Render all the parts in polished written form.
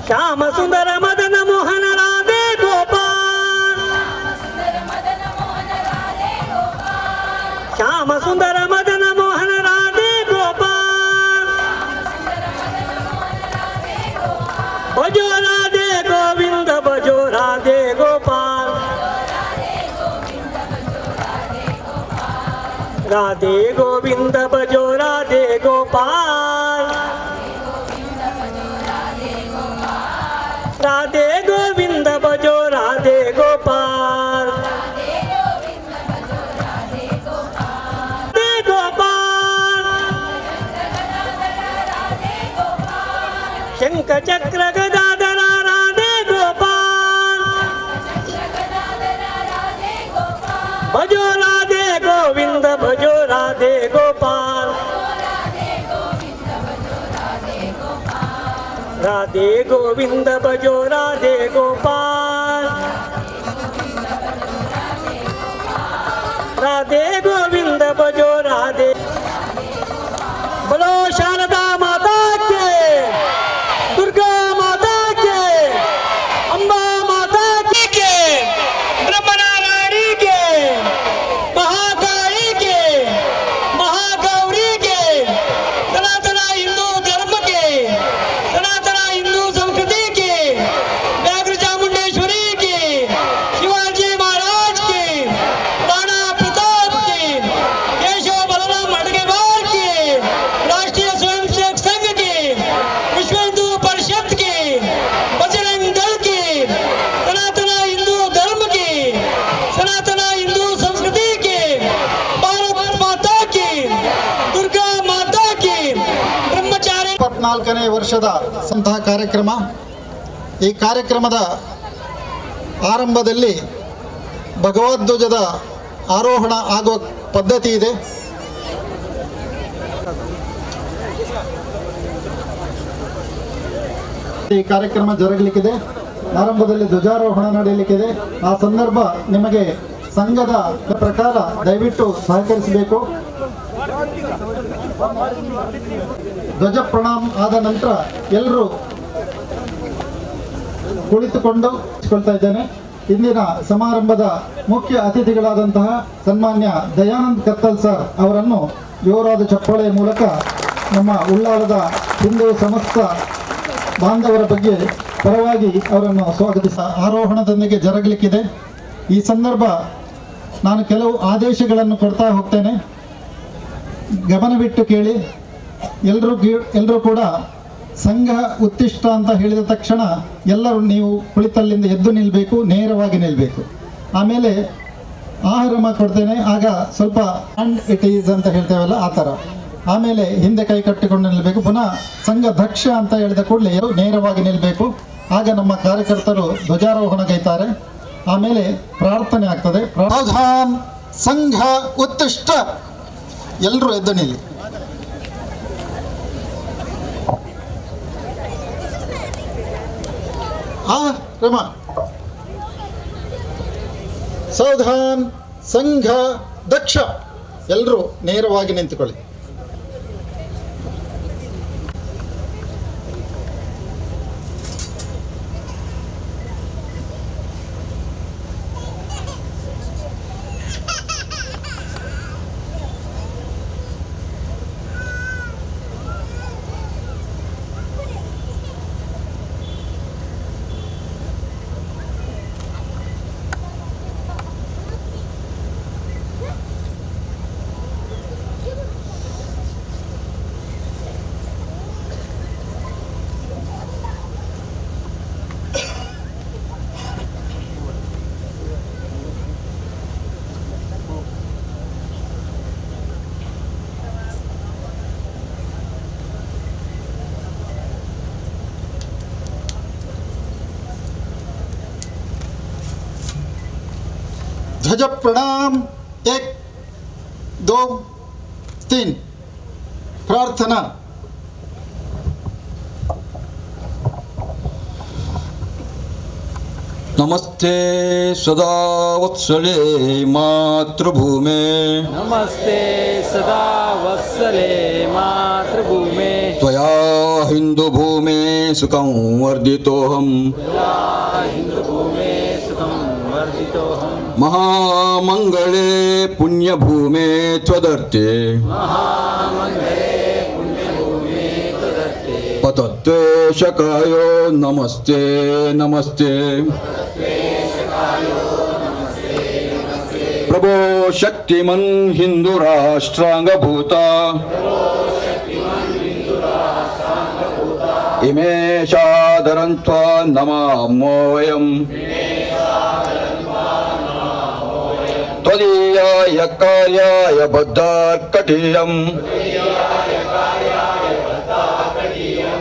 Shyam सुंदर मदन मोहन राधे गोपाल, श्याम सुंदर मदन मोहन राधे गोपाल, भजो राधे गोविंद भजो राधे गोपाल, राधे गोविंद भजो राधे गोपाल, राधे गोविंद भजो राधे गोपाल, राधे गोपाल, शंख चक्र गदाधर राधे गोपाल, भजो राधे गोविंद भजो राधे गोपाल, राधे गोविंद भजो राधे गोपाल, राधे गोविंद भजो राधे। बोलो शारदा माता के, दुर्गा माता के, अंबा माता के, ब्रह्मनारायणी के, महाकाली के, महागौरी के, सनातन हिंदू धर्म के, सनातन हिंदू संस्कृति के, व्याघ्र चामुंडेश्वरी के, शिवाजी महाराज के, राणा प्रताप के, केशव बलराम हडगेवार के, राष्ट्रीय स्वयंसेवक संघ के, विश्व हिंदू परिषद के, बजरंग दल के, सनातन हिंदू धर्म के, सनातन हिंदू संस्कृति के, भारत माता के, दुर्गा माता के, ब्रह्मचारी। 24ನೇ ವರ್ಷದ ಸಂತಹ ಕಾರ್ಯಕ್ರಮ. ಈ ಕಾರ್ಯಕ್ರಮದ ಆರಂಭದಲ್ಲಿ ಭಗವದ್ಧ್ವಜದ ಆರೋಹಣ ಆಗುವ ಪದ್ಧತಿ ಇದೆ. ಈ ಕಾರ್ಯಕ್ರಮ ಜರುಗಲಿಕ್ಕಿದೆ. ಆರಂಭದಲ್ಲಿ ಧ್ವಜಾರೋಹಣ ನಡೆಯಲಿಕ್ಕಿದೆ. ಆ ಸಂದರ್ಭ ನಿಮಗೆ ಸಂಘದ ಪ್ರಕಾರ ದಯವಿಟ್ಟು ಸಹಕರಿಸಬೇಕು. ಧ್ವಜ ಪ್ರಣಾಮ ಆದ ನಂತರ ಎಲ್ಲರೂ ಕುಳಿತುಕೊಂಡು ಕೊಳ್ತಾ ಇದ್ದೇನೆ. ಇಂದಿನ ಸಮಾರಂಭದ ಮುಖ್ಯ ಅತಿಥಿಗಳಾದಂತಹ ಸನ್ಮಾನ್ಯ ದಯಾನಂದ್ ಕತ್ತಲ್ ಸರ್ ಅವರನ್ನು ಜೋರಾದ ಚಪ್ಪಾಳೆಯ ಮೂಲಕ ನಮ್ಮ ಉಳ್ಳಾಲದ ಹಿಂದೂ ಸಮಸ್ತ ಬಾಂಧವರ ಬಗ್ಗೆ ಪರವಾಗಿ ಅವರನ್ನು ಸ್ವಾಗತಿಸ ಆರೋಹಣದೊಂದಿಗೆ ಜರುಗಲಿಕ್ಕಿದೆ. ಈ ಸಂದರ್ಭ ನಾನು ಕೆಲವು ಆದೇಶಗಳನ್ನು ಕೊಡ್ತಾ ಹೋಗ್ತೇನೆ, ಗಮನವಿಟ್ಟು ಕೇಳಿ. ಎಲ್ಲರೂ ಕೂಡ ಸಂಘ ಉತ್ತಿಷ್ಟ ಅಂತ ಹೇಳಿದ ತಕ್ಷಣ ಎಲ್ಲರೂ ನೀವು ಕುಳಿತಲ್ಲಿಂದ ಎದ್ದು ನಿಲ್ಲಬೇಕು, ನೇರವಾಗಿ ನಿಲ್ಲಬೇಕು. ಆಮೇಲೆ ಆಹಾರ ಕೊಡ್ತೇನೆ, ಆಗ ಸ್ವಲ್ಪ and it is ಅಂತ ಹೇಳ್ತೇವಲ್ಲ ಆ ಥರ. ಆಮೇಲೆ ಹಿಂದೆ ಕೈ ಕಟ್ಟಿಕೊಂಡು ನಿಲ್ಲಬೇಕು. ಪುನಃ ಸಂಘ ದಕ್ಷ ಅಂತ ಹೇಳಿದ ಕೂಡಲೇ ನೇರವಾಗಿ ನಿಲ್ಲಬೇಕು. ಆಗ ನಮ್ಮ ಕಾರ್ಯಕರ್ತರು ಧ್ವಜಾರೋಹಣಗೈತಾರೆ. ಆಮೇಲೆ ಪ್ರಾರ್ಥನೆ ಆಗ್ತದೆ. ಪ್ರಧಾನ್ ಸಂಘ ಉತ್ತಿಷ್ಟ, ಎಲ್ಲರೂ ಎದ್ದು ನಿಲ್ಲಿ. ಆ ರಮ ಸಾವಧಾನ್ ಸಂಘ ದಕ್ಷ, ಎಲ್ಲರೂ ನೇರವಾಗಿ ನಿಂತುಕೊಳ್ಳಿ. ध्वज प्रणाम, 1 2 3, प्रार्थना. नमस्ते सदा वत्सले मातृभूमे. नमस्ते सदा वत्सले मातृभूमे. त्वया हिन्दुभूमे सुखं वर्धितोऽहम्. महामंगले पुण्यभूमे त्वदर्थे. पतत्वेशकायो नमस्ते नमस्ते. प्रभो शक्तिमन् हिन्दुराष्ट्राङ्गभूता. इमे सादरं त्वा नमामो वयम्. त्वदीयाय कार्याय बद्धार्कटीयम्.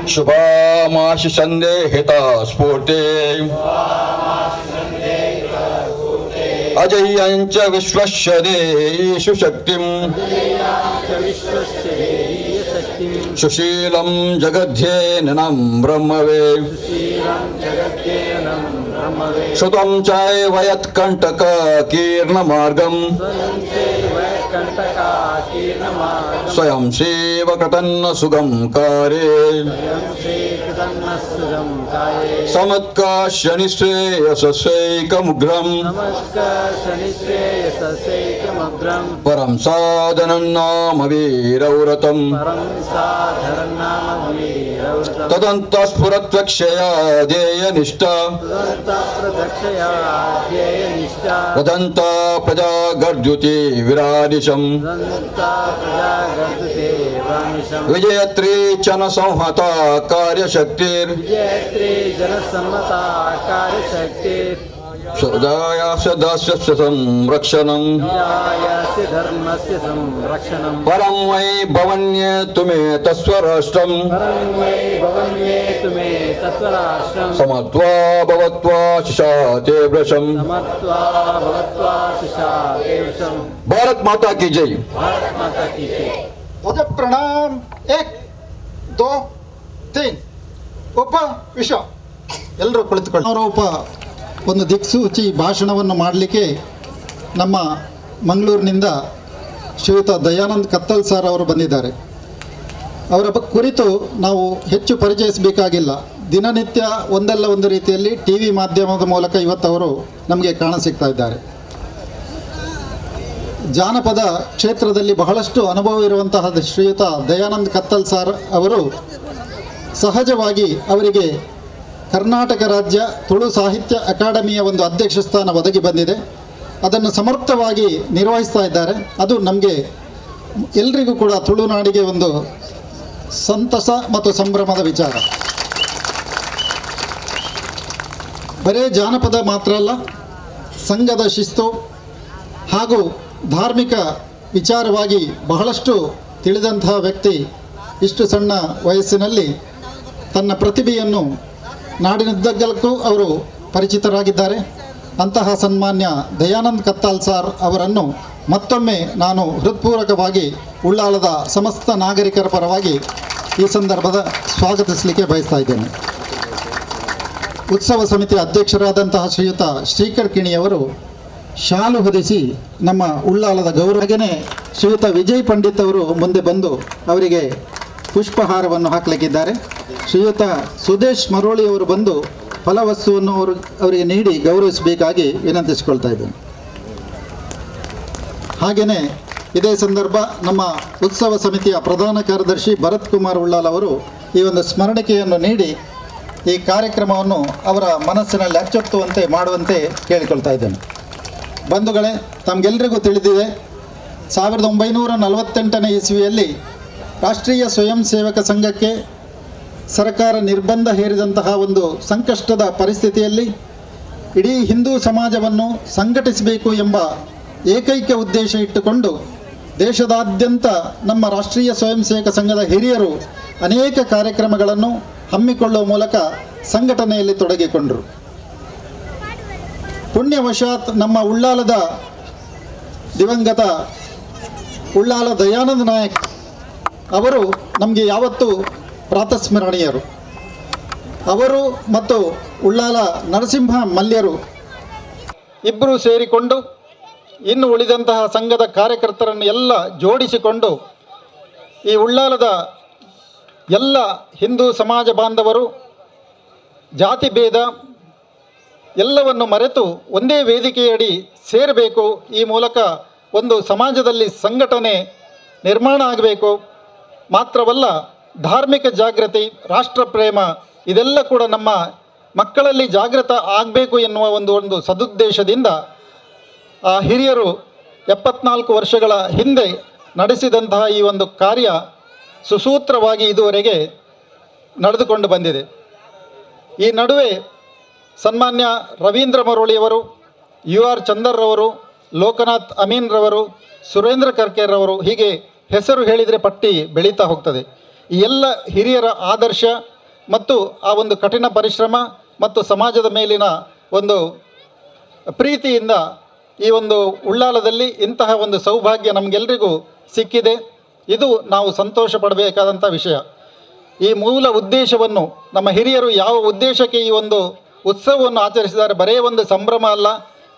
शुभामाशिसन्देहिता स्फूर्ते. अजय्यं च विश्वस्य देयीषु शक्तिम्. सुशीलं जगध्येननं ब्रह्मवे. श्रुतं चैव यत्कण्टकाकीर्णमार्गं. स्वयं सेवकृतन्न सुगं कार्ये. समत्काशनिश्रेयसैकमुग्रं. परं साधनं नाम वीरव्रतं. तदन्तस्फुरत्वक्षया ध्येयनिष्ठा. तदन्ता प्रजागर्जुति विरादिशं. विजयत्री जनसंहता कार्यशक्तिर. सदायास्य दास्यस्य संरक्षणं. परं वै भवन्ये तुमे तस्वराष्ट्रं. समत्वा भवत्वा शिशाते वृषं. भारत माता की जय. ध्वज प्रणाम, 1 2 3, ಉಪ ವಿಶ್ವ. ಎಲ್ಲರೂ ಕುಳಿತುಕೊಳ್ಳಿ. ಆರೋಪ ಒಂದು ದಿಕ್ಸೂಚಿ ಭಾಷಣವನ್ನು ಮಾಡಲಿಕ್ಕೆ ನಮ್ಮ ಮಂಗಳೂರಿನಿಂದ ಶ್ರೀಯುತ ದಯಾನಂದ್ ಕತ್ತಲ್ ಸರ್ ಅವರು ಬಂದಿದ್ದಾರೆ. ಅವರ ಕುರಿತು ನಾವು ಹೆಚ್ಚು ಪರಿಚಯಿಸಬೇಕಾಗಿಲ್ಲ. ದಿನನಿತ್ಯ ಒಂದಲ್ಲ ಒಂದು ರೀತಿಯಲ್ಲಿ ಟಿ ವಿ ಮಾಧ್ಯಮದ ಮೂಲಕ ಇವತ್ತವರು ನಮಗೆ ಕಾಣಸಿಗ್ತಾ ಇದ್ದಾರೆ. ಜಾನಪದ ಕ್ಷೇತ್ರದಲ್ಲಿ ಬಹಳಷ್ಟು ಅನುಭವ ಇರುವಂತಹ ಶ್ರೀಯುತ ದಯಾನಂದ್ ಕತ್ತಲ್ ಸರ್ ಅವರು ಸಹಜವಾಗಿ ಅವರಿಗೆ ಕರ್ನಾಟಕ ರಾಜ್ಯ ತುಳು ಸಾಹಿತ್ಯ ಅಕಾಡೆಮಿಯ ಒಂದು ಅಧ್ಯಕ್ಷ ಸ್ಥಾನ ಒದಗಿ ಬಂದಿದೆ. ಅದನ್ನು ಸಮರ್ಥವಾಗಿ ನಿರ್ವಹಿಸ್ತಾ ಇದ್ದಾರೆ. ಅದು ನಮಗೆ ಎಲ್ರಿಗೂ ಕೂಡ ತುಳುನಾಡಿಗೆ ಒಂದು ಸಂತಸ ಮತ್ತು ಸಂಭ್ರಮದ ವಿಚಾರ. ಬರೇ ಜಾನಪದ ಮಾತ್ರ ಅಲ್ಲ, ಸಂಘದ ಶಿಸ್ತು ಹಾಗೂ ಧಾರ್ಮಿಕ ವಿಚಾರವಾಗಿ ಬಹಳಷ್ಟು ತಿಳಿದಂತಹ ವ್ಯಕ್ತಿ. ಇಷ್ಟು ಸಣ್ಣ ವಯಸ್ಸಿನಲ್ಲಿ ತನ್ನ ಪ್ರತಿಭೆಯನ್ನು ನಾಡಿನುದ್ದಗಲಕ್ಕೂ ಅವರು ಪರಿಚಿತರಾಗಿದ್ದಾರೆ. ಅಂತಹ ಸನ್ಮಾನ್ಯ ದಯಾನಂದ್ ಕತ್ತಾಲ್ ಸಾರ್ ಅವರನ್ನು ಮತ್ತೊಮ್ಮೆ ನಾನು ಹೃತ್ಪೂರ್ವಕವಾಗಿ ಉಳ್ಳಾಲದ ಸಮಸ್ತ ನಾಗರಿಕರ ಪರವಾಗಿ ಈ ಸಂದರ್ಭದ ಸ್ವಾಗತಿಸಲಿಕ್ಕೆ ಬಯಸ್ತಾ ಇದ್ದೇನೆ. ಉತ್ಸವ ಸಮಿತಿಯ ಅಧ್ಯಕ್ಷರಾದಂತಹ ಶ್ರೀಯುತ ಶ್ರೀಕರ್ ಕಿಣಿಯವರು ಶಾಲು ಹೊದಿಸಿ ನಮ್ಮ ಉಳ್ಳಾಲದ ಗೌರವ. ಹಾಗೆಯೇ ಶ್ರೀಯುತ ವಿಜಯ್ ಪಂಡಿತ್ ಅವರು ಮುಂದೆ ಬಂದು ಅವರಿಗೆ ಪುಷ್ಪಹಾರವನ್ನು ಹಾಕಲಿಕ್ಕಿದ್ದಾರೆ. ಶ್ರೀಯುತ ಸುದೇಶ್ ಮರೋಳಿಯವರು ಬಂದು ಫಲವಸ್ತುವನ್ನು ಅವರಿಗೆ ನೀಡಿ ಗೌರವಿಸಬೇಕಾಗಿ ವಿನಂತಿಸಿಕೊಳ್ತಾ ಇದ್ದೇನೆ. ಹಾಗೆಯೇ ಇದೇ ಸಂದರ್ಭ ನಮ್ಮ ಉತ್ಸವ ಸಮಿತಿಯ ಪ್ರಧಾನ ಕಾರ್ಯದರ್ಶಿ ಭರತ್ ಕುಮಾರ್ ಉಳ್ಳಾಲ್ ಅವರು ಈ ಒಂದು ಸ್ಮರಣಿಕೆಯನ್ನು ನೀಡಿ ಈ ಕಾರ್ಯಕ್ರಮವನ್ನು ಅವರ ಮನಸ್ಸಿನಲ್ಲಿ ಅಚ್ಚೊತ್ತುವಂತೆ ಮಾಡುವಂತೆ ಕೇಳಿಕೊಳ್ತಾ ಇದ್ದೇನೆ. ಬಂಧುಗಳೇ, ತಮಗೆಲ್ಲರಿಗೂ ತಿಳಿದಿದೆ, 1948ನೇ ಇಸ್ವಿಯಲ್ಲಿ ರಾಷ್ಟ್ರೀಯ ಸ್ವಯಂ ಸೇವಕ ಸಂಘಕ್ಕೆ ಸರ್ಕಾರ ನಿರ್ಬಂಧ ಹೇರಿದಂತಹ ಒಂದು ಸಂಕಷ್ಟದ ಪರಿಸ್ಥಿತಿಯಲ್ಲಿ ಇಡೀ ಹಿಂದೂ ಸಮಾಜವನ್ನು ಸಂಘಟಿಸಬೇಕು ಎಂಬ ಏಕೈಕ ಉದ್ದೇಶ ಇಟ್ಟುಕೊಂಡು ದೇಶದಾದ್ಯಂತ ನಮ್ಮ ರಾಷ್ಟ್ರೀಯ ಸ್ವಯಂ ಸೇವಕ ಸಂಘದ ಹಿರಿಯರು ಅನೇಕ ಕಾರ್ಯಕ್ರಮಗಳನ್ನು ಹಮ್ಮಿಕೊಳ್ಳುವ ಮೂಲಕ ಸಂಘಟನೆಯಲ್ಲಿ ತೊಡಗಿಕೊಂಡರು. ಪುಣ್ಯವಶಾತ್ ನಮ್ಮ ಉಳ್ಳಾಲದ ದಿವಂಗತ ಉಳ್ಳಾಲ ದಯಾನಂದ ನಾಯಕ್ ಅವರು ನಮಗೆ ಯಾವತ್ತೂ ಪ್ರಾತಸ್ಮರಣೀಯರು. ಅವರು ಮತ್ತು ಉಳ್ಳಾಲ ನರಸಿಂಹ ಮಲ್ಯರು ಇಬ್ಬರೂ ಸೇರಿಕೊಂಡು ಇನ್ನು ಉಳಿದಂತಹ ಸಂಘದ ಕಾರ್ಯಕರ್ತರನ್ನು ಎಲ್ಲ ಜೋಡಿಸಿಕೊಂಡು ಈ ಉಳ್ಳಾಲದ ಎಲ್ಲ ಹಿಂದೂ ಸಮಾಜ ಬಾಂಧವರು ಜಾತಿ ಭೇದ ಎಲ್ಲವನ್ನು ಮರೆತು ಒಂದೇ ವೇದಿಕೆಯಡಿ ಸೇರಬೇಕು, ಈ ಮೂಲಕ ಒಂದು ಸಮಾಜದಲ್ಲಿ ಸಂಘಟನೆ ನಿರ್ಮಾಣ ಆಗಬೇಕು. ಮಾತ್ರವಲ್ಲ, ಧಾರ್ಮಿಕ ಜಾಗೃತಿ, ರಾಷ್ಟ್ರಪ್ರೇಮ ಇದೆಲ್ಲ ಕೂಡ ನಮ್ಮ ಮಕ್ಕಳಲ್ಲಿ ಜಾಗೃತ ಆಗಬೇಕು ಎನ್ನುವ ಒಂದು ಒಂದು ಸದುದ್ದೇಶದಿಂದ ಆ ಹಿರಿಯರು 74 ವರ್ಷಗಳ ಹಿಂದೆ ನಡೆಸಿದಂತಹ ಈ ಒಂದು ಕಾರ್ಯ ಸುಸೂತ್ರವಾಗಿ ಇದುವರೆಗೆ ನಡೆದುಕೊಂಡು ಬಂದಿದೆ. ಈ ನಡುವೆ ಸನ್ಮಾನ್ಯ ರವೀಂದ್ರ ಮರೋಳಿಯವರು, you are ಚಂದರ್ರವರು, ಲೋಕನಾಥ್ ಅಮೀನ್ರವರು, ಸುರೇಂದ್ರ ಕರ್ಕೆರವರು, ಹೀಗೆ ಹೆಸರು ಹೇಳಿದರೆ ಪಟ್ಟಿ ಬೆಳೀತಾ ಹೋಗ್ತದೆ. ಈ ಎಲ್ಲ ಹಿರಿಯರ ಆದರ್ಶ ಮತ್ತು ಆ ಒಂದು ಕಠಿಣ ಪರಿಶ್ರಮ ಮತ್ತು ಸಮಾಜದ ಮೇಲಿನ ಒಂದು ಪ್ರೀತಿಯಿಂದ ಈ ಒಂದು ಉಳ್ಳಾಲದಲ್ಲಿ ಇಂತಹ ಒಂದು ಸೌಭಾಗ್ಯ ನಮಗೆಲ್ಲರಿಗೂ ಸಿಕ್ಕಿದೆ. ಇದು ನಾವು ಸಂತೋಷ ಪಡಬೇಕಾದಂಥ ವಿಷಯ. ಈ ಮೂಲ ಉದ್ದೇಶವನ್ನು ನಮ್ಮ ಹಿರಿಯರು ಯಾವ ಉದ್ದೇಶಕ್ಕೆ ಈ ಒಂದು ಉತ್ಸವವನ್ನು ಆಚರಿಸಿದ್ದಾರೆ, ಬರೇ ಒಂದು ಸಂಭ್ರಮ ಅಲ್ಲ,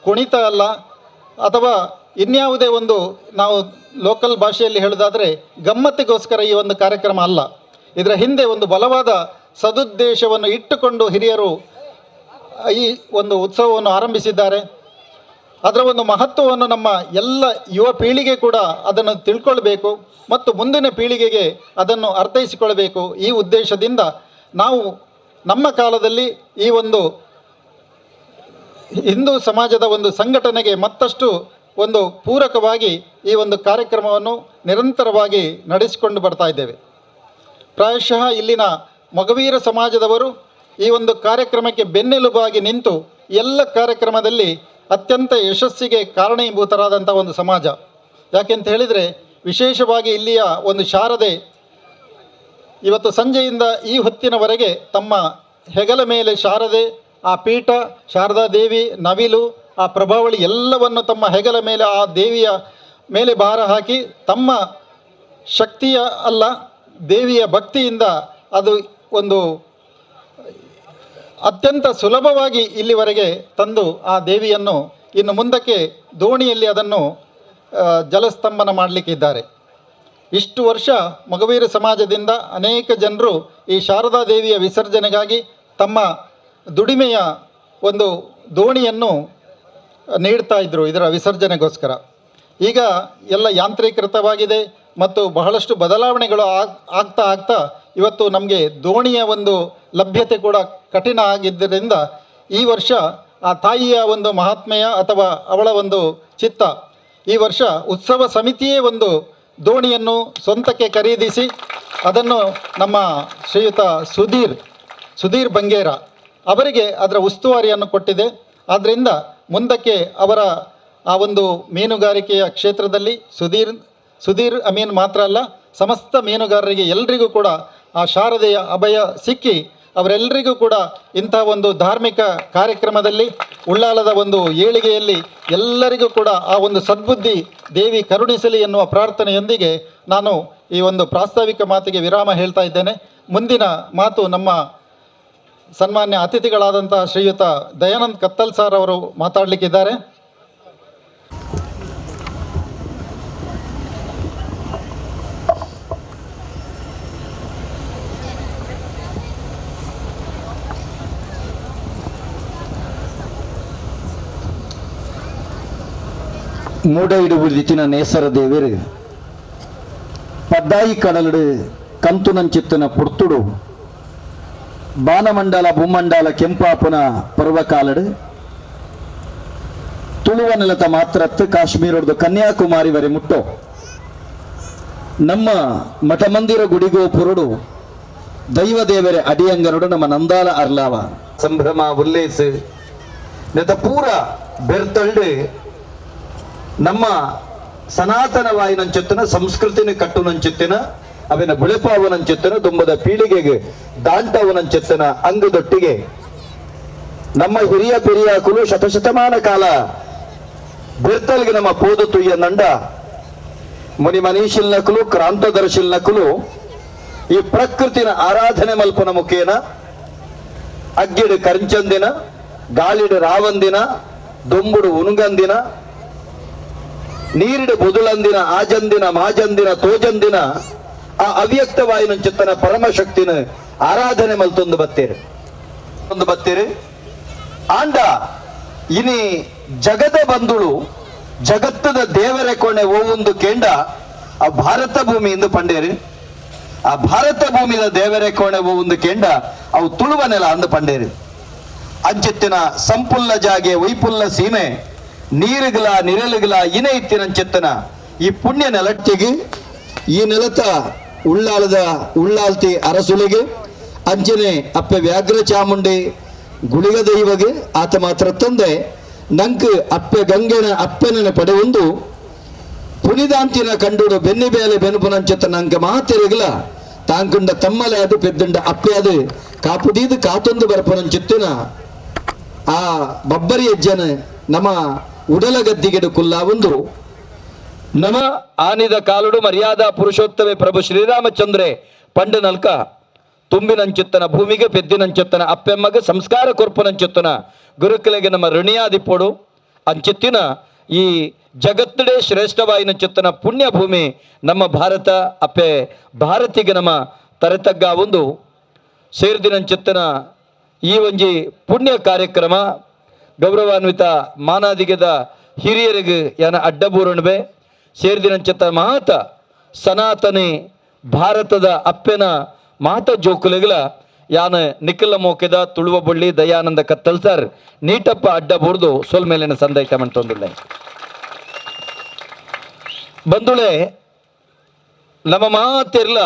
ಕುಣಿತ ಅಲ್ಲ, ಅಥವಾ ಇನ್ಯಾವುದೇ ಒಂದು ನಾವು ಲೋಕಲ್ ಭಾಷೆಯಲ್ಲಿ ಹೇಳೋದಾದರೆ ಗಮ್ಮತ್ತಿಗೋಸ್ಕರ ಈ ಒಂದು ಕಾರ್ಯಕ್ರಮ ಅಲ್ಲ. ಇದರ ಹಿಂದೆ ಒಂದು ಬಲವಾದ ಸದುದ್ದೇಶವನ್ನು ಇಟ್ಟುಕೊಂಡು ಹಿರಿಯರು ಈ ಒಂದು ಉತ್ಸವವನ್ನು ಆರಂಭಿಸಿದ್ದಾರೆ. ಅದರ ಒಂದು ಮಹತ್ವವನ್ನು ನಮ್ಮ ಎಲ್ಲ ಯುವ ಪೀಳಿಗೆ ಕೂಡ ಅದನ್ನು ತಿಳ್ಕೊಳ್ಬೇಕು ಮತ್ತು ಮುಂದಿನ ಪೀಳಿಗೆಗೆ ಅದನ್ನು ಅರ್ಥೈಸಿಕೊಳ್ಬೇಕು. ಈ ಉದ್ದೇಶದಿಂದ ನಾವು ನಮ್ಮ ಕಾಲದಲ್ಲಿ ಈ ಒಂದು ಹಿಂದೂ ಸಮಾಜದ ಒಂದು ಸಂಘಟನೆಗೆ ಮತ್ತಷ್ಟು ಒಂದು ಪೂರಕವಾಗಿ ಈ ಒಂದು ಕಾರ್ಯಕ್ರಮವನ್ನು ನಿರಂತರವಾಗಿ ನಡೆಸಿಕೊಂಡು ಬರ್ತಾ ಇದ್ದೇವೆ. ಪ್ರಾಯಶಃ ಇಲ್ಲಿನ ಮೊಗವೀರ ಸಮಾಜದವರು ಈ ಒಂದು ಕಾರ್ಯಕ್ರಮಕ್ಕೆ ಬೆನ್ನೆಲುಬಾಗಿ ನಿಂತು ಎಲ್ಲ ಕಾರ್ಯಕ್ರಮದಲ್ಲಿ ಅತ್ಯಂತ ಯಶಸ್ಸಿಗೆ ಕಾರಣೀಭೂತರಾದಂಥ ಒಂದು ಸಮಾಜ. ಯಾಕೆಂತ ಹೇಳಿದರೆ, ವಿಶೇಷವಾಗಿ ಇಲ್ಲಿಯ ಒಂದು ಶಾರದೆ ಇವತ್ತು ಸಂಜೆಯಿಂದ ಈ ಹೊತ್ತಿನವರೆಗೆ ತಮ್ಮ ಹೆಗಲ ಮೇಲೆ ಶಾರದೆ, ಆ ಪೀಠ, ಶಾರದಾ ದೇವಿ, ನವಿಲು, ಆ ಪ್ರಭಾವಳಿ ಎಲ್ಲವನ್ನು ತಮ್ಮ ಹೆಗಲ ಮೇಲೆ ಆ ದೇವಿಯ ಮೇಲೆ ಭಾರ ಹಾಕಿ ತಮ್ಮ ಶಕ್ತಿಯ ಅಲ್ಲ, ದೇವಿಯ ಭಕ್ತಿಯಿಂದ ಅದು ಒಂದು ಅತ್ಯಂತ ಸುಲಭವಾಗಿ ಇಲ್ಲಿವರೆಗೆ ತಂದು ಆ ದೇವಿಯನ್ನು ಇನ್ನು ಮುಂದಕ್ಕೆ ದೋಣಿಯಲ್ಲಿ ಅದನ್ನು ಜಲಸ್ತಂಭನ ಮಾಡಲಿಕ್ಕಿದ್ದಾರೆ. ಇಷ್ಟು ವರ್ಷ ಮೊಗವೀರ ಸಮಾಜದಿಂದ ಅನೇಕ ಜನರು ಈ ಶಾರದಾ ದೇವಿಯ ವಿಸರ್ಜನೆಗಾಗಿ ತಮ್ಮ ದುಡಿಮೆಯ ಒಂದು ದೋಣಿಯನ್ನು ನೀಡ್ತಾ ಇದ್ದರು ಇದರ ವಿಸರ್ಜನೆಗೋಸ್ಕರ. ಈಗ ಎಲ್ಲ ಯಾಂತ್ರೀಕೃತವಾಗಿದೆ ಮತ್ತು ಬಹಳಷ್ಟು ಬದಲಾವಣೆಗಳು ಆಗ್ತಾ ಆಗ್ತಾ ಇವತ್ತು ನಮಗೆ ದೋಣಿಯ ಒಂದು ಲಭ್ಯತೆ ಕೂಡ ಕಠಿಣ ಆಗಿದ್ದರಿಂದ ಈ ವರ್ಷ ಆ ತಾಯಿಯ ಒಂದು ಮಹಾತ್ಮೆಯ ಅಥವಾ ಅವಳ ಒಂದು ಚಿತ್ತ, ಈ ವರ್ಷ ಉತ್ಸವ ಸಮಿತಿಯೇ ಒಂದು ದೋಣಿಯನ್ನು ಸ್ವಂತಕ್ಕೆ ಖರೀದಿಸಿ ಅದನ್ನು ನಮ್ಮ ಶ್ರೀಯುತ ಸುಧೀರ್ ಬಂಗೇರ ಅವರಿಗೆ ಅದರ ಉಸ್ತುವಾರಿಯನ್ನು ಕೊಟ್ಟಿದೆ. ಆದ್ದರಿಂದ ಮುಂದಕ್ಕೆ ಅವರ ಆ ಒಂದು ಮೀನುಗಾರಿಕೆಯ ಕ್ಷೇತ್ರದಲ್ಲಿ ಸುಧೀರ್ ಸುಧೀರ್ ಅಮೀನ್ ಮಾತ್ರ ಅಲ್ಲ, ಸಮಸ್ತ ಮೀನುಗಾರರಿಗೆ ಎಲ್ರಿಗೂ ಕೂಡ ಆ ಶಾರದೆಯ ಅಭಯ ಸಿಕ್ಕಿ ಅವರೆಲ್ಲರಿಗೂ ಕೂಡ ಇಂಥ ಒಂದು ಧಾರ್ಮಿಕ ಕಾರ್ಯಕ್ರಮದಲ್ಲಿ ಉಳ್ಳಾಲದ ಒಂದು ಏಳಿಗೆಯಲ್ಲಿ ಎಲ್ಲರಿಗೂ ಕೂಡ ಆ ಒಂದು ಸದ್ಬುದ್ಧಿ ದೇವಿ ಕರುಣಿಸಲಿ ಎನ್ನುವ ಪ್ರಾರ್ಥನೆಯೊಂದಿಗೆ ನಾನು ಈ ಒಂದು ಪ್ರಾಸ್ತಾವಿಕ ಮಾತಿಗೆ ವಿರಾಮ ಹೇಳ್ತಾ ಇದ್ದೇನೆ. ಮುಂದಿನ ಮಾತು ನಮ್ಮ ಸನ್ಮಾನ್ಯ ಅತಿಥಿಗಳಾದಂಥ ಶ್ರೀಯುತ ದಯಾನಂದ್ ಕತ್ತಲ್ ಸರ್ ಅವರು ಮಾತಾಡಲಿಕ್ಕಿದ್ದಾರೆ. ಮೂಡೈಡು ಬಿಡ್ದಿತ್ತಿನ ನೇಸರ ದೇವರು ಪದ್ದಾಯಿ ಕಡಲಡು ಕಂತುನಂಚಿತ್ತನ ಪುರ್ತುಡು ಬಾನಮಂಡಲ ಭೂಮಂಡಲ ಕೆಂಪಾಪುನ ಪರ್ವಕಾಲಡು ತುಳುವ ನೆಲತ ಮಾತ್ರತ್ತು ಕಾಶ್ಮೀರದ್ದು ಕನ್ಯಾಕುಮಾರಿ ವರೆ ಮುಟ್ಟೋ ನಮ್ಮ ಮಠಮಂದಿರ ಗುಡಿಗೋಪುರುಡು ದೈವ ದೇವರ ಅಡಿಯಂಗನುಡು ನಮ್ಮ ನಂದಾಲ ಅರ್ಲಾವ ಸಂಭ್ರಮ ಉಲ್ಲೇಸು ನೆತ ಪೂರ ಬೆರ್ತಳ್ಳು ನಮ್ಮ ಸನಾತನವಾಯಿನಂಚೆತ್ತನ ಸಂಸ್ಕೃತಿನ ಕಟ್ಟುನಂಚೆತ್ತಿನ ಅವಿನ ಬುಳೆಪಾವನಂಚೆತ್ತನ ದುಂಬದ ಪೀಳಿಗೆಗೆ ದಾಂಟವನಂಚೆತ್ತನ ಅಂಗದೊಟ್ಟಿಗೆ ನಮ್ಮ ಹಿರಿಯ ಪೆರಿಯಾಕುಲು ಶತಶತಮಾನ ಕಾಲ ಬೆರ್ತಲ್ಗೆ ನಮ್ಮ ಪೋದು ತುಯ್ಯ ನಂಡ ಮುನಿ ಮನೀಶಿಲ್ ನಕಲು ಕ್ರಾಂತದರ್ಶಿಲ್ ನಕಲು ಈ ಪ್ರಕೃತಿನ ಆರಾಧನೆ ಮಲ್ಪನ ಮುಖೇನ ಅಗ್ಗಿಡು ಕರ್ಂಚಂದಿನ ಗಾಳಿಡು ರಾವಂದಿನ ದೊಂಬುಡು ಉನುಗಂದಿನ ನೀರಿಡು ಬೊದುಳಂದಿನ ಆಜಂದಿನ ಮಾಜಂದಿನ ತೋಜಂದಿನ ಆ ಅವ್ಯಕ್ತವಾಯಿನ ಚಿತ್ತನ ಪರಮಶಕ್ತಿನ ಆರಾಧನೆ ಮಲ್ತೊಂದು ಬತ್ತೀರಿ ಒಂದು ಬತ್ತೀರಿ. ಆಂಡ ಇನಿ ಜಗದ ಬಂದುಳು ಜಗತ್ತದ ದೇವರ ಕೊಣೆ ಓವೊಂದು ಕೇಂಡ ಆ ಭಾರತ ಭೂಮಿ ಎಂದು ಪಂಡೇರಿ. ಆ ಭಾರತ ಭೂಮಿದ ದೇವರ ಕೋಣೆ ಒಂದು ಕೇಂಡ ಅವು ತುಳುವ ನೆಲ ಅಂದು ಪಂಡೇರಿ. ಅಂಚೆತ್ತಿನ ಸಂಪುಲ್ಲ ಜಾಗೆ ವೈಪುಲ್ಲ ಸೀಮೆ ನೀರುಗಳ ನಿರಲುಗಳ ಇನ ಇತ್ತಿನಂಚೆತ್ತನ ಈ ಪುಣ್ಯ ನೆಲಟ್ಟಿಗೆ ಈ ನೆಲತ ಉಳ್ಳಾಲದ ಉಳ್ಳಾಲ್ತಿ ಅರಸುಲಿಗೆ ಅಂಚನೆ ಅಪ್ಪೆ ವ್ಯಾಘ್ರ ಚಾಮುಂಡಿ ಗುಳಿಗ ದೈವಗೆ ಆತ ಮಾತ್ರ ತಂದೆ ನಂಕ್ ಅಪ್ಪೆ ಗಂಗೆನ ಅಪ್ಪೆನ ಪಡೆಯೊಂದು ಪುನಿದಾಂತಿನ ಕಂಡುಡು ಬೆನ್ನಿ ಬೇಲೆ ಬೆನುಪುನಂಚೆತ್ತ ನಂಕ ಮಾತೆರುಗಲ ತಾಂಕುಂಡ ತಮ್ಮಲೆ ಅದು ಪೆದ್ದುಂಡ ಅಪ್ಪೆ ಅದು ಕಾಪುದೀದು ಕಾತೊಂದು ಬರ್ಪುನಂಚೆತ್ತಿನ ಆ ಬಬ್ಬರಿ ಹೆಜ್ಜನ ನಮ್ಮ ಉಡಲ ಗದ್ದಿಗೆಡು ಕುಲ್ಲ ಒಂದು ನಮ ಆನಿದ ಕಾಲುಡು ಮರ್ಯಾದಾ ಪುರುಷೋತ್ತಮೆ ಪ್ರಭು ಶ್ರೀರಾಮಚಂದ್ರೆ ಪಂಡ ನಲ್ಕ ತುಂಬಿನಂಚುತ್ತನ ಭೂಮಿಗೆ ಪೆದ್ದಿನಂಚುತ್ತನ ಅಪ್ಪೆಮ್ಮಗ ಸಂಸ್ಕಾರ ಕೊರ್ಪುನಂಚುತ್ತನ ಗುರುಕುಲೆಗೆ ನಮ್ಮ ಋಣಿಯಾದಿಪ್ಪೊಡು ಅಂಚೆತ್ತಿನ ಈ ಜಗತ್ತಡೆ ಶ್ರೇಷ್ಠವಾಯಿನಂಚುತ್ತನ ಪುಣ್ಯ ಭೂಮಿ ನಮ್ಮ ಭಾರತ ಅಪ್ಪೆ ಭಾರತಿಗೆ ನಮ್ಮ ತರೆತಗ್ಗ ಒಂದು ಸೇರ್ದಿನಂಚುತ್ತನ ಈ ಒಂಜಿ ಪುಣ್ಯ ಕಾರ್ಯಕ್ರಮ ಗೌರವಾನ್ವಿತ ಮಾನಾದಿಗದ ಹಿರಿಯರಿಗೆ ಯಾನ ಅಡ್ಡಬೂರಣಬೆ ಸೇರ್ದಿನಂಚತ್ತ ಮಾತ ಸನಾತನೆ ಭಾರತದ ಅಪ್ಪೆನ ಮಾತ ಜೋಕುಲೆಗಳ ಯಾನ ನಿಖಲ ಮೋಕೆದ ತುಳುವ ಬಳ್ಳಿ ದಯಾನಂದ ಕತ್ತಲ್ ಸರ್ ನೀಟಪ್ಪ ಅಡ್ಡ ಬೋರ್ದು ಸೋಲ್ ಮೇಲಿನ ಸಂದೈತ ಮಂಟೊಂದುಳ್ಳೆ ಬಂದುಳೆ ನಮ್ಮ ಮಾತಿರ್ಲ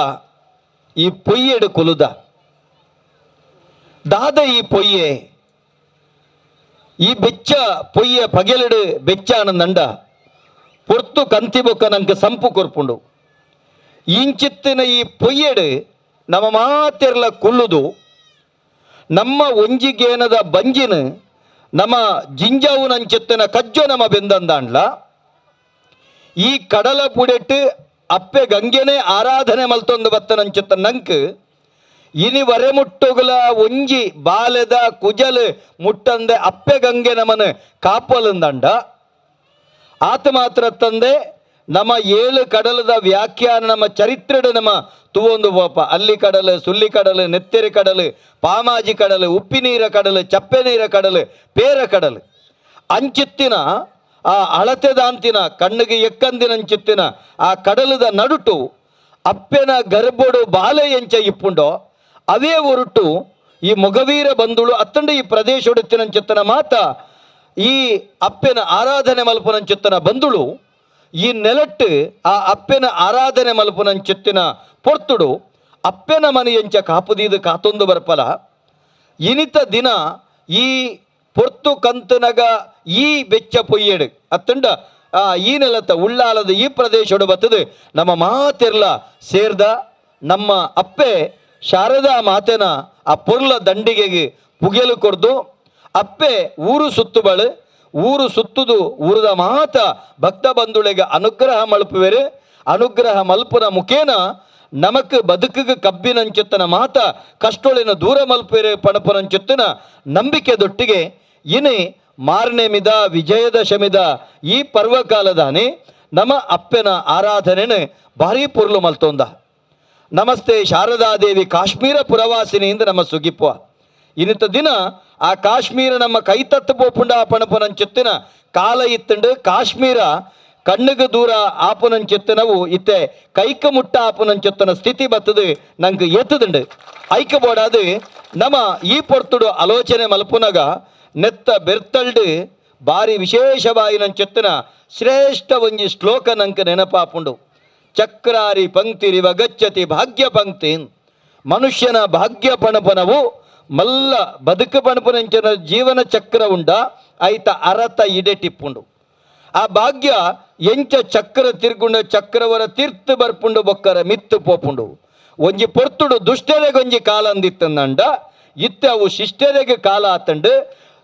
ಈ ಪೊಯ್ಯೆಡು ಕುಲುದ ದಾದ ಈ ಪೊಯ್ಯೆ ಈ ಬೆಚ್ಚ ಪೊಯ್ಯ ಪಗೆಲಡು ಬೆಚ್ಚ ಆನಂದಂಡ ಪೊರ್ತು ಕಂತಿ ಬೊಕ್ಕ ನಂಗೆ ಸಂಪು ಕೊರ್ಪುಂಡು ಇಂಚಿತ್ತಿನ ಈ ಪೊಯ್ಯೆಡು ನಮ್ಮ ಮಾತೆರ್ಲ ಕುಲ್ಲುದು ನಮ್ಮ ಒಂಜಿಗೇನದ ಬಂಜಿನ ನಮ್ಮ ಜಿಂಜಾವು ನಂಚಿತ್ತಿನ ಕಜ್ಜೋ ನಮ್ಮ ಬೆಂದಂದಾಂಡ್ಲ ಈ ಕಡಲ ಪುಡೆಟ್ಟು ಅಪ್ಪೆ ಗಂಗೆನೆ ಆರಾಧನೆ ಮಲ್ತೊಂದು ಬತ್ತನಂಚಿತ್ತ ನಂಕ್ ಇನಿ ವರೆಮುಟ್ಟುಗಳ ಒಂಜಿ ಬಾಲೆದ ಕುಜಲ್ ಮುಟ್ಟಂದೆ ಅಪ್ಪೆ ಗಂಗೆ ನಮನ ಕಾಪಲಂದಂಡ ಆತ ಮಾತ್ರ ತಂದೆ ನಮ್ಮ ಏಳು ಕಡಲದ ವ್ಯಾಖ್ಯಾನ ನಮ್ಮ ಚರಿತ್ರೆಡು ನಮ್ಮ ತುವೊಂದು ಪಾಪ ಅಲ್ಲಿ ಕಡಲು ಸುಲ್ಲಿ ಕಡಲು ನೆತ್ತೆರಿ ಕಡಲು ಪಾಮಾಜಿ ಕಡಲು ಉಪ್ಪಿನೀರ ಕಡಲು ಚಪ್ಪೆ ನೀರ ಕಡಲು ಪೇರ ಕಡಲು ಅಂಚಿತ್ತಿನ ಆ ಅಳತೆದಾಂತಿನ ಕಣ್ಣಿಗೆ ಎಕ್ಕಂದಿನ ಅಂಚಿತ್ತಿನ ಆ ಕಡಲದ ನಡುಟು ಅಪ್ಪೆನ ಗರ್ಭಡು ಬಾಲೆ ಎಂಚ ಇಪ್ಪುಂಡೋ ಅವೇ ಹೊರಟು ಈ ಮೊಗವೀರ ಬಂದುಳು ಅತ್ತಂಡ ಈ ಪ್ರದೇಶೊಡುತ್ತಿನಂಚಿತ್ತನ ಮಾತ ಈ ಅಪ್ಪೆನ ಆರಾಧನೆ ಮಲ್ಪುನಂಚಿತ್ತನ ಬಂದುಳು ಈ ನೆಲಟ್ಟು ಆ ಅಪ್ಪೆನ ಆರಾಧನೆ ಮಲ್ಪುನಂಚಿತ್ತಿನ ಪೊರ್ತುಡು ಅಪ್ಪೆನ ಮನೆಯಂಚ ಕಾಪುದೀದು ಕಾತೊಂದು ಬರ್ಪಲ ಇನಿತ ದಿನ ಈ ಪೊರ್ತು ಕಂತುನಗ ಈ ಬೆಚ್ಚ ಪೊಯ್ಯೇಡು ಅತ್ತಂಡ ಆ ಈ ನೆಲತ್ತ ಉಳ್ಳಾಲದ ಈ ಪ್ರದೇಶಡು ಬತ್ತದು ನಮ್ಮ ಮಾತೆರ್ಲ ಸೇರ್ದ ನಮ್ಮ ಅಪ್ಪೆ ಶಾರದಾ ಮಾತೆನ ಆ ಪೊರ್ಲ ದಂಡಿಗೆಗೆ ಪುಗೆಲು ಕೊರ್ದು ಅಪ್ಪೆ ಊರು ಸುತ್ತುಬಳು ಊರು ಸುತ್ತುದು ಊರದ ಮಾತ ಭಕ್ತ ಬಂಧುಳಿಗೆ ಅನುಗ್ರಹ ಮಲ್ಪುವೆರು. ಅನುಗ್ರಹ ಮಲ್ಪುನ ಮುಖೇನ ನಮಕ್ ಬದುಕಿಗೆ ಕಬ್ಬಿನಂಚುತ್ತನ ಮಾತ ಕಷ್ಟೊಳಿನ ದೂರ ಮಲ್ಪುವೆರು ಪಣಪುನಂಚುತ್ತನ ನಂಬಿಕೆ ದೊಟ್ಟಿಗೆ ಇನಿ ಮಾರನೆಮಿದ ವಿಜಯದಶಮಿದ ಈ ಪರ್ವಕಾಲದಾನೆ ನಮ್ಮ ಅಪ್ಪನ ಆರಾಧನೆನ ಭಾರಿ ಪೊರ್ಲು ಮಲ್ತೊಂದ. ನಮಸ್ತೆ ಶಾರದಾದೇವಿ ಕಾಶ್ಮೀರ ಪುರವಾಸಿನಿಯಿಂದ ನಮ್ಮ ಸುಗಿಪುವ ಇನ್ನಿತ ದಿನ ಆ ಕಾಶ್ಮೀರ ನಮ್ಮ ಕೈತತ್ತು ಪೋಪುಂಡ ಪಣಪುನಂಚುತ್ತಿನ ಕಾಲ ಇತ್ತಂಡು ಕಾಶ್ಮೀರ ಕಣ್ಣಿಗೆ ದೂರ ಆಪುನಂಚುತ್ತನವು ಇತ್ತೆ ಕೈಕ ಮುಟ್ಟ ಆಪುನಂಚುತ್ತನ ಸ್ಥಿತಿ ಬತ್ತದು ನಂಗೆ ಎತ್ತದುಂಡು. ಐಕ ಬೋಡಾದು ನಮ್ಮ ಈ ಪೊರ್ತುಡು ಆಲೋಚನೆ ಮಲ್ಪುನಗ ನೆತ್ತ ಬೆರ್ತಲ್ಡು ಬಾರಿ ವಿಶೇಷವಾಯಿನಂಚುತ್ತನ ಶ್ರೇಷ್ಠ ಒಂಜಿ ಶ್ಲೋಕ ನಂಗೆ ನೆನಪಾಪುಂಡು. ಚಕ್ರಾರಿ ಪಂಕ್ತಿರಿವ ಗಚ್ಚತಿ ಭಾಗ್ಯ ಪಂಕ್ತಿ. ಮನುಷ್ಯನ ಭಾಗ್ಯ ಪಣಪನವು ಮಲ್ಲ ಬದುಕು ಪಣಪನಂಚಿನ ಜೀವನ ಚಕ್ರ ಉಂಡ ಐತ ಅರತ ಇಡೆ ಟಿಪ್ಪುಂಡು. ಆ ಭಾಗ್ಯ ಎಂಚ ಚಕ್ರ ತಿರ್ಗುಂಡ ಚಕ್ರವರ ತೀರ್ಥ ಬರ್ಪುಂಡು ಬೊಕ್ಕರ ಮಿತ್ತು ಪೋಪುಂಡು. ಒಂಜಿ ಪೊರ್ತುಡು ದುಷ್ಟರೆಗೊಂಜಿ ಕಾಲ ಅಂದಿತ್ತಂದ ಇತ್ತೆ ಅವು ಶಿಷ್ಟರೆಗೆ ಕಾಲ ಆತಂಡು.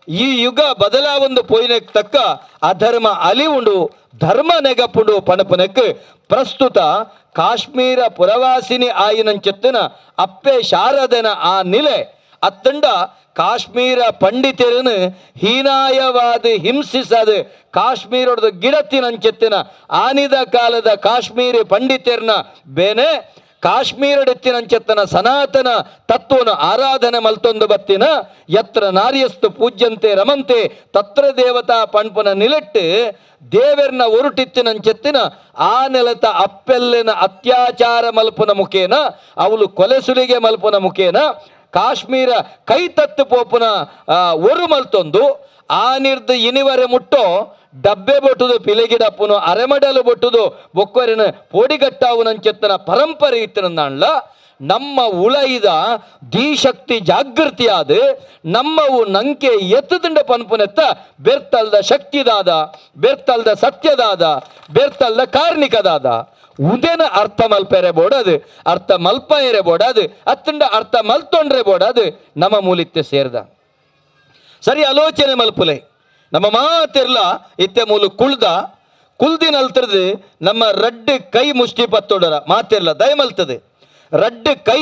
ಈ ಯುಗ ಬದಲಾವೊಂದು ಪೋಯಿನಕ್ ತಕ್ಕ ಅಧರ್ಮ ಅಲಿವುಂಡು ಧರ್ಮ ನೆಗಪುಂಡು ಪಣಪನಕ್ ಪ್ರಸ್ತುತ ಕಾಶ್ಮೀರ ಪುರವಾಸಿನಿ ಆಯಿನಂಚೆತ್ತನ ಅಪ್ಪೆ ಶಾರದನ ಆ ನಿಲೆ ಅತ್ತಂಡ ಕಾಶ್ಮೀರ ಪಂಡಿತರನ್ನು ಹೀನಾಯವಾದ ಹಿಂಸಿಸದ ಕಾಶ್ಮೀರದ ಗಿಡತ್ತಿನಂಚೆತ್ತಿನ ಆನಿದ ಕಾಲದ ಕಾಶ್ಮೀರಿ ಪಂಡಿತರನ್ನ ಬೇನೆ ಕಾಶ್ಮೀರಡೆತ್ತಿನಂಚೆತ್ತನ ಸನಾತನ ತತ್ವನ ಆರಾಧನೆ ಮಲ್ತೊಂದು ಬತ್ತಿನ ಯತ್ರ ನಾರ್ಯಸ್ತು ಪೂಜ್ಯಂತೆ ರಮಂತೆ ತತ್ರ ದೇವತಾ ಪಣ್ಪನ ನಿಲೆಟ್ಟು ದೇವೆರ್ನ ಒರುಟಿತ್ತಿನಂಚೆತ್ತಿನ ಆ ನೆಲತ ಅಪ್ಪೆಲ್ಲಿನ ಅತ್ಯಾಚಾರ ಮಲ್ಪನ ಮುಖೇನ ಅವಳು ಕೊಲೆಸುಲಿಗೆ ಮಲ್ಪನ ಮುಖೇನ ಕಾಶ್ಮೀರ ಕೈ ತತ್ತು ಪೋಪುನ ಒರು ಮಲ್ತೊಂದು ಆ ನಿರ್ದು ಇನಿವರೆ ಮುಟ್ಟೋ ಡಬ್ಬೆ ಬೊಟ್ಟುದು ಪಿಲೆಗಿಡಪ್ಪನು ಅರೆಮಡಲು ಬೊಟ್ಟುದು ಬೊಕ್ಕರಿನ ಪೋಡಿಗಟ್ಟಾವುನಂಚೆತ್ತನ ಪರಂಪರೆ ಇತ್ತನಲ್ಲ. ನಮ್ಮ ಉಳೈದ ಧೀಶಕ್ತಿ ಜಾಗೃತಿಯಾದ ನಮ್ಮವು ನಂಕೆ ಎತ್ತುದಂಡ ಪನ್ಪುನೆತ್ತ ಬೆರ್ತಲ್ದ ಶಕ್ತಿದಾದ ಬೆರ್ತಲ್ದ ಸತ್ಯದಾದ ಬೆರ್ತಲ್ದ ಕಾರ್ಣಿಕದಾದ ಉದೇನ ಅರ್ಥ ಮಲ್ಪೆರೆ ಬೋಡದು ಅರ್ಥ ಮಲ್ಪೆರೆ ಬೋಡದು ಅತ್ತಂಡ ಅರ್ಥ ಮಲ್ತೊಂಡ್ರೆ ಬೋಡದು ನಮ್ಮ ಮೂಲಿತ್ತೆ ಸೇರ್ದ ಸರಿ ಆಲೋಚನೆ ಮಲ್ಪುಲೆ. ನಮ್ಮ ಮಾತಿರ್ಲ ಇತ್ತೆ ಮೂಲು ಕುಳ್ದ ಕುಲ್ದಿನಲ್ತರದು ನಮ್ಮ ರಡ್ಡು ಕೈ ಮುಷ್ಟಿ ಪತ್ತೋಡರ ಮಾತಿರ್ಲ ದಯಮಲ್ತದೆ ರಡ್ಡು ಕೈ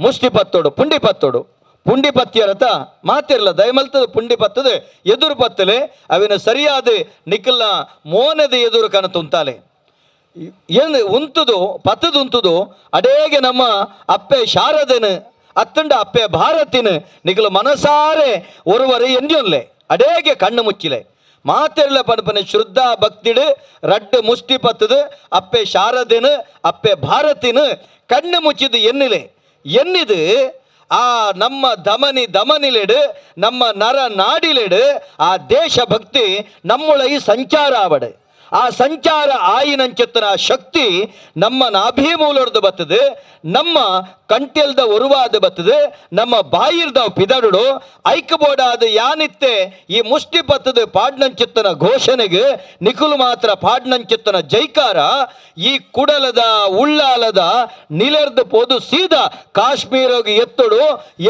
ಮುಷ್ಟಿ ಪತ್ತೋಡು ಪುಂಡಿ ಪತ್ತೋಡು ಪುಂಡಿ ಪತ್ತಿಯರತ ಮಾತಿರ್ಲ ದಯಮಲ್ತದೆ ಪುಂಡಿ ಪತ್ತದೆ ಎದುರು ಪತ್ತಲೆ ಅವಿನ ಸರಿಯಾದ ನಿಖಲ್ನ ಮೋನದ ಎದುರು ಕನ ತುಂತಾಲೆ ಏನು ಉಂತುದು ಪತ್ತದುಂತುದು ಅಡೇಗೆ ನಮ್ಮ ಅಪ್ಪೆ ಶಾರದನ ಅತ್ತಂಡ ಅಪ್ಪೆ ಭಾರತಿನ ನಿಖಲು ಮನಸಾರೆ ಒರುವರೆ ಎಂದ್ಯೊನ್ಲೆ ಅಡೇಗೆ ಕಣ್ಣು ಮುಚ್ಚಿಲೆ ಮಾತೆರ್ಲ ಪನ್ಪನೆ ಶ್ರದ್ಧಾ ಭಕ್ತಿಡು ರಡ್ಡು ಮುಷ್ಟಿ ಪತ್ತದು ಅಪ್ಪೆ ಶಾರದನ ಅಪ್ಪೆ ಭಾರತಿನ ಕಣ್ಣು ಮುಚ್ಚಿದು ಎನ್ನಿಲೆ ಎನ್ನಿದು ಆ ನಮ್ಮ ಧಮನಿ ಧಮನಿಲೆಡು ನಮ್ಮ ನರ ನಾಡಿಲೆಡು ಆ ದೇಶಭಕ್ತಿ ನಮ್ಮೊಳಗೆ ಸಂಚಾರ ಆವಡೆ. ಆ ಸಂಚಾರ ಆಯಿನಂಚೆತ್ತನ ಶಕ್ತಿ ನಮ್ಮ ನಾಭಿ ಮೂಲರ್ದು ಬರ್ತದೆ, ನಮ್ಮ ಕಂಟೆಲ್ದ ಒರುವಾದ ಬರ್ತದೆ, ನಮ್ಮ ಬಾಯಿರ್ದ ಪಿದರುಡು ಐಕಬೋಡಾದ ಯಾನಿತ್ತೆ ಈ ಮುಷ್ಟಿ ಪತ್ತದ ಪಾಡ್ನಂಚೆತ್ತನ ಘೋಷಣೆಗೆ ನಿಖುಲು ಮಾತ್ರ ಪಾಡ್ನಂಚೆತ್ತನ ಜೈಕಾರ ಈ ಕುಡಲದ ಉಳ್ಳಾಲದ ನಿಲರ್ದು ಪೋದು ಸೀದಾ ಕಾಶ್ಮೀರಗೆ ಎತ್ತುಡು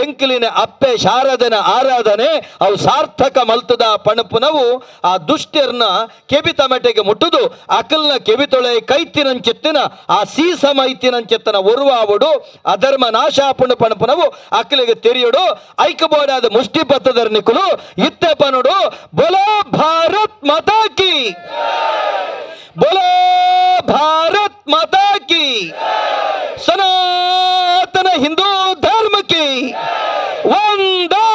ಎಂಕಿಲಿನ ಅಪ್ಪೆ ಶಾರದನ ಆರಾಧನೆ ಅವು ಸಾರ್ಥಕ ಮಲ್ತದ ಪಣಪುನವು ಆ ದುಷ್ಟರ್ನ ಕೆಬಿ ತಮಟೆಗೆ ಮುಟ್ಟುದು ಅಕಲ್ನ ಕೆಬಿತೊಳೆ ಕೈತಿನಂಚೆತ್ತಿನ ಆ ಸೀಸ ಮೈತಿನಂಚೆತ್ತನ ಒರುವಾವುಡು ಅಧರ್ಮ ನಾಶಾಪುಣ ಪಣಪುನವು ಅಕಲಿಗೆ ತೆರೆಯುಡು ಐಕಬೋಡಾದ ಮುಷ್ಟಿ ಪತ್ತದರ್ ನಿಕುಲು ಇತ್ತೆ ಪನುಡು ಬೋಲೋ ಭಾರತ್ ಮಾತಾ ಕಿ ಬೋಲೋ ಭಾರತ್ ಮಾತಾ ಕಿ ಸನಾತನ ಹಿಂದೂ ಧರ್ಮ ಕಿ ವಂದೇ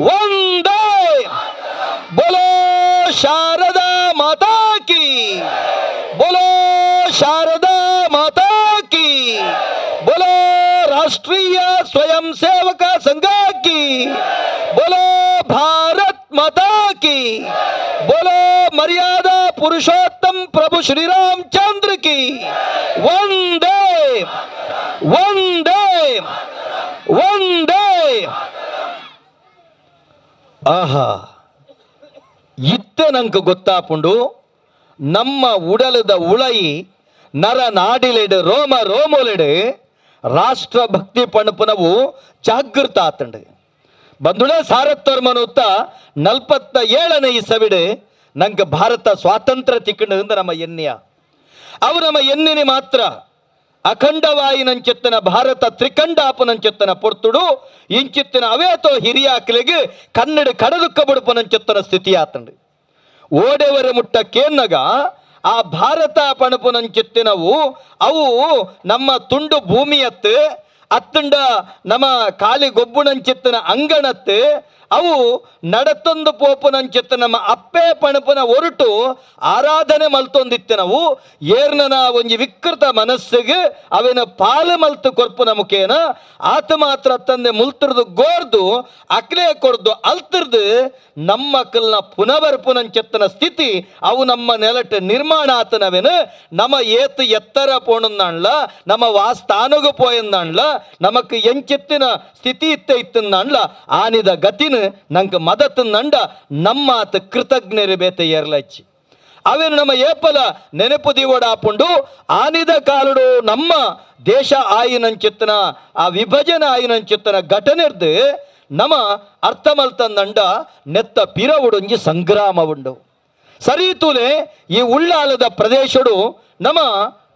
ವಂದೇ ಬೋಲೋ ಶಾರದಾ ಮಾತಾ ಕಿ ಬೋಲೋ ಶಾರದಾ ಮಾತಾ ಕಿ ಬೋಲೋ ರಾಷ್ಟ್ರೀಯ ಸ್ವಯಂ ಸೇವಕ ಸಂಘ ಕಿ ಬೋಲೋ ಭಾರತ್ ಮಾತಾ ಕಿ ಬೋಲೋ ಮರ್ಯಾದಾ ಪುರುಷೋತ್ತಮ ಪ್ರಭು ಶ್ರೀರಾಮ್ ಚಂದ್ರ ಕಿ ವಂದೇ ವಂದೇ ವಂದೇ. ಆಹಾ ಇತ್ತೆ ನಂಗೆ ಗೊತ್ತಾಪುಂಡು ನಮ್ಮ ಉಡಲದ ಉಳಯಿ ನರ ನಾಡಿಲೆಡು ರೋಮ ರೋಮೊಲೆಡು ರಾಷ್ಟ್ರಭಕ್ತಿ ಪಣಪುನವು ಜಾಗೃತ ಆತಂಡು. ಬಂಧುಳೆ ಸಾರತ್ತೋರ್ಮನುತ್ತ 47ನೇ ಇಸವಿಡು ನಂಗೆ ಭಾರತ ಸ್ವಾತಂತ್ರ್ಯ ತಿಕ್ಕಂಡು ನಮ್ಮ ಎನ್ನಿಯ ಅವು ನಮ್ಮ ಎನ್ನಿನಿ ಮಾತ್ರ ಅಖಂಡವಾಯಿನಂಚಿತ್ತನ ಭಾರತ ತ್ರಿಖಂಡಾಪನಂಚಿತ್ತನ ಪೊರ್ತುಡು ಇಂಚಿತ್ತಿನ ಅವೇತೋ ಹಿರಿಯಾಕ್ಲೆಗೆ ಕನ್ನಡ ಕಡದುಕ್ಕ ಬುಡುಪನಂಚಿತ್ತನ ಸ್ಥಿತಿ ಆತಂಡು. ಓಡೆವರ ಮುಟ್ಟ ಕೇನ್ನಗ ಆ ಭಾರತ ಪಣಪುನಂಚಿತ್ತಿನವು ಅವು ನಮ್ಮ ತುಂಡು ಭೂಮಿಯತ್ತು ಅತ್ತಂಡ ನಮ್ಮ ಕಾಲಿ ಗೊಬ್ಬುನಂಚಿತ್ತನ ಅಂಗಣತ್ತು ಅವು ನಡತೊಂದು ಪೋಪುನಂಚಿತ್ತ ನಮ್ಮ ಅಪ್ಪೆ ಪಣಪುನ ಒರಟು ಆರಾಧನೆ ಮಲ್ತೊಂದಿತ್ತನವು ಏರ್ನನ ಒಂಜಿ ವಿಕೃತ ಮನಸ್ಸಿಗೆ ಅವಿನ ಪಾಲು ಮಲ್ತು ಕೊರ್ಪುನ ಮುಖೇನ ಆತ ಮಾತ್ರ ತಂದೆ ಮುಲ್ತಿರ್ದು ಗೋರ್ದು ಅಕ್ಲೆ ಕೊರ್ದು ಅಲ್ತಿರ್ದು ನಮ್ಮ ಕಲ್ನ ಪುನಬರ್ಪುನಂಚಿತ್ತನ ಸ್ಥಿತಿ ಅವು ನಮ್ಮ ನೆಲಟ್ ನಿರ್ಮಾಣ ಆತನವೇನು ನಮ್ಮ ಏತು ಎತ್ತರ ಪೋಣಂದಾಣ್ಲ ನಮ್ಮ ವಾಸ್ತಾನಗು ಪೋಯಂದಾಣ್ಲ ನಮಕ್ ಎಂಚಿತ್ತಿನ ಸ್ಥಿತಿ ಇತ್ತ ಇತ್ತಂದಾಣ್ಲ ಆನಿದ ಗತಿನ ನಂಗೆ ಮದತ್ ನಂಡ ನಮ್ಮಾತ ಕೃತಜ್ಞರು ಬೇತೆ ಏರ್ಲಚ್ಚಿ ಅವೇನು ನಮ್ಮ ಏಪಲ ನೆನಪು ದಿವಡಾಪುಂಡು ಆನಿದ ಕಾಲುಡು ನಮ್ಮ ದೇಶ ಆಯಿನಂಚಿತ್ತನ ಆ ವಿಭಜನೆ ಆಯಿನಂಚಿತ್ತನ ಘಟನೆರ್ದು ನಮ್ಮ ಅರ್ಥ ಮಲ್ತಂದಂಡ ನೆತ್ತ ಪಿರವುಡೊಂಜಿ ಸಂಗ್ರಾಮ ಉಂಡು. ಸರಿತುಲೆ ಈ ಉಳ್ಳಾಲದ ಪ್ರದೇಶಡು ನಮ್ಮ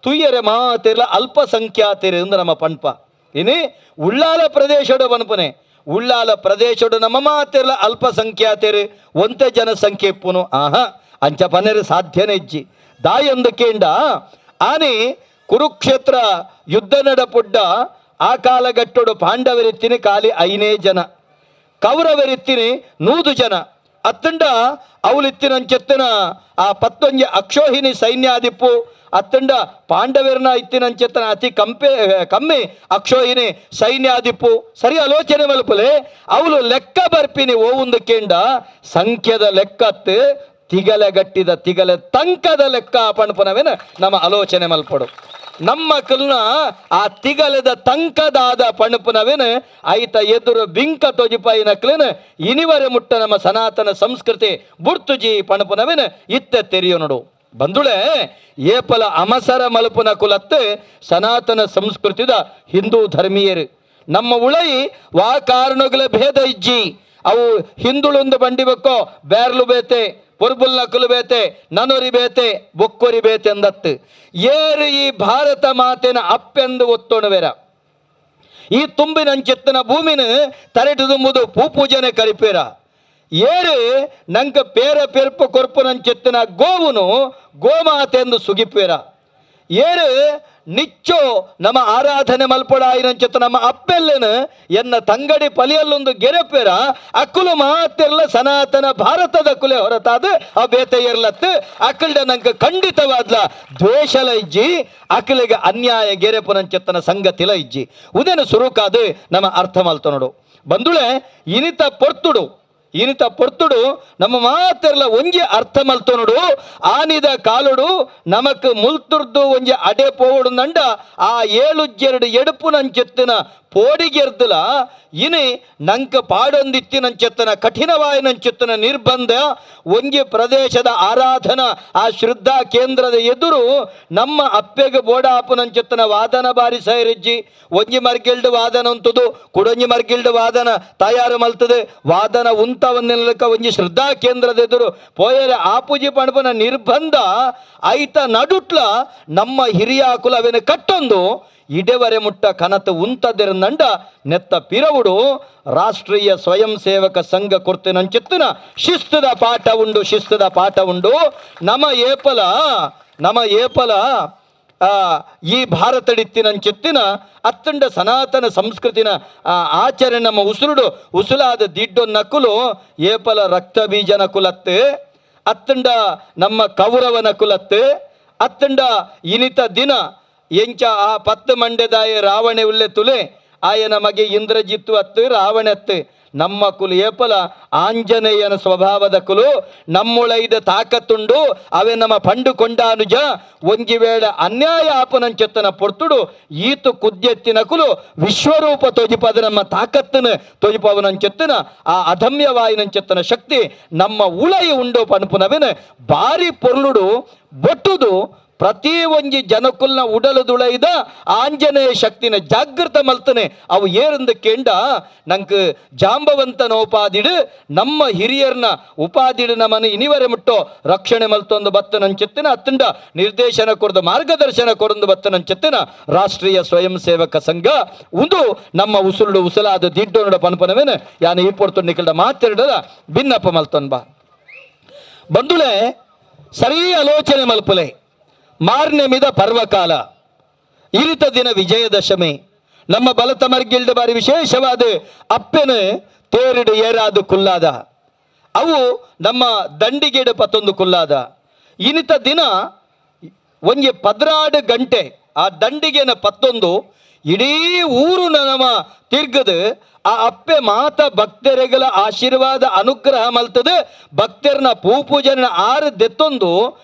ತುಯ್ಯರೆ ಮಾತಿರ್ಲ ಅಲ್ಪಸಂಖ್ಯಾತಿರು ಅಂದ ನಮ್ಮ ಪಣ್ಪ. ಇನಿ ಉಳ್ಳಾಲ ಪ್ರದೇಶಡು ಪನ್ಪನೆ ಉಳ್ಳಾಲ ಪ್ರದೇಶಡು ನಮ್ಮ ಮಾತಿರ್ಲ ಅಲ್ಪಸಂಖ್ಯಾತಿರು ಒಂತೆ ಜನಸಂಖ್ಯೆ ಪುನು ಆಹಾ ಅಂಚ ಪನೆರು ಸಾಧ್ಯನೇ ಇಜ್ಜಿ ದಾಯೊಂದು ಕೇಂಡ ಆನೆ ಕುರುಕ್ಷೇತ್ರ ಯುದ್ಧ ನಡಪುಡ್ಡ ಆ ಕಾಲಗಟ್ಟುಡು ಪಾಂಡವರಿತ್ತಿನಿ ಖಾಲಿ 5 ಜನ, ಕೌರವರಿತ್ತಿನಿ 100 ಜನ, ಅತ್ತಂಡ ಅವಲಿತ್ತಿನಂచెತ್ತನ ಆ ಪತ್ತೊಂಜಿ ಅಕ್ಷೋಹಿಣಿ ಸೈನ್ಯಾದಿಪ್ಪು ಅತ್ತಂಡ ಪಾಂಡವರನ ಇತ್ತಿನಂచెತ್ತನ ಅತಿ ಕಮ್ಮಿ ಅಕ್ಷೋಹಿಣಿ ಸೈನ್ಯಾದಿಪ್ಪು. ಸರಿ ಆಲೋಚನೆ ಮಲ್ಪಲೆ ಅವಳು ಲೆಕ್ಕ ಬರ್ಪಿನಿ ಓ ಒಂದು ಕೇಂಡ ಸಂಖ್ಯದ ಲೆಕ್ಕತ್ತು ತಿಗಲೆ ಗಟ್ಟಿದ ತಿಗಲೆ ತಂಕದ ಲೆಕ್ಕ ಪಣಪನವೇನ ನಮ್ಮ ಆಲೋಚನೆ ಮಲ್ಪಡು. ನಮ್ಮ ಕಲ್ನ ಆ ತಿಗಲದ ತಂಕದಾದ ಪಣಪನವೇನ ಐತ ಎದುರು ಬಿಂಕ ತೊಜಿಪಾಯಿನ ಕ್ಲನ ಇನಿವರೆ ಮುಟ್ಟ ನಮ್ಮ ಸನಾತನ ಸಂಸ್ಕೃತಿ ಬುರ್ತುಜಿ ಪಣಪನವೇನ ಇತ್ತ ತೆರಿಯೋ ನೋಡು. ಬಂಧುಳೆ ಏಪಲ ಅಮಸರ ಮಲಪುನ ಕುಲತ್ತೆ ಸನಾತನ ಸಂಸ್ಕೃತಿದ ಹಿಂದೂ ಧರ್ಮೀಯರು ನಮ್ಮ ಉಳೈ ವಾ ಕಾರಣಗಳ ಭೇದ ಇಜ್ಜಿ ಅವು ಹಿಂದುಳೊಂದು ಬಂಡಿಬೇಕೋ ಬೇರ್ಲು ಬೇತೆ ಪೊರ್ಬುಲ್ ನಕಲು ಬೇತೆ ನನೊರಿ ಬೇತೆ ಬೊಕ್ಕೊರಿ ಬೇತೆ ಅಂದತ್ತು ಏರು ಈ ಭಾರತ ಮಾತೆನ ಅಪ್ಪೆಂದು ಒತ್ತೊಣುವೆರ ಈ ತುಂಬಿನಂచెತ್ತನ ಭೂಮಿನ ತರೆಟು ತುಂಬುದು ಪೂಪೂಜನೆ ಕರಿಪೇರ ಏರು ನಂಕ ಪೇರ ಪೆರ್ಪು ಕೊರ್ಪುನಂచెತ್ತನ ಗೋವುನು ಗೋಮಾತೆಂದು ಸುಗಿಪೇರ ಏರು ನಿಚ್ಚೋ ನಮ್ಮ ಆರಾಧನೆ ಮಲ್ಪೊಡಾಯಿನಂచెತ್ತ ನಮ್ಮ ಅಪ್ಪೆಲ್ಲನ ಎನ್ನ ತಂಗಡಿ ಪಲಿಯಲ್ಲೊಂದು ಗೆರೆಪೇರ ಅಕ್ಕುಲು ಮಾತಿರ್ಲ ಸನಾತನ ಭಾರತದ ಕುಲೆ ಹೊರತಾದ ಆ ಬೇತೆ ಇರ್ಲತ್ತು ಅಕ್ಕಲ್ಡ ನಂಕ ಖಂಡಿತವಾದ್ಲ ದ್ವೇಷಲ ಇಜ್ಜಿ ಅಕ್ಕಲಿಗೆ ಅನ್ಯಾಯ ಗೆರೆಪುನಂచెತ್ತನ ಸಂಗತಿಲ ಇಜ್ಜಿ ಉದೇನು ಸುರುಕಾದು ನಮ್ಮ ಅರ್ಥ ಮಲ್ತ ನೋಡು. ಬಂಧುಳೆ ಇನಿತ ಪೊರ್ತುಡು ಇನಿತ ಪೊರ್ತುಡು ನಮ್ಮ ಮಾತೆರ್ಲ ಒಂಜಿ ಅರ್ಥ ಮಲ್ತೋ ನೋಡು. ಆನಿದ ಕಾಲುಡು ನಮಕ್ ಮುಲ್ತುರ್ದು ಒಂಜಿ ಅಡೆ ಪೋವಡು ನಂಡ ಆ 7 ಎಡುಪು ನಂచెತ್ತಿನ ಪೋಡಿಗೆರ್ದಲ ಇನಿ ನಂಕ ಪಾಡೊಂದಿತ್ತಿನಂచెತ್ತನ ಕಠಿಣವಾಯಿನಂచెತ್ತನ ನಿರ್ಬಂಧ ಒಂಜಿ ಪ್ರದೇಶದ ಆರಾಧನಾ ಆ ಶ್ರದ್ಧಾ ಕೇಂದ್ರದ ಎದುರು ನಮ್ಮ ಅಪ್ಪೆಗೆ ಬೋಡಾಪುನಂచెತ್ತನ ವಾದನ ಬಾರಿ ಸೈರಿಜ್ಜಿ ಒಂಜಿ ಮರ್ಗಿಲ್ಡು ವಾದನ ಉಂತುದು ಕುಡೊಂಜಿ ಮರ್ಗಿಲ್ಡು ವಾದನ ತಯಾರು ಮಲ್ತದೆ ವಾದನ ಉಂತವನ್ನೆಲ್ಲಕ ಒಂಜಿ ಶ್ರದ್ಧಾ ಕೇಂದ್ರದ ಎದುರು ಪೋಯರೆ ಆಪುಜಿ ಪಣಪನ ನಿರ್ಬಂಧ ಐತ ನಡುಟ್ಲ ನಮ್ಮ ಹಿರಿಯ ಕುಲವೇನ ಕಟ್ಟೊಂದು ಇಡೆವರೆ ಮುಟ್ಟ ಕನತ ಉಂತದಿರಂದಂಡ ನೆತ್ತ ಪಿರವುಡು ರಾಷ್ಟ್ರೀಯ ಸ್ವಯಂ ಸೇವಕ ಸಂಘ ಕೊರ್ತಿನಂಚಿತ್ತಿನ ಶಿಸ್ತದ ಪಾಠ ಉಂಡು, ಶಿಸ್ತದ ಪಾಠ ಉಂಡು. ನಮ ಏಪಲ ನಮ್ಮ ಏಪಲ ಈ ಭಾರತಡಿತ್ತಿನಂಚಿತ್ತಿನ ಅತ್ತಂಡ ಸನಾತನ ಸಂಸ್ಕೃತಿನ ಆಚರಣೆ ನಮ್ಮ ಉಸುರುಡು ಉಸುಲಾದ ದಿಡ್ಡೊ ನಕುಲು ಏಪಲ ರಕ್ತ ಬೀಜ ನಕುಲತ್ತು ಅತ್ತಂಡ ನಮ್ಮ ಕೌರವ ನಕುಲತ್ತು ಅತ್ತಂಡ ಇನಿತ ದಿನ ಎಂಚ ಆ ಪತ್ತು ಮಂಡೆದಾಯ ರಾವಣೆ ಉಲ್ಲೆ ತುಲೆ ಆಯ ನಮಗೆ ಇಂದ್ರಜಿತ್ತು ಅತ್ತು ರಾವಣೆ ಅತ್ತು ನಮ್ಮ ಕುಲು ಏಪಲ ಆಂಜನೇಯನ ಸ್ವಭಾವದ ಕುಲು ನಮ್ಮೊಳೈದ ತಾಕತ್ತುಂಡು ಅವೇ ನಮ್ಮ ಪಂಡು ಕೊಂಡಾನುಜ ಒಂಜಿ ವೇಳೆ ಅನ್ಯಾಯ ಆಪನಂಚೆತ್ತನ ಪೊರ್ತುಡು ಈತು ಕುದ್ಯೆತ್ತಿನ ಕುಲು ವಿಶ್ವರೂಪ ತೋಜಿಪದ ನಮ್ಮ ತಾಕತ್ತನ ತೋಜಿಪವನಂಚೆತ್ತನ ಆ ಅಧಮ್ಯವಾಯಿನಂಚೆತ್ತನ ಶಕ್ತಿ ನಮ್ಮ ಉಳೈ ಉಂಡು ಪನ್ಪುನವೇನ ಬಾರಿ ಪೊರ್ಲುಡು ಬೊಟ್ಟುದು ಪ್ರತಿ ಒಂಜಿ ಜನಕುಲ್ನ ಉಡಲು ದುಳೈದ ಆಂಜನೇಯ ಶಕ್ತಿನ ಜಾಗೃತ ಮಲ್ತನೆ ಅವು ಏರಂದು ಕೇಂಡ ನಂಗೆ ಜಾಂಬವಂತನ ಉಪಾದಿಡು ನಮ್ಮ ಹಿರಿಯರ್ನ ಉಪಾದಿಡು ನಮ್ಮನ್ನು ಇನಿವರೆ ಮುಟ್ಟೋ ರಕ್ಷಣೆ ಮಲ್ತೊಂದು ಬತ್ತನಂಚೆತ್ತಿನ ಅತ್ತಂಡ ನಿರ್ದೇಶನ ಕೊರದು ಮಾರ್ಗದರ್ಶನ ಕೊರೊಂದು ಬತ್ತನಂಚೆತ್ತಿನ ರಾಷ್ಟ್ರೀಯ ಸ್ವಯಂ ಸೇವಕ ಸಂಘ ಉಂದು ನಮ್ಮ ಉಸುರುಡು ಉಸಲಾದ ದಿಡ್ಡೋನುಡ ಪನ್ಪನವೇನು ಯಾನು ಈ ಪೊರ್ತು ನಿಕಲ್ಡ ಮಾತೆರಡದ ಭಿನ್ನಪ್ಪ ಮಲ್ತೊನ್ ಬಾ ಬಂಧುಳೆ ಸರಿ ಆಲೋಚನೆ ಮಲ್ಪುಲೆ ಮಾರ್ನೆಮಿದ ಪರ್ವಕಾಲ ಇರಿತ ದಿನ ವಿಜಯದಶಮಿ ನಮ್ಮ ಬಲತಮರ್ಗಿಲ್ದ ಬಾರಿ ವಿಶೇಷವಾದ ಅಪ್ಪೆನ ತೇರಿಡು ಏರಾದು ಕುಲ್ಲಾದ ಅವು ನಮ್ಮ ದಂಡಿಗೇಡು ಪತ್ತೊಂದು ಕುಲ್ಲಾದ ಇನಿತ ದಿನ ಒಂಜಿ 12 ಗಂಟೆ ಆ ದಂಡಿಗೆನ ಪತ್ತೊಂದು ಇಡೀ ಊರು ನಮ್ಮ ತಿರ್ಗದು ಆ ಅಪ್ಪೆ ಮಾತ ಭಕ್ತರಿಗಳ ಆಶೀರ್ವಾದ ಅನುಗ್ರಹ ಮಲ್ತದೆ ಭಕ್ತರನ್ನ ಪೂಪೂಜನ ಆರು ದೆತ್ತೊಂದು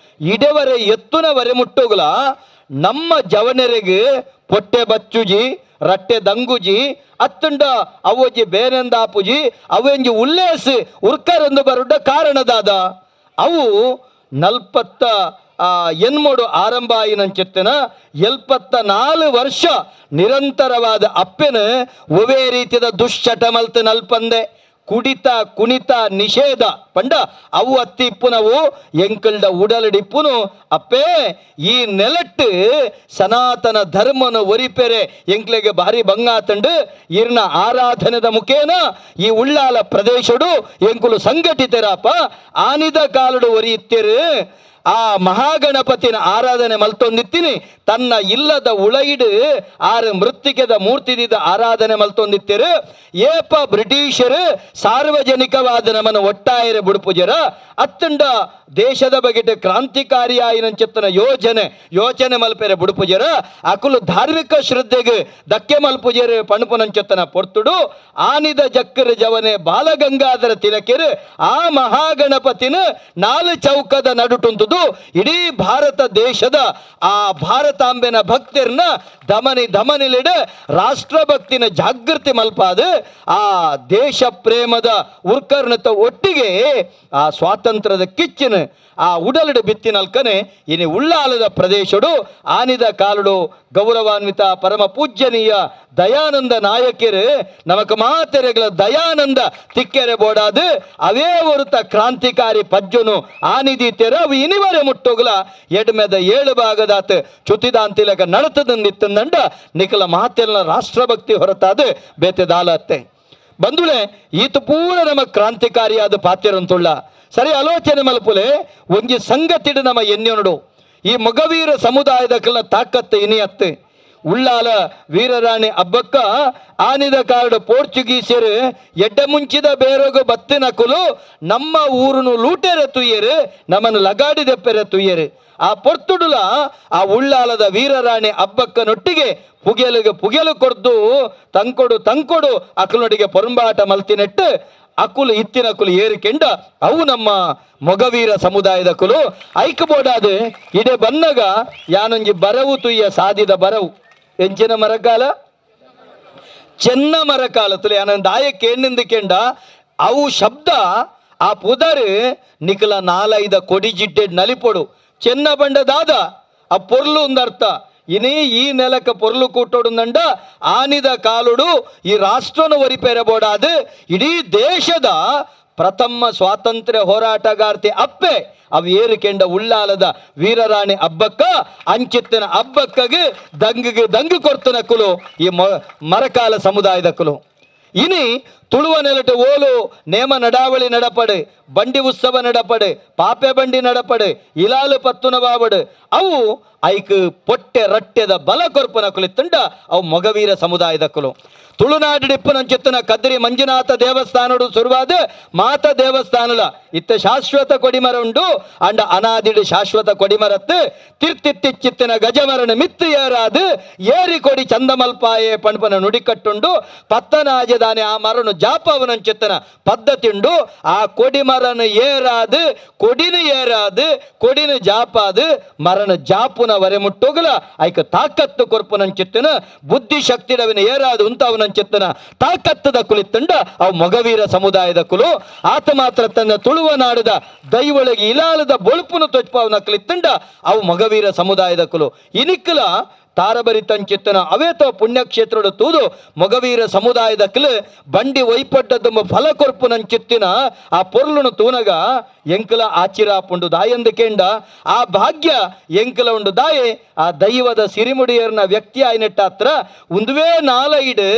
ಇಡವರೆ ಎತ್ತುನವರೆ ಮುಟ್ಟೋಗ್ಲ ನಮ್ಮ ಜವನರಿಗೆ ಪೊಟ್ಟೆ ಬಚ್ಚುಜಿ ರಟ್ಟೆ ದಂಗುಜಿ ಅತ್ತುಂಡ ಅವೊಂಜಿ ಬೇನೆಂದಾಪುಜಿ ಅವೆಂಜಿ ಉಲ್ಲೇಸ್ ಉರ್ಕರೆಂದು ಬರುಡ ಕಾರಣದಾದ ಅವು 48 ಆರಂಭ ಆಯಿನಂಚೆತ್ತನ 74 ವರ್ಷ ನಿರಂತರವಾದ ಅಪ್ಪೆನ ಒವೇ ರೀತಿಯ ದುಶ್ಚಟ ಮಲ್ತ ನಲ್ಪಂದೆ ಕುಡಿತ ಕುಣಿತ ನಿಷೇಧ ಪಂಡ ಅವು ಅತ್ತಿ ಇಪ್ಪುನವು ಎಂಕಲ್ಡ ಉಡಲಡಿಪ್ಪುನು ಅಪ್ಪೇ ಈ ನೆಲಟ್ಟು ಸನಾತನ ಧರ್ಮನ ಒರಿಪೆರೆ ಎಂಕ್ಲೆಗೆ ಭಾರಿ ಬಂಗಾತಂಡು ಇರ್ನ ಆರಾಧನೆದ ಮುಖೇನ ಈ ಉಳ್ಳಾಲ ಪ್ರದೇಶಡು ಎಂಕುಲು ಸಂಘಟಿತರಪ್ಪ ಆನಿದ ಕಾಲಡು ಒರಿಯುತ್ತೀರು ಆ ಮಹಾಗಣಪತಿನ ಆರಾಧನೆ ಮಲ್ತೊಂದಿತ್ತೀನಿ ತನ್ನ ಇಲ್ಲದ ಉಳೈಡು ಆರು ಮೃತ್ತಿಕೆದ ಮೂರ್ತಿದಿದ್ದ ಆರಾಧನೆ ಮಲ್ತೊಂದಿತ್ತೀರು ಏಪ ಬ್ರಿಟಿಷರು ಸಾರ್ವಜನಿಕವಾದ ನಮ್ಮನ್ನು ಒಟ್ಟಾಯರೆ ಬುಡುಪುಜರ ಅತ್ತಂಡ ದೇಶದ ಬಗೆಟ ಕ್ರಾಂತಿಕಾರಿಯಾಯಿನಂಚೆತ್ತನ ಯೋಚನೆ ಮಲ್ಪೆರೆ ಬುಡುಪುಜರ ಅಕುಲು ಧಾರ್ಮಿಕ ಶ್ರದ್ಧೆಗೆ ಧಕ್ಕೆ ಮಲ್ಪುಜರು ಪಣಪುನಂಚೆತ್ತನ ಪೊರ್ತುಡು ಆನಿದ ಜಕ್ಕರ ಜವನೆ ಬಾಲಗಂಗಾಧರ ತಿಲಕೆರು ಆ ಮಹಾಗಣಪತಿನ 4 ಚೌಕದ ನಡುಟುಂತುದು ಇಡೀ ಭಾರತ ದೇಶದ ಆ ಭಾರತಾಂಬೆನ ಭಕ್ತರನ್ನ ಧಮನಿ ಧಮನಿಲಿಡ ರಾಷ್ಟ್ರಭಕ್ತಿನ ಜಾಗೃತಿ ಮಲ್ಪಾದ ಆ ದೇಶ ಪ್ರೇಮದ ಉರ್ಕರ್ಣತ ಒಟ್ಟಿಗೆ ಆ ಸ್ವಾತಂತ್ರ್ಯದ ಕಿಚ್ಚಿನ ಆ ಉಡಲಿಡ ಬಿತ್ತಿನಲ್ಕನೆ ಇನಿ ಉಳ್ಳಾಲದ ಪ್ರದೇಶಡು ಆನಿದ ಕಾಲುಡು ಗೌರವಾನ್ವಿತ ಪರಮ ಪೂಜ್ಯನೀಯ ದಯಾನಂದ ನಾಯಕರು ನಮಕ ಮಾತೆರೆಗಳ ದಯಾನಂದ ತಿಕ್ಕೆರೆ ಬೋಡಾದು ಅವೇ ಒರುತ ಕ್ರಾಂತಿಕಾರಿ ಪಜ್ಜನು ಆನಿದಿ ತೆರ ಅವು ಇನಿವರೆ ಮುಟ್ಟೋಗ್ಲ ಎಡ್ಮೆದ 7 ಭಾಗದಾತ ಚುತಿದಾಂತಿಲಕ ನಡತದಂದಿತ್ತಂದಂಡ ನಿಖಲ ಮಾತೆಲ್ಲ ರಾಷ್ಟ್ರಭಕ್ತಿ ಹೊರತಾದ ಬೇತೆದಾಲತ್ತೆ ಬಂಧುಳೆ ಈತ ಪೂರ ನಮ್ಮ ಕ್ರಾಂತಿಕಾರಿಯಾದ ಪಾತ್ರರಂತುಳ್ಳ ಸರಿ ಆಲೋಚನೆ ಮಲ್ಪುಲೆ ಒಂಜಿ ಸಂಗತಿಡು ನಮ್ಮ ಎನ್ನೆನಡು ಈ ಮೊಗವೀರ ಸಮುದಾಯದ ಕಲ್ಲ ತಾಕತ್ತು ಇನಿಯತ್ತು ಉಳ್ಳಾಲ ವೀರರಾಣಿ ಅಬ್ಬಕ್ಕ ಆನಿದ ಕಾರಡು ಪೋರ್ಚುಗೀಸರು ಎಡ್ಡ ಮುಂಚಿದ ಬೇರೋಗ ಬತ್ತಿನ ಕುಲು ನಮ್ಮ ಊರುನು ಲೂಟೆರೆ ತುಯ್ಯರು ನಮ್ಮನ್ನು ಲಗಾಡಿದೆಪ್ಪೆರೆ ತುಯ್ಯರು ಆ ಪೊರ್ತುಡುಲ ಆ ಉಳ್ಳಾಲದ ವೀರರಾಣಿ ಅಬ್ಬಕ್ಕನೊಟ್ಟಿಗೆ ಪುಗೆಲುಗೆ ಪುಗೆಲು ಕೊಡ್ದು ತಂಕೊಡು ತಂಕೊಡು ಅಕುಲೊಡಿಗೆ ಪೊರಂಬಾಟ ಮಲ್ತಿನೆಟ್ಟು ಅಕುಲು ಇತ್ತಿನ ಕುಲು ಏರಿಕೆಂಡ ಅವು ನಮ್ಮ ಮೊಗವೀರ ಸಮುದಾಯದ ಕುಲು ಐಕಬೋಡಾದ ಇಡೆ ಬನ್ನಗ ಯಾನೊಂಜಿ ಬರವು ತುಯ್ಯ ಸಾದಿದ ಬರವು ಎಂಚಿನ ಮರಕಾಲ ಚೆನ್ನ ಮರಕಾಲ ತುಲೆ ಯಾನೊಂದು ಆಯ ಕೇಂಡಿಂದ ಕೆಂಡ ಅವು ಶಬ್ದ ಆ ಪುದರ್ ನಿಖಲ 4-5 ಕೊಡಿ ಜಿಡ್ಡೆ ನಲಿಪೊಡು ಚೆನ್ನ ಬಂಡದಾದ ಆ ಪೊರ್ಲು ಒಂದರ್ಥ ಇನಿ ಈ ನೆಲಕ ಪೊರ್ಲು ಕೂಟೋಡುಂದಂಡ ಆನಿದ ಕಾಲುಡು ಈ ರಾಷ್ಟ್ರನ ಒರಿಪೆರಬೋಡಾದ ಇಡೀ ದೇಶದ ಪ್ರಥಮ ಸ್ವಾತಂತ್ರ್ಯ ಹೋರಾಟಗಾರ್ತಿ ಅಪ್ಪೆ ಅವು ಏರುಕೆಂಡ ಉಳ್ಳಾಲದ ವೀರರಾಣಿ ಅಬ್ಬಕ್ಕ ಅಂಚಿತ್ತಿನ ಅಬ್ಬಕ್ಕಗೆ ದಂಗಿಗೆ ದಂಗು ಕೊರ್ತನ ಕುಲು ಈ ಮರಕಾಲ ಸಮುದಾಯದ ಕುಲು ಇನಿ ತುಳುವ ನೆಲಟು ಓಲು ನೇಮ ನಡಾವಳಿ ನಡಪಡು ಬಂಡಿ ಉತ್ಸವ ನಡಪಡು ಪಾಪೆ ಬಂಡಿ ನಡಪಡು ಇಲಾಲು ಪತ್ತುನ ಬಾಬಡು ಅವು ಐಕ್ ಪೊಟ್ಟೆ ರಟ್ಟೆದ ಬಲ ಕೊರ್ಪುನ ಕುಲಿತ್ತುಂಡ ಅವು ಮೊಗವೀರ ಸಮುದಾಯದ ಕುಲು ತುಳುನಾಡಿಡಿಪ್ಪುನಂಚಿತ್ತನ ಕದ್ರಿ ಮಂಜುನಾಥ ದೇವಸ್ಥಾನಡು ಸುರುವಾದ ಮಾತ ದೇವಸ್ಥಾನಲ ಇತ್ತ ಶಾಶ್ವತ ಕೊಡಿಮರ ಉಂಡು ಅಂಡ ಅನಾದಿಡು ಶಾಶ್ವತ ಕೊಡಿಮರತ್ತು ತಿರ್ತಿತ್ತಿಚ್ಚಿತ್ತಿನ ಗಜಮರನ ಮಿತ್ತು ಏರಾದು ಏರಿ ಕೊಡಿ ಚಂದಮಲ್ಪಾಯೆ ಪಣ್ಪನ ನುಡಿಕಟ್ಟುಂಡು ಪತ್ತನಾಜದಾನೆ ಆ ಮರನು ಜಾಪವನಂಚಿತ್ತನ ಪದ್ಧತಿಂಡು ಆ ಕೊಡಿಮರನು ಏರಾದು ಕೊಡಿನು ಏರಾದು ಕೊಡಿನು ಜಾಪಾದು ಮರನ ಜಾಪುನ ವರೆ ಮುಟ್ಟೋಗಲ ಐಕ ತಾಕತ್ತು ಕೊರ್ಪುನಂಚಿತ್ತನ ಬುದ್ಧಿ ಶಕ್ತಿಡವಿನ ಏರಾದು ಉಂತಾವನಂಚಿತ್ತನ ತಾಕತ್ತದ ಕುಲಿತ್ತುಂಡ ಅವು ಮೊಗವೀರ ಸಮುದಾಯದ ಕುಲು ಆತ ಮಾತ್ರ ತನ್ನ ತುಳುವ ನಾಡದ ದೈವೊಳಗೆ ಇಲಾಲದ ಬೊಳುಪುನು ತೊಚ್ಪಾವನ ಕುಲಿತ್ತುಂಡ ಅವು ಮೊಗವೀರ ಸಮುದಾಯದ ಕುಲು ಇನಿಕ್ಕಲ ತಾರಬರಿ ತಂಚಿತ್ತನ ಅವೇತೋ ಪುಣ್ಯಕ್ಷೇತ್ರದ ತೂದು ಮೊಗವೀರ ಸಮುದಾಯದ ಕಿಲು ಬಂಡಿ ಒಯ್ಪಟ್ಟದ್ದು ಫಲ ಕೊರ್ಪು ನಂಚಿತ್ತಿನ ಆ ಪೊರ್ಲುನು ತೂನಗ ಎಂಕಲ ಆಚಿರಾಪುಂಡು ದಾಯಂದು ಕೇಂಡ ಆ ಭಾಗ್ಯ ಎಂಕಲ ಉಂಡು ದಾಯೆ ಆ ದೈವದ ಸಿರಿಮುಡಿಯರ್ನ ವ್ಯಕ್ತಿ ಆಯ್ನೆಟ್ಟಾತ್ರ ಒಂದುವೇ ನಾಲೈಡು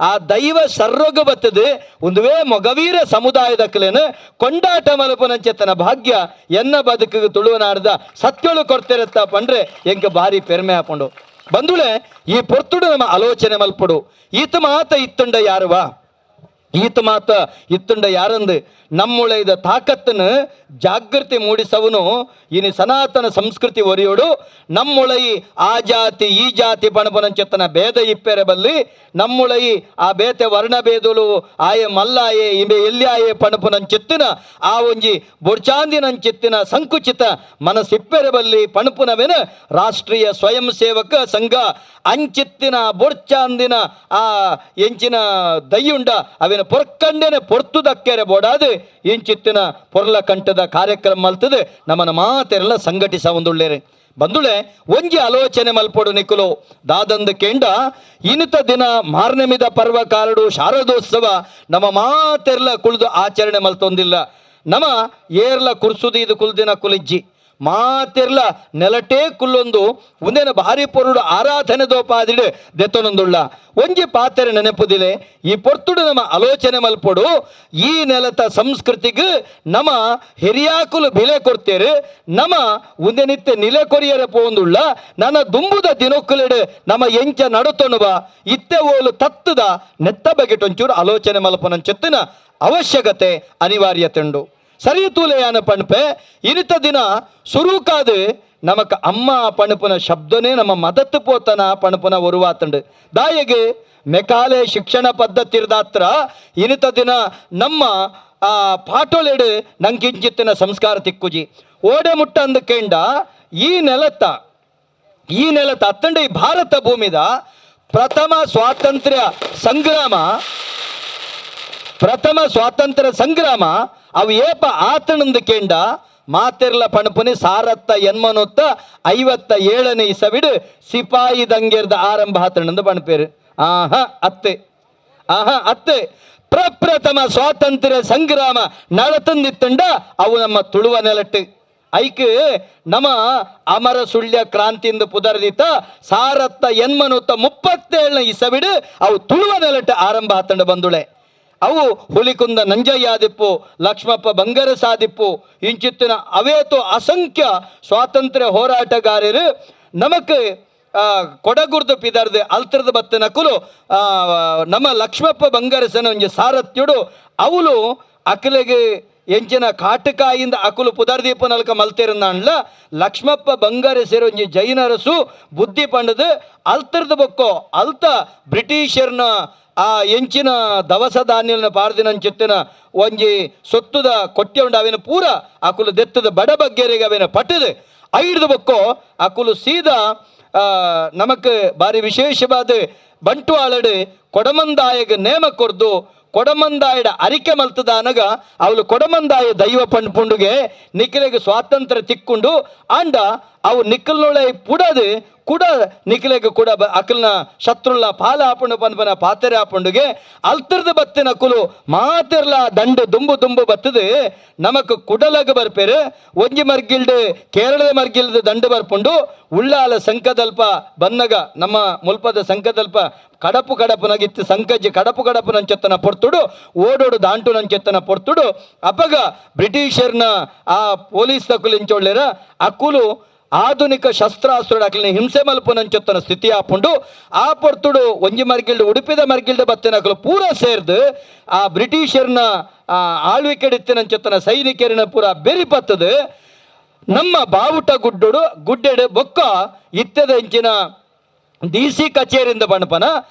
ಆ ದೈವ ಸರ್ರೋಗ ಬತ್ತದು ಒಂದುವೇ ಮೊಗವೀರ ಸಮುದಾಯದ ಕಿಲೇನು ಕೊಂಡಾಟ ಮಲಪುನಂಚೆತ್ತನ ಭಾಗ್ಯ ಎನ್ನ ಬದುಕಿಗೆ ತುಳುವನಾಡ್ದ ಸತ್ಯಳು ಕೊಡ್ತಿರತ್ತ ಪಂಡ್ರೆ ಎಂಕ ಭಾರಿ ಪೆರ್ಮೆ ಹಾಕೊಂಡು ಬಂಧುಳೆ ಈ ಪೊರ್ತುಡು ನಮ್ಮ ಆಲೋಚನೆ ಮಲ್ಪಡು ಈತ ಮಾತ ಇತ್ತುಂಡ ಯಾರುವ ಈತ ಮಾತ ಇತ್ತುಂಡ ಯಾರಂದು ನಮ್ಮೊಳೆದ ತಾಕತ್ತನ್ನು ಜಾಗೃತಿ ಮೂಡಿಸವನು ಇನಿ ಸನಾತನ ಸಂಸ್ಕೃತಿ ಒರಿಯೋಡು ನಮ್ಮೊಳೈ ಆ ಜಾತಿ ಈ ಜಾತಿ ಪಣಪನಂಚೆತ್ತನ ಭೇದ ಇಪ್ಪೆರೆ ಬಲ್ಲಿ ನಮ್ಮೊಳೈ ಆ ಬೇತೆ ವರ್ಣ ಭೇದಲು ಆಯೆ ಮಲ್ಲಾಯೆ ಇಂಬೆ ಎಲ್ಯಾಯೆ ಪಣಪುನಂಚೆತ್ತಿನ ಆ ಒಂಜಿ ಬೊಡ್ಚಾಂದಿನಂಚೆತ್ತಿನ ಸಂಕುಚಿತ ಮನಸ್ಸಿಪ್ಪೆರೆ ಬಲ್ಲಿ ಪಣಪುನವೆನ ರಾಷ್ಟ್ರೀಯ ಸ್ವಯಂ ಸೇವಕ ಸಂಘ ಅಂಚಿತ್ತಿನ ಬೊಡ್ಚಾಂದಿನ ಆ ಎಂಚಿನ ದಯ್ಯುಂಡ ಅವಿನ ಪೊರ್ಕಂಡೆನೆ ಪೊರ್ತು ದಕ್ಕೆರೆ ಬೋಡಾದು ಇಂಚಿತ್ತಿನ ಪೊರ್ಲ ಕಂಠದ ಕಾರ್ಯಕ್ರಮ ಮಲ್ತದೆ ನಮ್ಮನ ಮಾತೆರೆಲ್ಲ ಸಂಘಟಿಸ ಒಂದುಳ್ಳೇರೆ ಬಂದುಳೆ ಒಂಜಿ ಆಲೋಚನೆ ಮಲ್ಪೊಡು ನಿಕುಲು ದಾದಂದು ಕೇಂಡ ಇನಿತ ದಿನ ಮಾರ್ನೆಮಿದ ಪರ್ವ ಕಾರಡು ಶಾರದೋತ್ಸವ ನಮ್ಮ ಮಾತೆರ್ಲ ಕುಳಿದು ಆಚರಣೆ ಮಲ್ತೊಂದಿಲ್ಲ ನಮ್ಮ ಏರ್ಲ ಕುರ್ಸುದು ಇದು ಕುಲ್ದಿನ ಕುಲಿಜ್ಜಿ ಮಾತಿರ್ಲ ನೆಲಟೇ ಕುಲ್ಲೊಂದು ಒಂದೇನ ಭಾರಿ ಪೊರುಡು ಆರಾಧನೆ ದೋಪಾದಿಡು ದೆತ್ತೊನೊಂದುಳ್ಳ ಒಂಜಿ ಪಾತೆರೆ ನೆನಪುದಿಲೆ ಈ ಪೊರ್ತುಡು ನಮ್ಮ ಆಲೋಚನೆ ಮಲ್ಪೊಡು ಈ ನೆಲತ ಸಂಸ್ಕೃತಿಗೆ ನಮ್ಮ ಹಿರಿಯಾಕುಲು ಬಿಲೆ ಕೊಡ್ತೇರು ನಮ್ಮ ಒಂದೇ ನಿಲೆ ಕೊರಿಯರೆ ಪೋಂದುಳ್ಳ ನನ್ನ ದುಂಬುದ ದಿನೊಕ್ಕುಲೆಡು ನಮ್ಮ ಎಂಚ ನಡುತೊನುವ ಇತ್ತೆ ಓಲು ತತ್ತದ ನೆತ್ತ ಬಗೆಟೊಂಚೂರು ಆಲೋಚನೆ ಮಲ್ಪನಂಚೆತ್ತಿನ ಅವಶ್ಯಕತೆ ಅನಿವಾರ್ಯತೆ ಉಂಡು ಸರಿ ತೂಲೆಯಾನ ಪಣಪೆ ಇನಿತ ದಿನ ಸುರುಕಾದು ನಮಕ್ ಅಮ್ಮ ಪಣಪುನ ಶಬ್ದನೇ ನಮ್ಮ ಮದತ್ತು ಪೋತನ ಪಣಪುನ ಒರುವಾತಂಡು ದಾಯಗೆ ಮೆಕಾಲೆ ಶಿಕ್ಷಣ ಪದ್ಧತಿರ್ದಾತ್ರ ಇನಿತ ದಿನ ನಮ್ಮ ಆ ಪಾಟೊಲೆಡು ನಂಗಿಂಚಿತ್ತಿನ ಸಂಸ್ಕಾರ ತಿಕ್ಕುಜಿ ಓಡೆ ಮುಟ್ಟ ಅಂದಕೆಂಡ ಈ ನೆಲತ್ತ ಅತ್ತಂಡ ಈ ಭಾರತ ಭೂಮಿದ ಪ್ರಥಮ ಸ್ವಾತಂತ್ರ್ಯ ಸಂಗ್ರಾಮ ಅವು ಏಪ ಆತನಂದು ಕೇಂಡ ಮಾತಿರ್ಲ ಪಣಪುನಿ ಸಾರತ್ತ ಎನ್ಮನೊತ್ತ 57ನೇ ಇಸವಿಡು ಸಿಪಾಯಿ ದಂಗೆರ್ದ ಆರಂಭ ಆತನಂದು ಪಣಪೇರು. ಆಹಾ ಅತ್ತೆ ಆಹಾ ಅತ್ತೆ ಪ್ರಪ್ರಥಮ ಸ್ವಾತಂತ್ರ್ಯ ಸಂಗ್ರಾಮ ನಡತಂದಿತ್ತಂಡ ಅವು ನಮ್ಮ ತುಳುವ ನೆಲಟ್ಟು ಐಕ್ ನಮ್ಮ ಅಮರ ಸುಳ್ಯ ಕ್ರಾಂತಿಯಿಂದ ಪುದರ್ದಿತ್ತ ಸಾರತ್ತ ಎನ್ಮನೊತ್ತ 37ನೇ ಇಸವಿಡು ಅವು ತುಳುವ ನೆಲಟ್ಟು ಆರಂಭ ಆತಂಡ ಬಂದುಳೆ. ಅವು ಹುಲಿಕುಂದ ನಂಜಯ್ಯಾದಿಪ್ಪು, ಲಕ್ಷ್ಮಪ್ಪ ಬಂಗರ ಸಾದಿಪ್ಪು, ಇಂಚಿತ್ತಿನ ಅವೇತು ಅಸಂಖ್ಯ ಸ್ವಾತಂತ್ರ್ಯ ಹೋರಾಟಗಾರರು ನಮಕ್ ಕೊಡಗುರ್ದು ಪಿದರ್ದು ಅಲ್ತರದ ಬತ್ತಿನ ಕುಲು ನಮ್ಮ ಲಕ್ಷ್ಮಪ್ಪ ಬಂಗರಸನ ಒಂಜಿ ಸಾರಥ್ಯುಡು ಅವಳು ಅಕಲೆಗೆ ಎಂಚಿನ ಕಾಟಕಾಯಿಂದ ಅಕುಲು ಪುದರ್ದೀಪ ನಲ್ಕ ಮಲ್ತಿರಂದಾಂಡ್ಲ ಲಕ್ಷ್ಮಪ್ಪ ಬಂಗರಸರು ಒಂಜಿ ಜೈನರಸು ಬುದ್ಧಿ ಪಂಡದು ಅಲ್ತರದ ಬೊಕ್ಕೋ ಅಲ್ತ ಬ್ರಿಟಿಷರ್ನ ಆ ಎಂಚಿನ ದವಸ ಧಾನ್ಯನ ಪಾರ್ದಿನಂಚಿತ್ತಿನ ಒಂಜಿ ಸೊತ್ತುದ ಕೊಟ್ಟೆ ಉಂಡು ಅವಿನ ಪೂರ ಅಕುಲು ದೆತ್ತದ ಬಡ ಬಗ್ಗೆರಿಗೆ ಅವಿನ ಪಟ್ಟದು ಐಡ್ದು ಬೊಕ್ಕೋ ಅಕುಲು ಸೀದಾ ನಮಕ್ ಬಾರಿ ವಿಶೇಷವಾದ ಬಂಟುವಾಳಡು ಕೊಡಮಂದಾಯಗ ನೇಮ ಕೊರ್ದು ಕೊಡಮಂದಾಯಡ ಅರಿಕೆ ಮಲ್ತದಾನಗ ಅವಳು ಕೊಡಮಂದಾಯ ದೈವ ಪಂಡುಗೆ ನಿಖಿಲೆಗೆ ಸ್ವಾತಂತ್ರ್ಯ ತಿಕ್ಕೊಂಡು ಅಂಡ ಅವು ನಿಖಲ್ನೊಳೆ ಪುಡದು ಕೂಡ ನಿಖಿಲೆಗೆ ಕೂಡ ಅಕಲ್ನ ಶತ್ರುಲ್ಲ ಪಾಲ ಆಪುಂಡು ಪನ್ಪನ ಪಾತೆರೆ ಆಪುಂಡುಗೆ ಅಲ್ತರದ ಬತ್ತಿನ ಕುಲು ಮಾತಿರ್ಲ ದಂಡು ದುಂಬು ದುಂಬು ಬತ್ತದು ನಮಕ್ ಕುಡಲಗ ಬರ್ಪೇರು ಒಂಜಿ ಮರ್ಗಿಲ್ಡು ಕೇರಳದ ಮರ್ಗಿಲ್ದ ದಂಡು ಬರ್ಪುಂಡು ಉಳ್ಳಾಲ ಸಂಕದಲ್ಪ ಬನ್ನಗ ನಮ್ಮ ಮುಲ್ಪದ ಸಂಕದಲ್ಪ ಕಡಪು ಕಡಪುನಗಿತ್ತು ಸಂಕಜ್ಜಿ ಕಡಪು ಕಡಪು ನಂಚೆತ್ತನ ಪೊರ್ತುಡು ಓಡೋಡು ದಾಂಟು ನಂಚೆತ್ತನ ಪೊರ್ತುಡು ಅಪಗ ಬ್ರಿಟಿಷರ್ನ ಆ ಪೊಲೀಸ್ ತಕುಲು ಇಂಚೊಳ್ಳೆರ ಅಕುಲು ಆಧುನಿಕ ಶಸ್ತ್ರಾಸ್ತ್ರ ಅಕ್ಲಿನ ಹಿಂಸೆ ಮಲ್ಪುನಂಚೊತ್ತನ ಸ್ಥಿತಿ ಆಪುಂಡು. ಆ ಪೊರ್ತುಡು ಒಂಜಿ ಮರ್ಗಿಲ್ಡ್ ಉಡುಪಿದ ಮರ್ಗಿಲ್ಡ್ ಬತ್ತಿನಕಲು ಪೂರ ಸೇರ್ದು ಆ ಬ್ರಿಟಿಷರ್ನ ಆಳ್ವಿಕೆಡಿತ್ತಿನಂಚೊತ್ತನ ಸೈನಿಕರಿನ ಪೂರ ಬೆರಿಪತ್ತದು ನಮ್ಮ ಬಾವುಟ ಗುಡ್ಡೋಡು ಗುಡ್ಡೆಡು ಬೊಕ್ಕ ಇತ್ತದ ಇಂಚಿನ ಡಿ ಸಿ ಕಚೇರಿಯಿಂದ ಬಣಪನ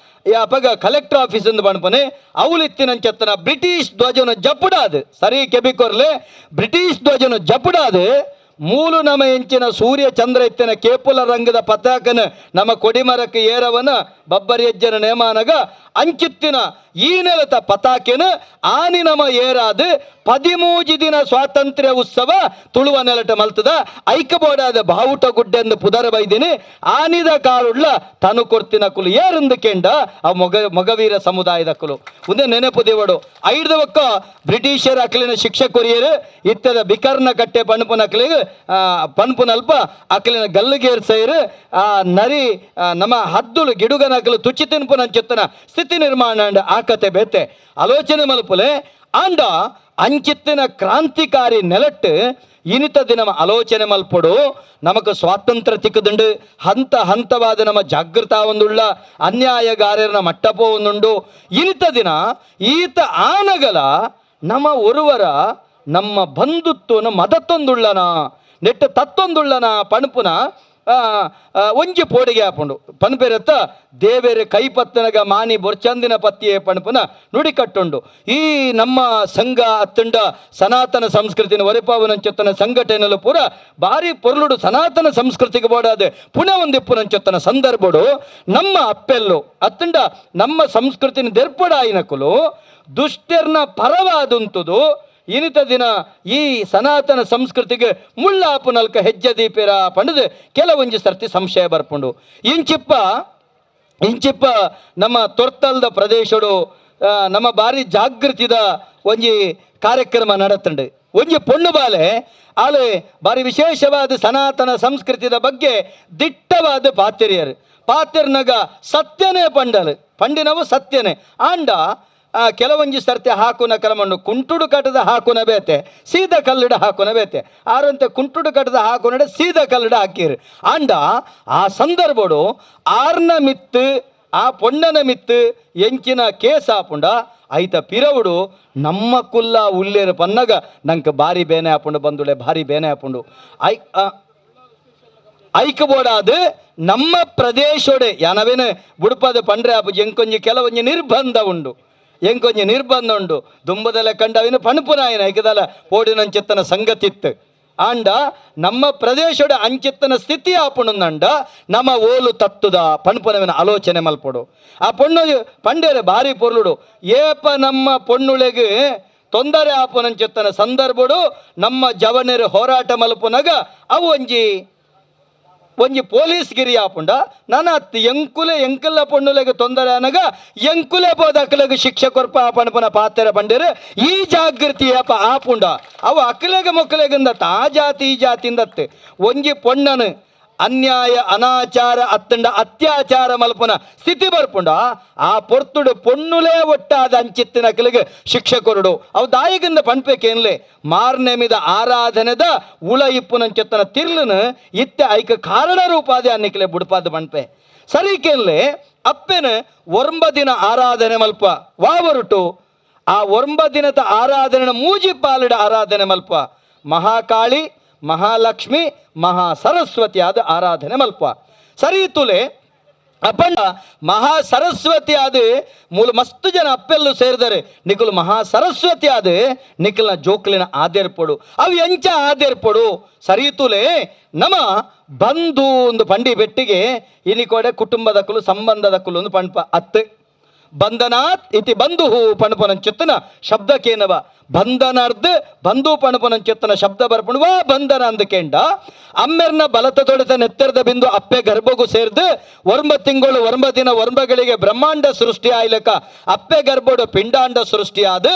ಅಪಗ ಕಲೆಕ್ಟರ್ ಆಫೀಸಿಂದ ಬಣಪನೆ ಅವಲಿತ್ತಿನಂಚತ್ತನ ಬ್ರಿಟಿಷ್ ಧ್ವಜನ ಜಪುಡಾದು ಸರಿ ಕೆಬಿಕೊರ್ಲೆ ಬ್ರಿಟಿಷ್ ಧ್ವಜನ ಜಪುಡಾದು ಮೂಲು ನಮ ಎಂಚಿನ ಸೂರ್ಯ ಚಂದ್ರ ಇತ್ತಿನ ಕೇಪುಲ ರಂಗದ ಪತಾಕನ ನಮ್ಮ ಕೊಡಿಮರಕ್ಕೆ ಏರವನ ಬಬ್ಬರಿ ಎಜ್ಜನ ನೇಮಾನಗ ಅಂಚಿತ್ತಿನ ಈ ನೆಲತ ಪತಾಕೆನ ಆನಿ ನಮ ಏರಾದು 13 ದಿನ ಸ್ವಾತಂತ್ರ್ಯ ಉತ್ಸವ ತುಳುವ ನೆಲಟ ಮಲ್ತದ ಐಕಬೋಡಾದ ಬಾವುಟ ಗುಡ್ಡೆಂದು ಪುದರ ಬೈದಿನಿ ಆನಿದ ಕಾರುಳ್ಳ ತನು ಕೊರ್ತಿನ ಕುಲು ಏರಂದು ಕೆಂಡ ಆ ಮೊಗವೀರ ಸಮುದಾಯದ ಕುಲು ಒಂದೇ ನೆನಪು ದೇವಡು ಐದು ಒಕ್ಕ ಬ್ರಿಟಿಷರ ಅಕ್ಲಿನ ಶಿಕ್ಷೆ ಕೊರಿಯರು ಇತ್ತದ ಬಿಕರ್ನ ಕಟ್ಟೆ ಪಣಪುನ ಅಕ್ಲಿಗೆ ಪನ್ಪುನಲ್ಪ ಅಕ್ಲಿನ ಗಲ್ಲುಗೇರ್ಸೈರು ಆ ನರಿ ನಮ್ಮ ಹದ್ದುಲು ಗಿಡುಗನ ಅಕ್ಲು ತುಚ್ಚಿ ತಿನ್ಪುನಂಚುತ್ತನ ಸ್ಥಿತಿ ನಿರ್ಮಾಣ ಆಕತೆ ಬೇತೆ ಆಲೋಚನೆ ಮಲ್ಪುಲೆ ಆಂಡ ಅಂಚಿತ್ತಿನ ಕ್ರಾಂತಿಕಾರಿ ನೆಲಟ್ಟು ಇನಿತ ದಿನ ಆಲೋಚನೆ ಮಲ್ಪಡು ನಮಕ್ ಸ್ವಾತಂತ್ರ್ಯ ತಿಕ್ಕದುಂಡು ಹಂತ ಹಂತವಾದ ನಮ್ಮ ಜಾಗೃತ ಒಂದುಳ್ಳ ಅನ್ಯಾಯಗಾರರ ಮಟ್ಟಪೋ ಒಂದುಂಡು ಇನಿತ ದಿನ ಈತ ಆನಗಲ ನಮ್ಮ ಒರುವರ ನಮ್ಮ ಬಂಧುತ್ವನ ಮದತ್ತೊಂದುಳ್ಳನ ನೆಟ್ಟ ತತ್ತೊಂದುಳ್ಳನ ಪಣಪುನ ಒಂಜಿ ಪೋಡಿಗೆ ಹಾಪುಂಡು ಪನ್ಪೆರತ್ತ ದೇವೇರು ಕೈಪತ್ತನಗ ಮಾನಿ ಬೊರ್ಚಂದಿನ ಪತ್ತಿಯೇ ಪಣಪುನ ನುಡಿ ಕಟ್ಟುಂಡು. ಈ ನಮ್ಮ ಸಂಘ ಅತ್ತುಂಡ ಸನಾತನ ಸಂಸ್ಕೃತಿನ ಒರೆಪಾವನಂಚೊತ್ತನ ಸಂಘಟನೆಲು ಪೂರ ಭಾರಿ ಪೊರ್ಲುಡು ಸನಾತನ ಸಂಸ್ಕೃತಿಗೆ ಬೋಡಾದ ಪುಣೆ ಒಂದಿಪ್ಪುನಂಚೊತ್ತನ ಸಂದರ್ಭಡು ನಮ್ಮ ಅಪ್ಪೆಲ್ಲು ಅತ್ತುಂಡ ನಮ್ಮ ಸಂಸ್ಕೃತಿನ ದೆರ್ಪಡಾಯಿನಕುಲು ದುಷ್ಟರ್ನ ಪರವಾದುಂತುದು ಇನಿತ ದಿನ ಈ ಸನಾತನ ಸಂಸ್ಕೃತಿಗೆ ಮುಳ್ಳಾಪು ನಲ್ಕ ಹೆಜ್ಜೆ ದೀಪಿರ ಪಂಡದು ಕೆಲವೊಂಜಿ ಸರ್ತಿ ಸಂಶಯ ಬರ್ಪುಂಡು. ಇಂಚಿಪ್ಪ ಇಂಚಿಪ್ಪ ನಮ್ಮ ತೊರ್ತಲ್ದ ಪ್ರದೇಶಡು ನಮ್ಮ ಭಾರಿ ಜಾಗೃತಿದ ಒಂಜಿ ಕಾರ್ಯಕ್ರಮ ನಡತಂಡು. ಒಂಜಿ ಪೊಣ್ಣು ಬಾಲೆ ಆಲೆ ಭಾರಿ ವಿಶೇಷವಾದ ಸನಾತನ ಸಂಸ್ಕೃತಿದ ಬಗ್ಗೆ ದಿಟ್ಟವಾದ ಪಾತಿರಿಯರು ಪಾತಿರ್ನಗ ಸತ್ಯನೇ ಪಂಡಲು ಪಂಡಿನವು ಸತ್ಯನೇ ಆಂಡ ಕೆಲವೊಂಜಿ ಸರ್ತಿ ಹಾಕುನ ಕ್ರಮಣ್ಣು ಕುಂಟುಡು ಕಟ್ಟದ ಹಾಕುನ ಬೇತೆ ಸೀದಾ ಕಲ್ಲಿಡ ಹಾಕುನ ಬೇತೆ ಆರಂತೆ ಕುಂಟುಡು ಕಟ್ಟದ ಹಾಕುನಡೆ ಸೀದಾ ಕಲ್ಲಿಡ ಹಾಕಿರು ಆಂಡ ಆ ಸಂದರ್ಭಡು ಆರ್ನ ಮಿತ್ತು ಆ ಪೊಣ್ಣನ ಮಿತ್ತು ಎಂಚಿನ ಕೇಸ್ ಆಪುಂಡ ಐತ ಪಿರವುಡು ನಮ್ಮ ಕುಲ್ಲ ಉಲ್ಲೇರು ಪನ್ನಗ ನಂಗೆ ಭಾರಿ ಬೇನೆ ಆಪುಂಡು ಬಂದುಳೆ ಭಾರಿ ಬೇನೆ ಆಪುಂಡು I ಐಕಬೋಡಾದು ನಮ್ಮ ಪ್ರದೇಶೋಡೆ ಯಾನವೇನು ಬುಡುಪಾದ ಪಂಡ್ರೆ ಆಪು ಎಂಕೊಂಜಿ ಕೆಲವೊಂಜಿ ನಿರ್ಬಂಧ ಉಂಡು ಎಂಕೊಂಜಿ ನಿರ್ಬಂಧ ಉಂಡು ದುಂಬದಲ್ಲ ಕಂಡವಿನ ಪಣಪುನಾಯನ ಐಕದಲ್ಲ ಪೋಡಿನಂಚಿತ್ತನ ಸಂಗತಿತ್ತು ಆಂಡ ನಮ್ಮ ಪ್ರದೇಶದ ಅಂಚಿತ್ತನ ಸ್ಥಿತಿ ಆಪುಣಂದಂಡ ನಮ್ಮ ಓಲು ತತ್ತುದ ಪಣಪುನವಿನ ಆಲೋಚನೆ ಮಲ್ಪಡು. ಆ ಪೊಣ್ಣು ಪಂಡೇರೆ ಭಾರಿ ಪೊರ್ಲುಡು ಏಪ ನಮ್ಮ ಪೊಣ್ಣುಳೆಗೆ ತೊಂದರೆ ಆಪುನಂಚಿತ್ತನ ಸಂದರ್ಭಡು ನಮ್ಮ ಜವನರು ಹೋರಾಟ ಮಲ್ಪುನಗ ಅವು ಒಂಜಿ ಒಂಜಿ ಪೊಲೀಸ್ ಗಿರಿ ಆಪುಂಡ ನಾನ ಎಂಕುಲೆ ಎಂಕಲ್ಲ ಪೊಣ್ಣುಲೆಗೆ ತೊಂದರೆ ಅನಗ ಎಂಕುಲೆ ಬೋದಕ್ಲೆಗೆ ಶಿಕ್ಷೆ ಕೊರ್ಪ ಪಣಪನ ಪಾತೆರ ಬಂಡಿರು ಈ ಜಾಗೃತಿ ಅಪ ಆಪುಂಡ ಅವು ಅಕ್ಲೆಗೆ ಮೊಕ್ಕಲೆಗಿಂದ ಆ ಜಾತಿ ಈ ಜಾತಿಯಿಂದತ್ತೆ ಒಂಜಿ ಪೊಣ್ಣನು ಅನ್ಯಾಯ ಅನಾಚಾರ ಅತ್ತಂಡ ಅತ್ಯಾಚಾರ ಮಲ್ಪುನ ಸ್ಥಿತಿ ಬರ್ಪುಂಡ ಆ ಪೊರ್ತುಡು ಪೊಣ್ಣುಲೇ ಒಟ್ಟಾದ ಅಂಚಿತ್ತಿನ ಅಕ್ಲೆಗೆ ಶಿಕ್ಷೆ ಕೊರಡು ಅವು ದಾಯಿಗಿಂದ ಪಣ್ಪೇಕೇನ್ಲೆ ಮಾರ್ನೆಮಿದ ಆರಾಧನೆದ ಉಳ ಇಪ್ಪುನಂಚೆತ್ತನ ತಿರ್ಲನು ಇತ್ತೆ ಐಕ ಕಾರಣ ರೂಪಾದೆ ಅನ್ನಿಕ್ಲೆ ಬುಡ್ಪಾದ ಪಣ್ಪೆ ಸರಿಕೇನ್ಲೆ ಅಪ್ಪೆನ ಒಂಬ ದಿನ ಆರಾಧನೆ ಮಲ್ಪ ವಾವರುಟು ಆ ಒಂಬ ದಿನದ ಆರಾಧನೆ ಮೂಜಿ ಪಾಲಿಡ ಆರಾಧನೆ ಮಲ್ಪ ಮಹಾಕಾಳಿ ಮಹಾಲಕ್ಷ್ಮಿ ಮಹಾ ಸರಸ್ವತಿ ಆದ ಆರಾಧನೆ ಮಲ್ಪ ಸರಿ ತುಲೆ ಅಪ್ಪಣ್ಣ ಮಹಾ ಸರಸ್ವತಿ ಆದ ಮೂಲ ಮಸ್ತು ಜನ ಅಪ್ಪೆಲ್ಲು ಸೇರಿದರೆ ನಿಖಲು ಮಹಾ ಸರಸ್ವತಿ ಆದ ನಿಖಲ್ನ ಜೋಕ್ಲಿನ ಆದೇರ್ಪಡು ಅವು ಎಂಚ ಆದೇರ್ಪಡು ಸರಿ ತುಲೆ ನಮ ಬಂಧು ಒಂದು ಪಂಡಿ ಬೆಟ್ಟಿಗೆ ಇನಿಕೋಡೆ ಕುಟುಂಬದ ಕುಲು ಸಂಬಂಧದ ಕುಲು ಒಂದು ಪಂಪ ಅತ್ತೆ ಬಂಧನಾತ್ ಇತಿ ಬಂಧು ಪಣಪನಂಚುತ್ತನ ಶಬ್ದಕ್ಕೇನವ ಬಂಧನಾರ್ಧ ಬಂಧು ಪಣಪನಂಚುತ್ತನ ಶಬ್ದ ಬರ್ಪಣುವ ಬಂಧನ ಅಂದಕೇಂಡ ಅಮ್ಮೆರ್ನ ಬಲತ ತೊಡೆತ ನೆತ್ತರದ ಬಿಂದು ಅಪ್ಪೆ ಗರ್ಭಗೂ ಸೇರ್ದು ಒಂಬ ತಿಂಗಳು ಒಂಬ ದಿನ ಒಂಬಗಳಿಗೆ ಬ್ರಹ್ಮಾಂಡ ಸೃಷ್ಟಿ ಆಯ್ಲಕ ಅಪ್ಪೆ ಗರ್ಭಡು ಪಿಂಡಾಂಡ ಸೃಷ್ಟಿಯಾದ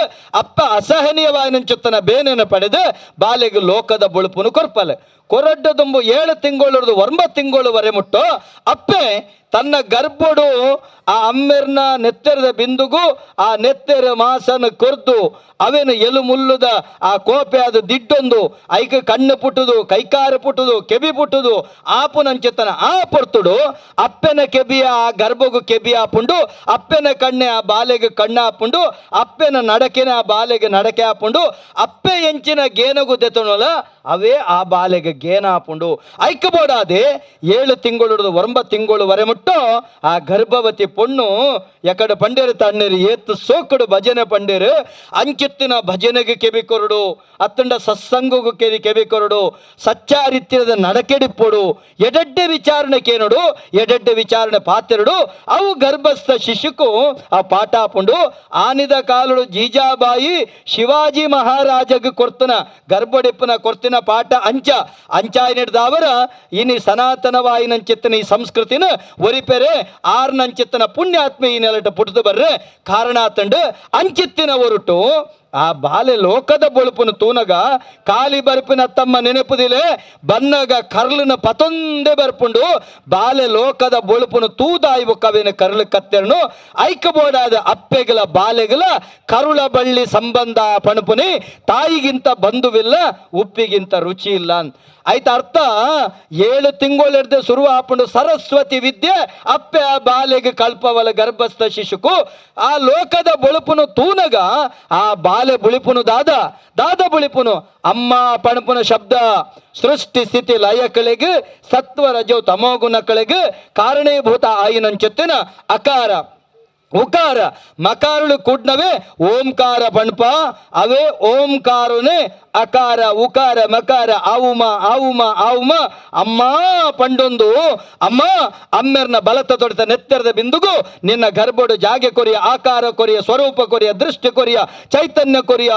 ಅಪ್ಪ ಅಸಹನೀಯವಾಯಿನಂಚುತ್ತನ ಬೇನೆನ ಪಡೆದು ಬಾಲೆಗೆ ಲೋಕದ ಬುಳುಪುನು ಕೊರ್ಪಲೆ ಕೊರಡ್ಡ ದುಂಬು 7 ತಿಂಗಳು 9 ತಿಂಗಳುವರೆ ಮುಟ್ಟೋ ಅಪ್ಪೆ ತನ್ನ ಗರ್ಭಡು ಆ ಅಮ್ಮೆರ್ನ ನೆತ್ತೆರದ ಬಿಂದುಗು ಆ ನೆತ್ತೆರ ಮಾಸನ ಕೊರ್ದು ಅವೇನು ಎಲು ಮುಲ್ಲುದ ಆ ಕೋಪೆ ಅದು ದಿಡ್ಡೊಂದು ಐಕ ಕಣ್ಣು ಪುಟ್ಟುದು ಕೈಕಾರ ಪುಟ್ಟುದು ಕೆಬಿ ಪುಟ್ಟುದು ಆಪುನಂಚೆತನ ಆ ಪೊರ್ತುಡು ಅಪ್ಪೆನ ಕೆಬಿಯ ಆ ಗರ್ಭಗು ಕೆಬಿ ಆಪುಂಡು, ಅಪ್ಪೆನ ಕಣ್ಣೆ ಆ ಬಾಲೆಗೆ ಕಣ್ಣು ಆಪುಂಡು, ಅಪ್ಪೆನ ನಡಕೆನ ಆ ಬಾಲೆಗೆ ನಡಕೆ ಆಪುಂಡು, ಅಪ್ಪೆ ಎಂಚಿನ ಗೇನಗು ದೆತೊಣಲ ಅವೇ ಆ ಬಾಲೆಗೆ ಗೇನ ಆಪುಂಡು. ಐಕ ಬೋಡಾದೆ 7 ತಿಂಗಳು 9 ತಿಂಗಳು ಮುಟ್ಟೋ ಆ ಗರ್ಭವತಿ ಪೊಣ್ಣು ಎಕಡ ಪಂಡೇರು ತಣ್ಣೀರು ಏತ್ತು ಸೋಕಡು ಭಜನೆ ಪಂಡೇರು ಅಂಚಿತ್ತಿನ ಭಜನೆಗೆ ಕೆಬಿ ಕೊರಡು, ಅತ್ತಂಡ ಸತ್ಸಂಗಗೂ ಕೆಬಿ ಕೊರಡು, ಸಚ್ಚಾರಿತ್ಯದ ನಡಕೆಡಿಪ್ಪೊಡು, ಎಡೆಡ್ಡೆ ವಿಚಾರಣೆ ಕೇನೋಡು, ಎಡೆಡ್ಡೆ ವಿಚಾರಣೆ ಪಾತೆರಡು, ಅವು ಗರ್ಭಸ್ಥ ಶಿಶುಕು ಆ ಪಾಠ ಆಪುಂಡು. ಆನಿದ ಕಾಲುಡು ಜೀಜಾಬಾಯಿ ಶಿವಾಜಿ ಮಹಾರಾಜಗ್ ಕೊರ್ತನ ಗರ್ಭಡಿಪ್ಪನ ಕೊರ್ತಿನ ಪಾಠ ಅಂಚ ಅಂಚಾಯಿನಿಡ್ದಾವರ ಇನಿ ಸನಾತನವಾಯಿನಂಚಿತ್ತನ ಈ ಸಂಸ್ಕೃತಿನ ಒರಿಪೆರೆ ಆರ್ನಂಚಿತ್ತನ ಪುಣ್ಯಾತ್ಮೆ ಈ ನೆಲಟ ಪುಟ್ಟದು ಬರ್ರೆ ಕಾರಣ ತಂಡು ಅಂಚಿತ್ತಿನ ಒರುಟು ಆ ಬಾಲೆ ಲೋಕದ ಬೊಳುಪುನ ತೂನಗ ಕಾಲಿ ಬರ್ಪಿನ ತಮ್ಮ ನೆನಪುದಿಲೆ ಬನ್ನಗ ಕರ್ಲನ ಪತೊಂದೆ ಬರ್ಪುಂಡು ಬಾಲೆ ಲೋಕದ ಬೊಳುಪುನ ತೂದಾಯಿ ಕವಿನ ಕರ್ಲು ಕತ್ತೆರನು ಐಕಬೋಡಾದ ಅಪ್ಪೆಗಲ ಬಾಲೆಗಲ ಕರುಳ ಬಳ್ಳಿ ಸಂಬಂಧ ಪಣಪುನಿ ತಾಯಿಗಿಂತ ಬಂಧುವಿಲ್ಲ ಉಪ್ಪಿಗಿಂತ ರುಚಿ ಇಲ್ಲ ಆಯ್ತ ಅರ್ಥ. 7 ತಿಂಗಳು ಹಿಡ್ದು ಶುರು ಆಪುಂಡು ಸರಸ್ವತಿ ವಿದ್ಯೆ ಅಪ್ಪೆ ಆ ಬಾಲೆಗೆ ಕಲ್ಪವಲ ಗರ್ಭಸ್ಥ ಶಿಶುಕು ಆ ಲೋಕದ ಬೊಳುಪುನು ತೂನಗ ಆ ಬಾಲೆ ಬುಳಿಪುನು ದಾದ ದಾದ ಬುಳಿಪುನು ಅಮ್ಮ ಪಣಪುನ ಶಬ್ದ ಸೃಷ್ಟಿ ಸ್ಥಿತಿ ಲಯಕಳಿಗೆ ಸತ್ವ ರಜೋ ತಮೋಗುಣಗಳಿಗೆ ಕಾರಣೀಭೂತ ಆಯಿನಂಚೆತ್ತಿನ ಅಕಾರ ಉಕಾರ ಮಕಾರುಳು ಕೂಡ್ನವೇ ಓಂಕಾರ ಪಣಪ ಅವೇ ಓಂಕಾರನೇ ಅಕಾರ ಉಕಾರ ಮಕಾರ ಆವುಮ ಆವುಮ ಆವುಮ ಅಮ್ಮ ಪಂಡೊಂದು ಅಮ್ಮ ಅಮ್ಮೆರ್ನ ಬಲತ ತೊಡಿತ ನೆತ್ತೆರದ ಬಿಂದುಗು ನಿನ್ನ ಗರ್ಭಡು ಜಾಗೆ ಕೊರಿಯ ಆಕಾರ ಕೊರಿಯ ಸ್ವರೂಪ ಕೊರಿಯ ದೃಷ್ಟಿ ಕೊರಿಯ ಚೈತನ್ಯ ಕೊರಿಯ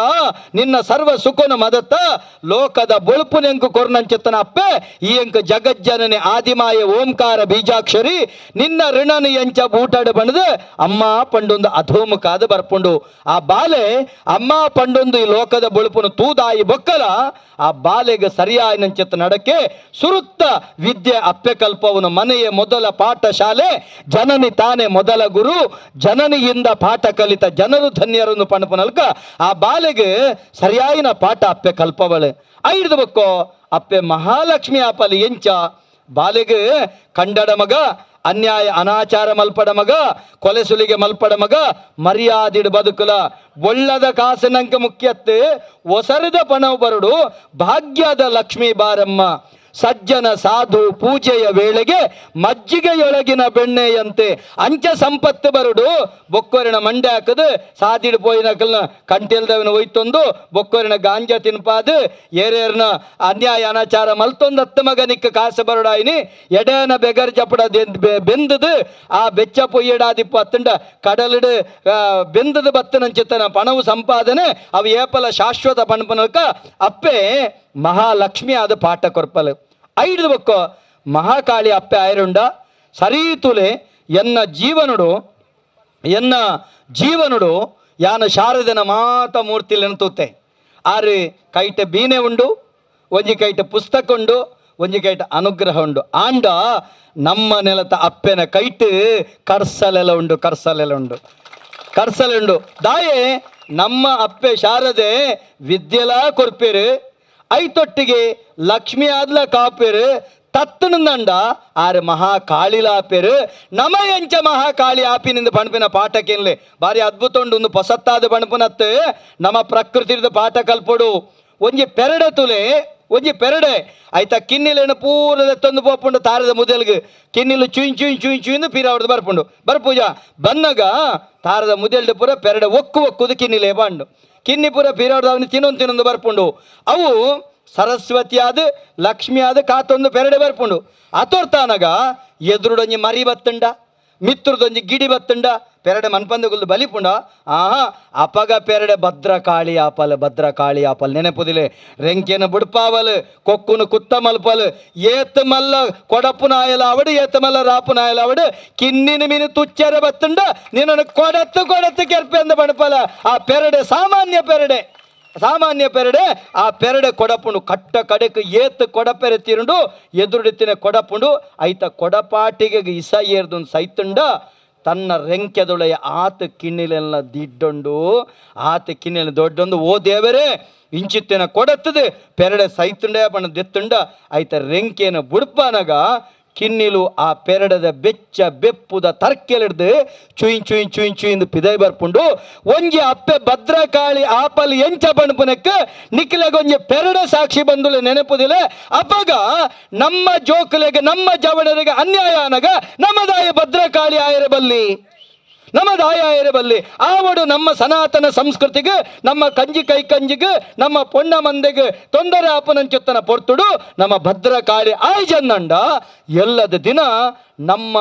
ನಿನ್ನ ಸರ್ವ ಸುಖನ ಮದತ್ತ ಲೋಕದ ಬೊಳುಪುನೆಂಕು ಕೊರ್ನಂಚೆತ್ತನ ಅಪ್ಪೆ ಈ ಎಂಕು ಜಗಜ್ಜನನೆ ಆದಿಮಾಯ ಓಂಕಾರ ಬೀಜಾಕ್ಷರಿ ನಿನ್ನ ಋಣನು ಎಂಚ ಬೂಟಾಡು ಬಣ್ಣದ ಅಮ್ಮ ಪಂಡೊಂದು ಅಧೋಮುಖಾದ ಬರ್ಪುಂಡು. ಆ ಬಾಲೆ ಅಮ್ಮ ಪಂಡೊಂದು ಈ ಲೋಕದ ಬೊಳುಪುನು ತೂದಾಯಿ ಬೊಕ್ಕಲ ಆ ಬಾಲೆಗೆ ಸರಿಯಾಯಿನಂಚೆತ್ತ ನಡಕೆ ಸುರುತ್ತ ವಿದ್ಯೆ ಅಪ್ಪೆ ಕಲ್ಪವನು ಮನೆಯ ಮೊದಲ ಪಾಠಶಾಲೆ ಜನನಿ ತಾನೇ ಮೊದಲ ಗುರು ಜನನಿಯಿಂದ ಪಾಠ ಕಲಿತ ಜನರು ಧನ್ಯರನ್ನು ಪಣಪನಲ್ಕ ಆ ಬಾಲೆಗೆ ಸರಿಯಾಯಿನ ಪಾಠ ಅಪ್ಪೆ ಕಲ್ಪವಳೆ ಐದು ಬಕ್ಕೋ ಅಪ್ಪೆ ಮಹಾಲಕ್ಷ್ಮಿ ಆಪಲಿ ಎಂಚ ಬಾಲೆಗೆ ಕಂಡಡ ಮಗ ಅನ್ಯಾಯ ಅನಾಚಾರ ಮಲ್ಪಡ ಮಗ ಕೊಲೆ ಸುಲಿಗೆ ಮಲ್ಪಡ ಮಗ ಮರ್ಯಾದಿಡು ಬದುಕುಲ ಒಳ್ಳದ ಕಾಸಿನಂಕ ಮುಖ್ಯತ್ತೆ ಒಸರದ ಪಣವು ಬರಡು ಭಾಗ್ಯದ ಲಕ್ಷ್ಮೀ ಬಾರಮ್ಮ ಸಜ್ಜನ ಸಾಧು ಪೂಜೆಯ ವೇಳೆಗೆ ಮಜ್ಜಿಗೆಯೊಳಗಿನ ಬೆಣ್ಣೆಯಂತೆ ಅಂಚ ಸಂಪತ್ತು ಬರುಡು ಬೊಕ್ಕೊರಿನ ಮಂಡೆ ಹಾಕದು ಸಾದಿಡು ಪೋಯಿನಕಲ್ನ ಕಂಟೆಲ್ದವನ ಒಯ್ತೊಂದು ಬೊಕ್ಕೊರಿನ ಗಾಂಜಾ ತಿನ್ಪಾದು ಏರೇರ್ನ ಅನ್ಯಾಯ ಅನಾಚಾರ ಮಲ್ತೊಂದು ಅತ್ತ ಮಗನಿಕ್ಕ ಕಾಸು ಬರುಡಾಯಿನಿ ಎಡೇನ ಬೆಗರ್ ಜಪಡ ಬೆಂದದು ಆ ಬೆಚ್ಚ ಪೊಯ್ಯಡಾದಿಪ್ಪ ಅತ್ತಂಡ ಕಡಲಿಡು ಬೆಂದದು ಬತ್ತನಂಚಿತ್ತನ ಪಣವು ಸಂಪಾದನೆ ಅವು ಏಪಲ ಶಾಶ್ವತ ಪಣಪನಕ ಅಪ್ಪೆ ಮಹಾಲಕ್ಷ್ಮಿ ಆದ ಪಾಠ ಕೊರ್ಪಲು ಐದು ಬೊಕ್ಕ ಮಹಾಕಾಳಿ ಅಪ್ಪೆ ಆಯರುಂಡ ಸರೀತುಲೆ ಎನ್ನ ಜೀವನುಡು ಎನ್ನ ಜೀವನುಡು ಯಾನ ಶಾರದನ ಮಾತ ಮೂರ್ತಿಲೆನ ತೂತೆ ಆರು ಕೈಟ ಬೀನೆ ಉಂಡು ಒಂಜಿ ಕೈಟ ಪುಸ್ತಕ ಉಂಡು ಒಂಜಿ ಕೈಟ ಅನುಗ್ರಹ ಉಂಡು ಆಂಡ ನಮ್ಮ ನೆಲತ ಅಪ್ಪೆನ ಕೈಟ್ ಕರ್ಸಲೆಲ್ಲ ಉಂಡು ಕರ್ಸಲೆಲ್ಲ ಉಂಡು ಕರ್ಸಲೆ ಉಂಡು ದಾಯೆ ನಮ್ಮ ಅಪ್ಪೆ ಶಾರದೆ ವಿದ್ಯೆಲಾ ಕೊರ್ಪೇರು ಐತೊಟ್ಟಿಗೆ ಲಕ್ಷ್ಮಿ ಆದ್ಲ ಕಾಪೇರು ತತ್ತನಂದಂಡ ಆರು ಮಹಾಕಾಳಿಲ ಆಪೇರು ನಮ ಎಂಚ ಮಹಾಕಾಳಿ ಆಪಿನಿಂದ ಪಣಪಿನ ಪಾಠಕ್ಕೆನ್ಲೆ ಭಾರಿ ಅದ್ಭುತ ಉಂಡು ಒಂದು ಪೊಸತ್ತಾದ ಪಣಪುನತ್ತು ನಮ್ಮ ಪ್ರಕೃತಿದ ಪಾಠ ಕಲ್ಪೊಡು ಒಂಜಿ ಪೆರಡೆ ತುಲೆ ಒಂಜಿ ಪೆರಡೆ ಆಯ್ತಾ ಕಿನ್ನಿಲೇನು ಪೂರ ತಂದು ಪೋಪುಂಡು ತಾರದ ಮುದೆಲ್ಗ್ ಕಿನ್ನಿಲು ಚುಯ್ ಚುಯ್ ಚುಯ್ ಚುಯ್ದು ಪೀರಾವಡ್ದು ಬರ್ಪುಂಡು ಬರ್ಪೂಜ ಬನ್ನಗ ತಾರದ ಮುದೆಲ್ಡು ಪೂರ ಪೆರಡೆ ಒಕ್ಕು ಒಕ್ಕುದು ಕಿನ್ನಿಲೆ ಬಾಂಡು ಕಿನ್ನಿ ಪೂರ ಪೀರಾವಡ್ದು ಅವನು ತಿನ್ನೊಂದು ತಿನ್ನೊಂದು ಬರ್ಪುಂಡು ಅವು ಸರಸ್ವತಿ ಆದ ಲಕ್ಷ್ಮಿ ಆದ ಕಾತೊಂದು ಪೆರಡೆ ಬರ್ಪುಂಡು ಅತೋರ್ತಾನಗ ಎದುರುಡೊಂಜಿ ಮರಿ ಬತ್ತುಂಡ ಮಿತ್ರದೊಂಜಿ ಗಿಡಿ ಬತ್ತುಂಡ ಪೆರಡೆ ಮನ್ಪಂದಗುಲ್ದು ಬಲಿಪುಂಡ ಆಹಾ ಅಪಗ ಪೆರಡೆ ಭದ್ರಕಾಳಿ ಆಪಲ್ ಭದ್ರಕಾಳಿ ಆಪಲ್ ನೆನಪುದಿಲೆ ರೆಂಕೆನ ಬುಡ್ಪಾವಲ್ ಕೊಕ್ಕುನು ಕುತ್ತ ಮಲ್ಪಲ್ ಏತ್ ಮಲ್ಲ ಕೊಡಪು ನಾಯಲ ಅವಡು ಏತ್ ಮಲ್ಲ ರಾಪು ನಾಯಲ ಅವಡು ಕಿನ್ನಿನ ಮೀನು ತುಚ್ಚರ ಬತ್ತುಂಡ ನಿನ್ನನ್ನು ಕೊಡತ್ತು ಕೊಡತ್ತು ಕೆರ್ಪೆ ಅಂದ ಬಣಪಲ ಆ ಪೆರಡೆ ಸಾಮಾನ್ಯ ಪೆರಡೆ. ಸಾಮಾನ್ಯ ಪೆರಡೆ ಆ ಪೆರಡೆ ಕೊಡಪುಂಡು ಕಟ್ಟ ಕಡೆಕ್ ಏತ್ ಕೊಡಪೆರೆ ತಿರುಂಡು ಎದುರುಡಿತ್ತಿನ ಕೊಡಪುಂಡು ಐತ ಕೊಡಪಾಟಿಗೆ ಇಸ ಏರ್ದು ಸೈತುಂಡ ತನ್ನ ರೆಂಕೆದೊಳೆಯ ಆತ ಕಿನ್ನಿಲೆಲ್ಲ ದಿಡ್ಡೊಂಡು ಆತ ಕಿನ್ನಿಲೆ ದೊಡ್ಡೊಂದು ಓ ದೇವರೇ ಇಂಚಿತ್ತಿನ ಕೊಡತ್ತದೆ ಪೆರಡೆ ಸೈತುಂಡೆ ಬಣ್ಣ ದೆತ್ತುಂಡ ಐತ ರೆಂಕೆನ ಬುಡ್ಪನಗ ಕಿನ್ನಿಲು ಆ ಪೆರಡದ ಬೆಚ್ಚ ಬೆಪ್ಪುದ ತರ್ಕೆಲಿಡ್ದು ಚುಯ್ ಚುಯ್ ಚುಯ್ ಚುಯ್ ಪಿದೈ ಬರ್ಪುಂಡು ಒಂಜಿ ಅಪ್ಪೆ ಭದ್ರಕಾಳಿ ಆಪಲ್ ಎಂಚ ಬಣ್ಪುನಕ್ಕೆ ನಿಕ್ಲೆಗೊಂಜಿ ಪೆರಡ ಸಾಕ್ಷಿ ಬಂದುಲೆ ನೆನಪುದಿಲ್ಲ ಅಪ್ಪಗ ನಮ್ಮ ಜೋಕುಲೆಗೆ ನಮ್ಮ ಜವಡರಿಗೆ ಅನ್ಯಾಯ ಅನಗ ನಮ್ಮದಾಯ ಭದ್ರಕಾಳಿ ಆಯಿರಬಲ್ಲಿ ನಮ್ಮ ದಾಯ ಆಯಿರಬಲ್ಲಿ ಆವಡು ನಮ್ಮ ಸನಾತನ ಸಂಸ್ಕೃತಿಗೆ ನಮ್ಮ ಕಂಜಿ ಕೈ ಕಂಜಿಗೆ ನಮ್ಮ ಪೊಣ್ಣ ಮಂದೆಗೆ ತೊಂದರೆ ಆಪನಂಚುತ್ತನ ಪೊರ್ತುಡು ನಮ್ಮ ಭದ್ರಕಾಳಿ ಆಯ್ಜನ್ನಂಡ ಎಲ್ಲದ ದಿನ ನಮ್ಮ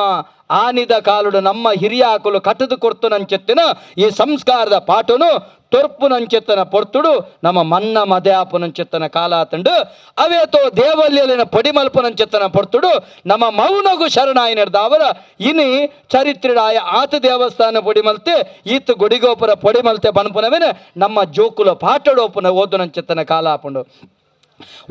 ಆನಿದ ಕಾಲುಡು ನಮ್ಮ ಹಿರಿಯ ಹಾಕಲು ಕಟ್ಟದು ಕೊರ್ತು ನಂಚೆತ್ತಿನ ಈ ಸಂಸ್ಕಾರದ ಪಾಠನು ತೊರ್ಪು ನಂಚೆತ್ತನ ಪೊರ್ತುಡು ನಮ್ಮ ಮನ್ನ ಮದೆ ಆಪುನಂಚೆತ್ತನ ಕಾಲ ತಂಡು ಅವೇತೋ ದೇವಲ್ಯಲಿನ ಪೊಡಿಮಲ್ಪು ನಂಚೆತ್ತನ ಪೊರ್ತುಡು ನಮ್ಮ ಮೌನಗು ಶರಣಾಯನರ್ದಾವರ ಇನಿ ಚರಿತ್ರೆಡಾಯ ಆತ ದೇವಸ್ಥಾನ ಪೊಡಿಮಲ್ತೆ ಈತ ಗುಡಿಗೋಪುರ ಪೊಡಿಮಲ್ತೆ ಪನ್ಪುನವೇನೆ ನಮ್ಮ ಜೋಕುಲ ಪಾಠಡೋಪುನ ಓದು ನಂಚೆತ್ತನ ಕಾಲ ಆಪುಂಡು.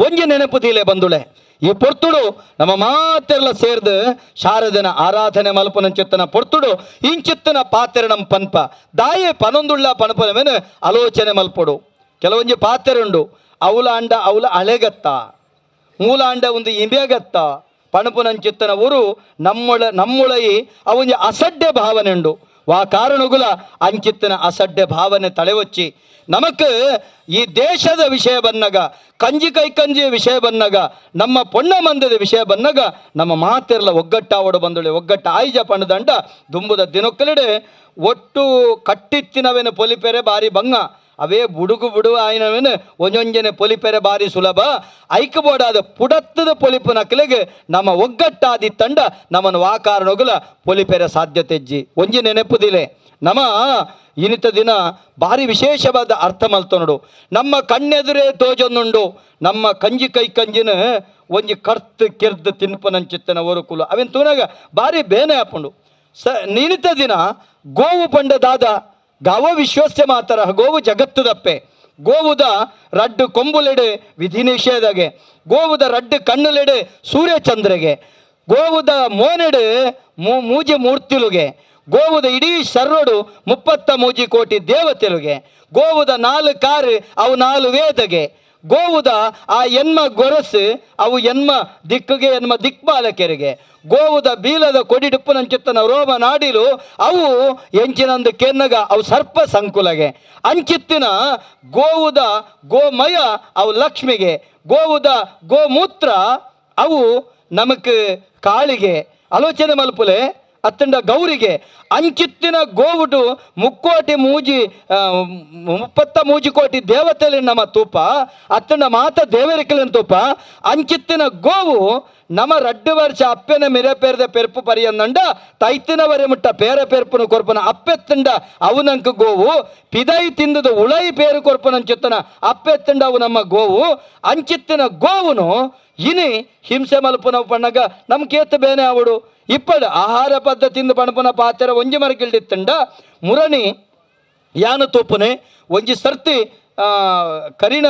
ಒಂಜಿ ನೆನಪು ತೀಲೆ ಬಂದುಳೆ ಈ ಪೊರ್ತುಡು ನಮ್ಮ ಮಾತೆಲ್ಲ ಸೇರ್ದು ಶಾರದನ ಆರಾಧನೆ ಮಲ್ಪನಂಚಿತ್ತನ ಪೊರ್ತುಡು ಇಂಚಿತ್ತನ ಪಾತೆರ ನಮ್ಮ ಪನ್ಪ ದಾಯೆ ಪನೊಂದುಳ್ಳ ಪನಪನವೇನು ಆಲೋಚನೆ ಮಲ್ಪೊಡು. ಕೆಲವೊಂಜಿ ಪಾತೆರುಂಡು ಅವಲ ಅಂಡ ಅವಲ ಅಳೆಗತ್ತ ಮೂಲಾಂಡ ಒಂದು ಇಂಬೆಗತ್ತ ಪಣಪುನಂಚಿತ್ತನ ಊರು ನಮ್ಮೊಳ ನಮ್ಮೊಳಯಿ ಅವೊಂಜಿ ಅಸಡ್ಡೆ ಭಾವನೆ ಉಂಡು. ವಾ ಕಾರಣಗುಲ ಅಂಚಿತ್ತನ ಅಸಡ್ಡೆ ಭಾವನೆ ತಳೆವಚ್ಚಿ ನಮಕ್ ಈ ದೇಶದ ವಿಷಯ ಬಂದಾಗ ಕಂಜಿ ಕೈ ಕಂಜಿಯ ವಿಷಯ ಬಂದಾಗ ನಮ್ಮ ಪೊಣ್ಣ ಮಂದದ ವಿಷಯ ಬಂದಾಗ ನಮ್ಮ ಮಾತೆಲ್ಲ ಒಗ್ಗಟ್ಟಾವಡು ಬಂದಳೆ ಒಗ್ಗಟ್ಟ ಆಯ್ಜ ಪಣ್ಣದಂಡ ದುಂಬುದ ದಿನೊಕ್ಕಲಿಡೆ ಒಟ್ಟು ಕಟ್ಟಿತ್ತಿನವೇನು ಪೊಲಿಪೆರೆ ಬಾರಿ ಬಂಗ ಅವೇ ಬುಡುಗು ಬುಡುವ ಆಯ್ನವೇನು ಒಂಜೊಂಜನೆ ಪೊಲಿಪೆರೆ ಬಾರಿ ಸುಲಭ ಐಕಬೋಡಾದ ಪುಡತ್ತದ ಪೊಲಿಪು ನಕಲಿಗೆ ನಮ್ಮ ಒಗ್ಗಟ್ಟಾದಿ ತಂಡ ನಮ್ಮನ್ನು ವಾಕಾರಣಗುಲ ಪೊಲಿಪೆರೆ ಸಾಧ್ಯತೆ ಇಜ್ಜಿ. ಒಂಜಿ ನೆನಪುದಿಲೆ ನಮ್ಮ ಇನಿತ ದಿನ ಭಾರಿ ವಿಶೇಷವಾದ ಅರ್ಥ ಮಲ್ತೊನುಡು ನಮ್ಮ ಕಣ್ಣೆದುರೇ ತೋಜೊನ್ನುಂಡು ನಮ್ಮ ಕಂಜಿ ಕೈ ಕಂಜಿನ ಒಂಜಿ ಕರ್ತು ಕೆರ್ದು ತಿನ್ಪನಂಚಿತ್ತನ ಒರುಕುಲು ಅವೇನು ತೂನಾಗ ಭಾರಿ ಬೇನೆ ಆಪುಂಡು. ಸ ನಿನಿತ ದಿನ ಗೋವು ಪಂಡ ದಾದ ಗಾವೋ ವಿಶ್ವಸ್ಯ ಮಾತರ ಗೋವು ಜಗತ್ತುದಪ್ಪೆ ಗೋವುದ ರಡ್ಡು ಕೊಂಬುಲೆಡೆ ವಿಧಿ ನಿಷೇಧಗೆ ಗೋವುದ ರಡ್ಡು ಕಣ್ಣುಲೆಡೆ ಸೂರ್ಯಚಂದ್ರಗೆ ಗೋವುದ ಮೋನೆಡೆ ಮೂಜಿ ಮೂರ್ತಿಲುಗೆ ಗೋವುದ ಇಡೀ ಸರ್ರೋಡು 33 ಕೋಟಿ ದೇವತೆಲುಗೆ ಗೋವುದ 4 ಕಾರು ಅವು 4 ವೇದಗೆ ಗೋವುದ ಆ ಎನ್ಮ ಗೊರಸು ಅವು ಎನ್ಮ ದಿಕ್ಕುಗೆ ಎನ್ಮ ದಿಕ್ಪಾಲಕೆರಿಗೆ ಗೋವುದ ಬೀಲದ ಕೊಡಿಡುಪ್ಪುನಂಚಿತ್ತನ ರೋಮ ನಾಡಿಲು ಅವು ಎಂಚಿನಂದು ಕೆನ್ನಗ ಅವು ಸರ್ಪ ಸಂಕುಲಗೆ ಅಂಚಿತ್ತಿನ ಗೋವುದ ಗೋಮಯ ಅವು ಲಕ್ಷ್ಮಿಗೆ ಗೋವುದ ಗೋಮೂತ್ರ ಅವು ನಮಕ್ ಕಾಳಿಗೆ ಆಲೋಚನೆ ಮಲ್ಪುಲೆ ಅತ್ತಂಡ ಗೌರಿಗೆ ಅಂಚಿತ್ತಿನ ಗೋವುಡು ಮುಕ್ಕೋಟಿ ಮೂಜಿ 33 ಕೋಟಿ ದೇವತೆಲಿ ನಮ್ಮ ತೂಪ ಅತ್ತಂಡ ಮಾತ ದೇವರಿಕಲಿನ ತೂಪ ಅಂಚಿತ್ತಿನ ಗೋವು ನಮ್ಮ ರಡ್ಡು ವರ್ಷ ಅಪ್ಪೆನ ಮಿರೆ ಪೇರ್ದ ಪೆರ್ಪು ಪರಿಯಂದಂಡ ತೈತಿನವರೆ ಮುಟ್ಟ ಪೇರ ಪೆರ್ಪುನ ಕೊರ್ಪನ ಅಪ್ಪೆತ್ತಂಡ ಅವನಂಕ ಗೋವು ಪಿದೈ ತಿಂದದ ಉಳೈ ಪೇರು ಕೊರ್ಪನಂಚಿತ್ತನ ಅಪ್ಪೆತ್ತಂಡ ಅವು ನಮ್ಮ ಗೋವು ಅಂಚಿತ್ತಿನ ಗೋವುನು ಇನಿ ಹಿಂಸೆ ಮಲ್ಪುನ ಪಣ್ಣಗ ನಮ್ ಕೇತು ಬೇನೆ ಅವಡು ಇಪ್ಪಡು ಆಹಾರ ಪದ್ಧತಿಯಿಂದ ಪಣಪುನ ಪಾತ್ರ ಒಂಜಿ ಮರಕಿಲ್ಡಿತ್ತಂಡ ಮುರಣಿ ಯಾನು ತೂಪುನೆ ಒಂಜಿ ಸರ್ತಿ ಕರಿಣ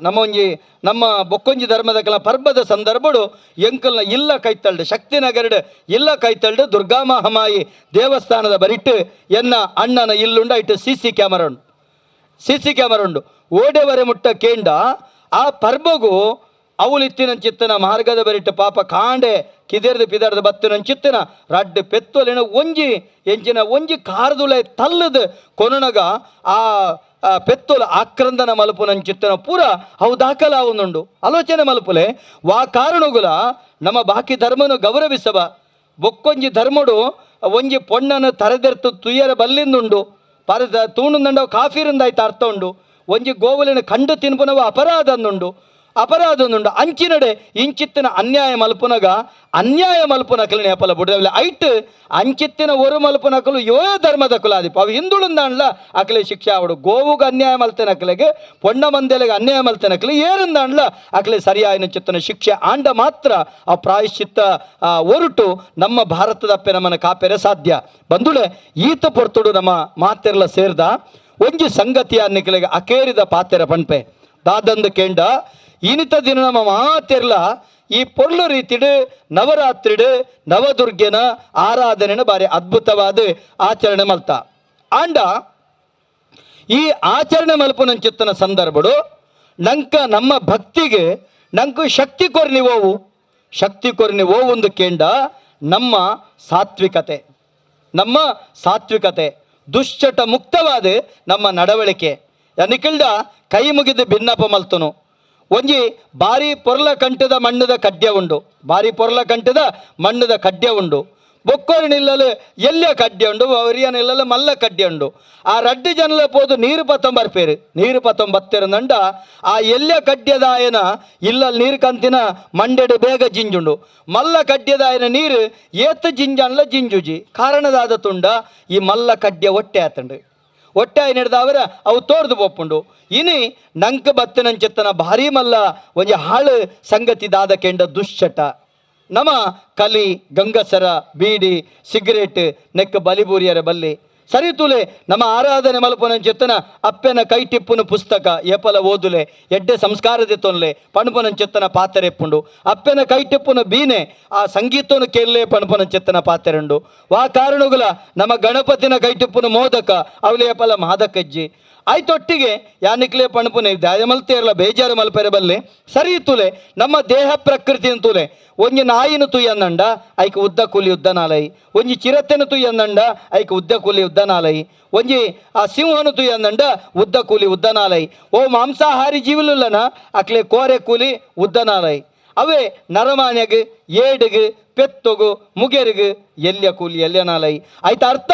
ನಮ್ಮ ಒಂಜಿ ನಮ್ಮ ಬೊಕ್ಕೊಂಜಿ ಧರ್ಮದ ಕೆಲ ಪರ್ಬದ ಸಂದರ್ಭಡು ಎಂಕಲ್ನ ಇಲ್ಲ ಕೈತಲ್ಡು ಶಕ್ತಿನಗರಡು ಇಲ್ಲ ಕೈತಲ್ಡು ದುರ್ಗಾ ಮಹಾಮಾಯಿ ದೇವಸ್ಥಾನದ ಬರಿಟ್ಟು ಎನ್ನ ಅಣ್ಣನ ಇಲ್ಲುಂಡ ಇಟ್ಟು C C camera ಉಂಡು C C camera ಉಂಡು ಓಡೆವರೆ ಮುಟ್ಟ ಕೇಂಡ ಆ ಪರ್ಬಗು ಅವಲಿತ್ತಿನಂಚಿತ್ತನ ಮಾರ್ಗದ ಬರಿಟ್ಟು ಪಾಪ ಕಾಂಡೆ ಕಿದೆರ್ದು ಪಿದರ್ದು ಬತ್ತಿನಂಚಿತ್ತನ ರಡ್ಡು ಪೆತ್ತೊಲಿನ ಒಂಜಿ ಎಂಚಿನ ಒಂಜಿ ಕಾರದುಲೆ ತಲ್ಲದು ಕೊನೊನಗ ಆ ಪೆತ್ತೊಲು ಆಕ್ರಂದನ ಮಲಪುನಂಚಿತ್ತನ ಪೂರ ಅವು ದಾಖಲಾವುನುಂಡು. ಆಲೋಚನೆ ಮಲಪುಲೆ ವಾ ಕಾರಣಗುಲ ನಮ್ಮ ಬಾಕಿ ಧರ್ಮನು ಗೌರವಿಸಬ ಬೊಕ್ಕೊಂಜಿ ಧರ್ಮಡು ಒಂಜಿ ಪೊಣ್ಣನ ತರೆದೆರ್ತು ತುಯ್ಯರ ಬಲ್ಲಿಂದುಂಡು ಪರದ ತೂಣುಂದಂಡ ಕಾಫಿರಿಂದಾಯ್ತು ಅರ್ಥ ಉಂಡು ಒಂಜಿ ಗೋವುಲಿನ ಕಂಡು ತಿನ್ಪುನವ ಅಪರಾಧ ಅಪರಾಧನುಂಡು ಅಂಚಿನಡೆ ಇಂಚಿತ್ತಿನ ಅನ್ಯಾಯ ಮಲ್ಪುನಗ ಅನ್ಯಾಯ ಮಲ್ಪುನಕಲು ನೇಪಲ ಬುಡವಲೆ ಐಟ್ ಅಂಚಿತ್ತಿನ ಒರು ಮಲ್ಪುನಕಲು ಯೋ ಧರ್ಮದ ಕುಲಾದಿಪ ಅವು ಹಿಂದುಳುಂದಾಂಡ್ಲ ಅಕಲೆ ಶಿಕ್ಷೆ ಆವಡು ಗೋವುಗ ಅನ್ಯಾಯ ಮಲ್ತನಕಲೆಗೆ ಪೊಣ್ಣ ಮಂದೆಲೆಗೆ ಅನ್ಯಾಯ ಮಲ್ತನಕಲೆ ಏರಂದಾಂಡ್ಲ ಅಕಲೆ ಸರಿಯಾಯಿನ ಚಿತ್ತನ ಶಿಕ್ಷೆ ಆಂಡ ಮಾತ್ರ ಆ ಪ್ರಾಯಶ್ಚಿತ್ತ ಒರುಟು ನಮ್ಮ ಭಾರತದಪ್ಪೆ ನಮ್ಮನ್ನು ಕಾಪೆರೆ ಸಾಧ್ಯ. ಬಂದುಳೆ ಈತ ಪೊರ್ತುಡು ನಮ್ಮ ಮಾತೆರ್ಲ ಸೇರ್ದ ಒಂಜಿ ಸಂಗತಿಯ ನಿಕಲೆಗೆ ಅಕೇರಿದ ಪಾತೆರ ಪಣ್ಪೆ ದಾದಂದು ಕೇಂಡ ಇನಿತ ದಿನ ನಮ್ಮ ಮಾತೆರ್ಲ ಈ ಪೊರ್ಲು ರೀತಿಡು ನವರಾತ್ರಿಡು ನವದುರ್ಗೆನ ಆರಾಧನೆನ ಬಾರಿ ಅದ್ಭುತವಾದ ಆಚರಣೆ ಮಲ್ತ. ಆಂಡ ಈ ಆಚರಣೆ ಮಲ್ಪುನಂಚಿತ್ತನ ಸಂದರ್ಭಡು ನಂಕ ನಮ್ಮ ಭಕ್ತಿಗೆ ನಂಕು ಶಕ್ತಿ ಕೊರ್ನಿ ಓವು, ಶಕ್ತಿ ಕೊರ್ನಿ ಓವೊಂದು ಕೇಂಡ ನಮ್ಮ ಸಾತ್ವಿಕತೆ, ನಮ್ಮ ಸಾತ್ವಿಕತೆ ದುಶ್ಚಟ ಮುಕ್ತವಾದ ನಮ್ಮ ನಡವಳಿಕೆ. ನಿಖಿಲ್ದ ಕೈ ಮುಗಿದು ಭಿನ್ನಪ ಮಲ್ತನು ಒಂಜಿ ಬಾರಿ ಪೊರ್ಲ ಕಂಠದ ಮಣ್ಣದ ಕಡ್ಯ ಉಂಡು, ಬಾರಿ ಪೊರ್ಲ ಕಂಠದ ಮಣ್ಣದ ಕಡ್ಯ ಉಂಡು. ಬೊಕ್ಕೋರು ನಿಲ್ಲಲು ಎಲ್ಲ ಕಡ್ಯ ಉಂಡು, ಒರಿಯ ನಿಲ್ಲಲು ಮಲ್ಲ ಕಡ್ಯ ಉಂಡು. ಆ ರಡ್ಡು ಜನಲ ಪೋದು ನೀರು ಪತ್ತೊಂಬರ್ಪೇರು, ನೀರು ಪತ್ತೊಂಬತ್ತಿರಂದಂಡ ಆ ಎಲ್ಲ ಕಡ್ಯದಾಯನ ಇಲ್ಲಲ್ಲಿ ನೀರು ಕಂತಿನ ಮಂಡೆಡು ಬೇಗ ಜಿಂಜುಂಡು. ಮಲ್ಲ ಕಡ್ಯದಾಯನ ನೀರು ಏತ್ ಜಿಂಜನ್ಲ ಜಿಂಜುಜಿ ಕಾರಣದಾದ ತುಂಡ ಈ ಮಲ್ಲ ಕಡ್ಯ ಒಟ್ಟೆ ಆತಂಡು. ಒಟ್ಟೆ ಹಿಡ್ದವರ ಅವು ತೋರ್ದು ಪೋಪುಂಡು. ಇನಿ ನಂಕ ಬತ್ತಿನಂచెತ್ತನ ಭಾರಿ ಮಲ್ಲ ಒಂಜಿ ಹಾಳು ಸಂಗತಿ ದಾದ ಕೆಂಡ ದುಶ್ಚಟ. ನಮ ಕಲಿ ಗಂಗಸರ ಬೀಡಿ ಸಿಗರೇಟ್ ನೆಕ್ಕ ಬಲಿಬೂರಿಯರ ಬಲ್ಲಿ ಸರಿ ತುಲೆ ನಮ್ಮ ಆರಾಧನೆ ಮಲ್ಪುನಂಚೆತ್ತನ ಅಪ್ಪೆನ ಕೈಟಿಪ್ಪುನ ಪುಸ್ತಕ ಏಪಲ ಓದುಲೆ ಎಡ್ಡೆ ಸಂಸ್ಕಾರದ ತೊನ್ಲೆ ಪಣಪುನಂಚೆತ್ತನ ಪಾತೆರೆಪ್ಪುಂಡು. ಅಪ್ಪೆನ ಕೈಟಿಪ್ಪುನ ಬೀನೆ ಆ ಸಂಗೀತವನ್ನು ಕೇಳಲೆ ಪಣಪುನಂಚೆತ್ತನ ಪಾತೆರುಂಡು. ವಾ ಕಾರಣಗುಲ ನಮ್ಮ ಗಣಪತಿನ ಕೈಟಿಪ್ಪುನ ಮೋದಕ ಅವಲೆ ಏಪಲ ಮಾದಕಜ್ಜಿ ಆಯ್ತೊಟ್ಟಿಗೆ ಯಾನಿಕ್ಲೆ ಪಣಪುನೆ ದಾಯ ಮಲ್ತೇರಲ ಬೇಜಾರು ಮಲ್ಪೆರೆ ಬಲ್ಲೆ ಸರಿ ತುಲೆ ನಮ್ಮ ದೇಹ ಪ್ರಕೃತಿ ತುಲೆ. ಒಂಜಿ ನಾಯಿನ ತುಯ್ಯನ್ನಂಡ ಐಕ್ ಉದ್ದ ಕೂಲಿ ಉದ್ದನಾಲೈ, ಒಂಜಿ ಚಿರತೆನ ತುಯ್ಯನ್ನಂಡ ಐಕ್ ಉದ್ದ ಕೂಲಿ ಉದ್ದನಾಲೈ, ಒಂಜಿ ಆ ಸಿಂಹನು ತುಯ್ಯನ್ನಂಡ ಉದ್ದ ಕೂಲಿ ಉದ್ದನಾಲೈ. ಓ ಮಾಂಸಾಹಾರಿ ಜೀವಲುಲ್ಲನ ಅಕ್ಲೆ ಕೋರೆ ಕೂಲಿ ಉದ್ದನಾಲೈ. ಅವೇ ನರಮಾನ್ಯಗ್ ಏಡುಗು ಪೆತ್ತೊಗು ಮುಗೆರಿಗು ಎಲ್ಯ ಕೂಲಿ ಎಲ್ಯನಾಲೈ. ಆಯ್ತ ಅರ್ಥ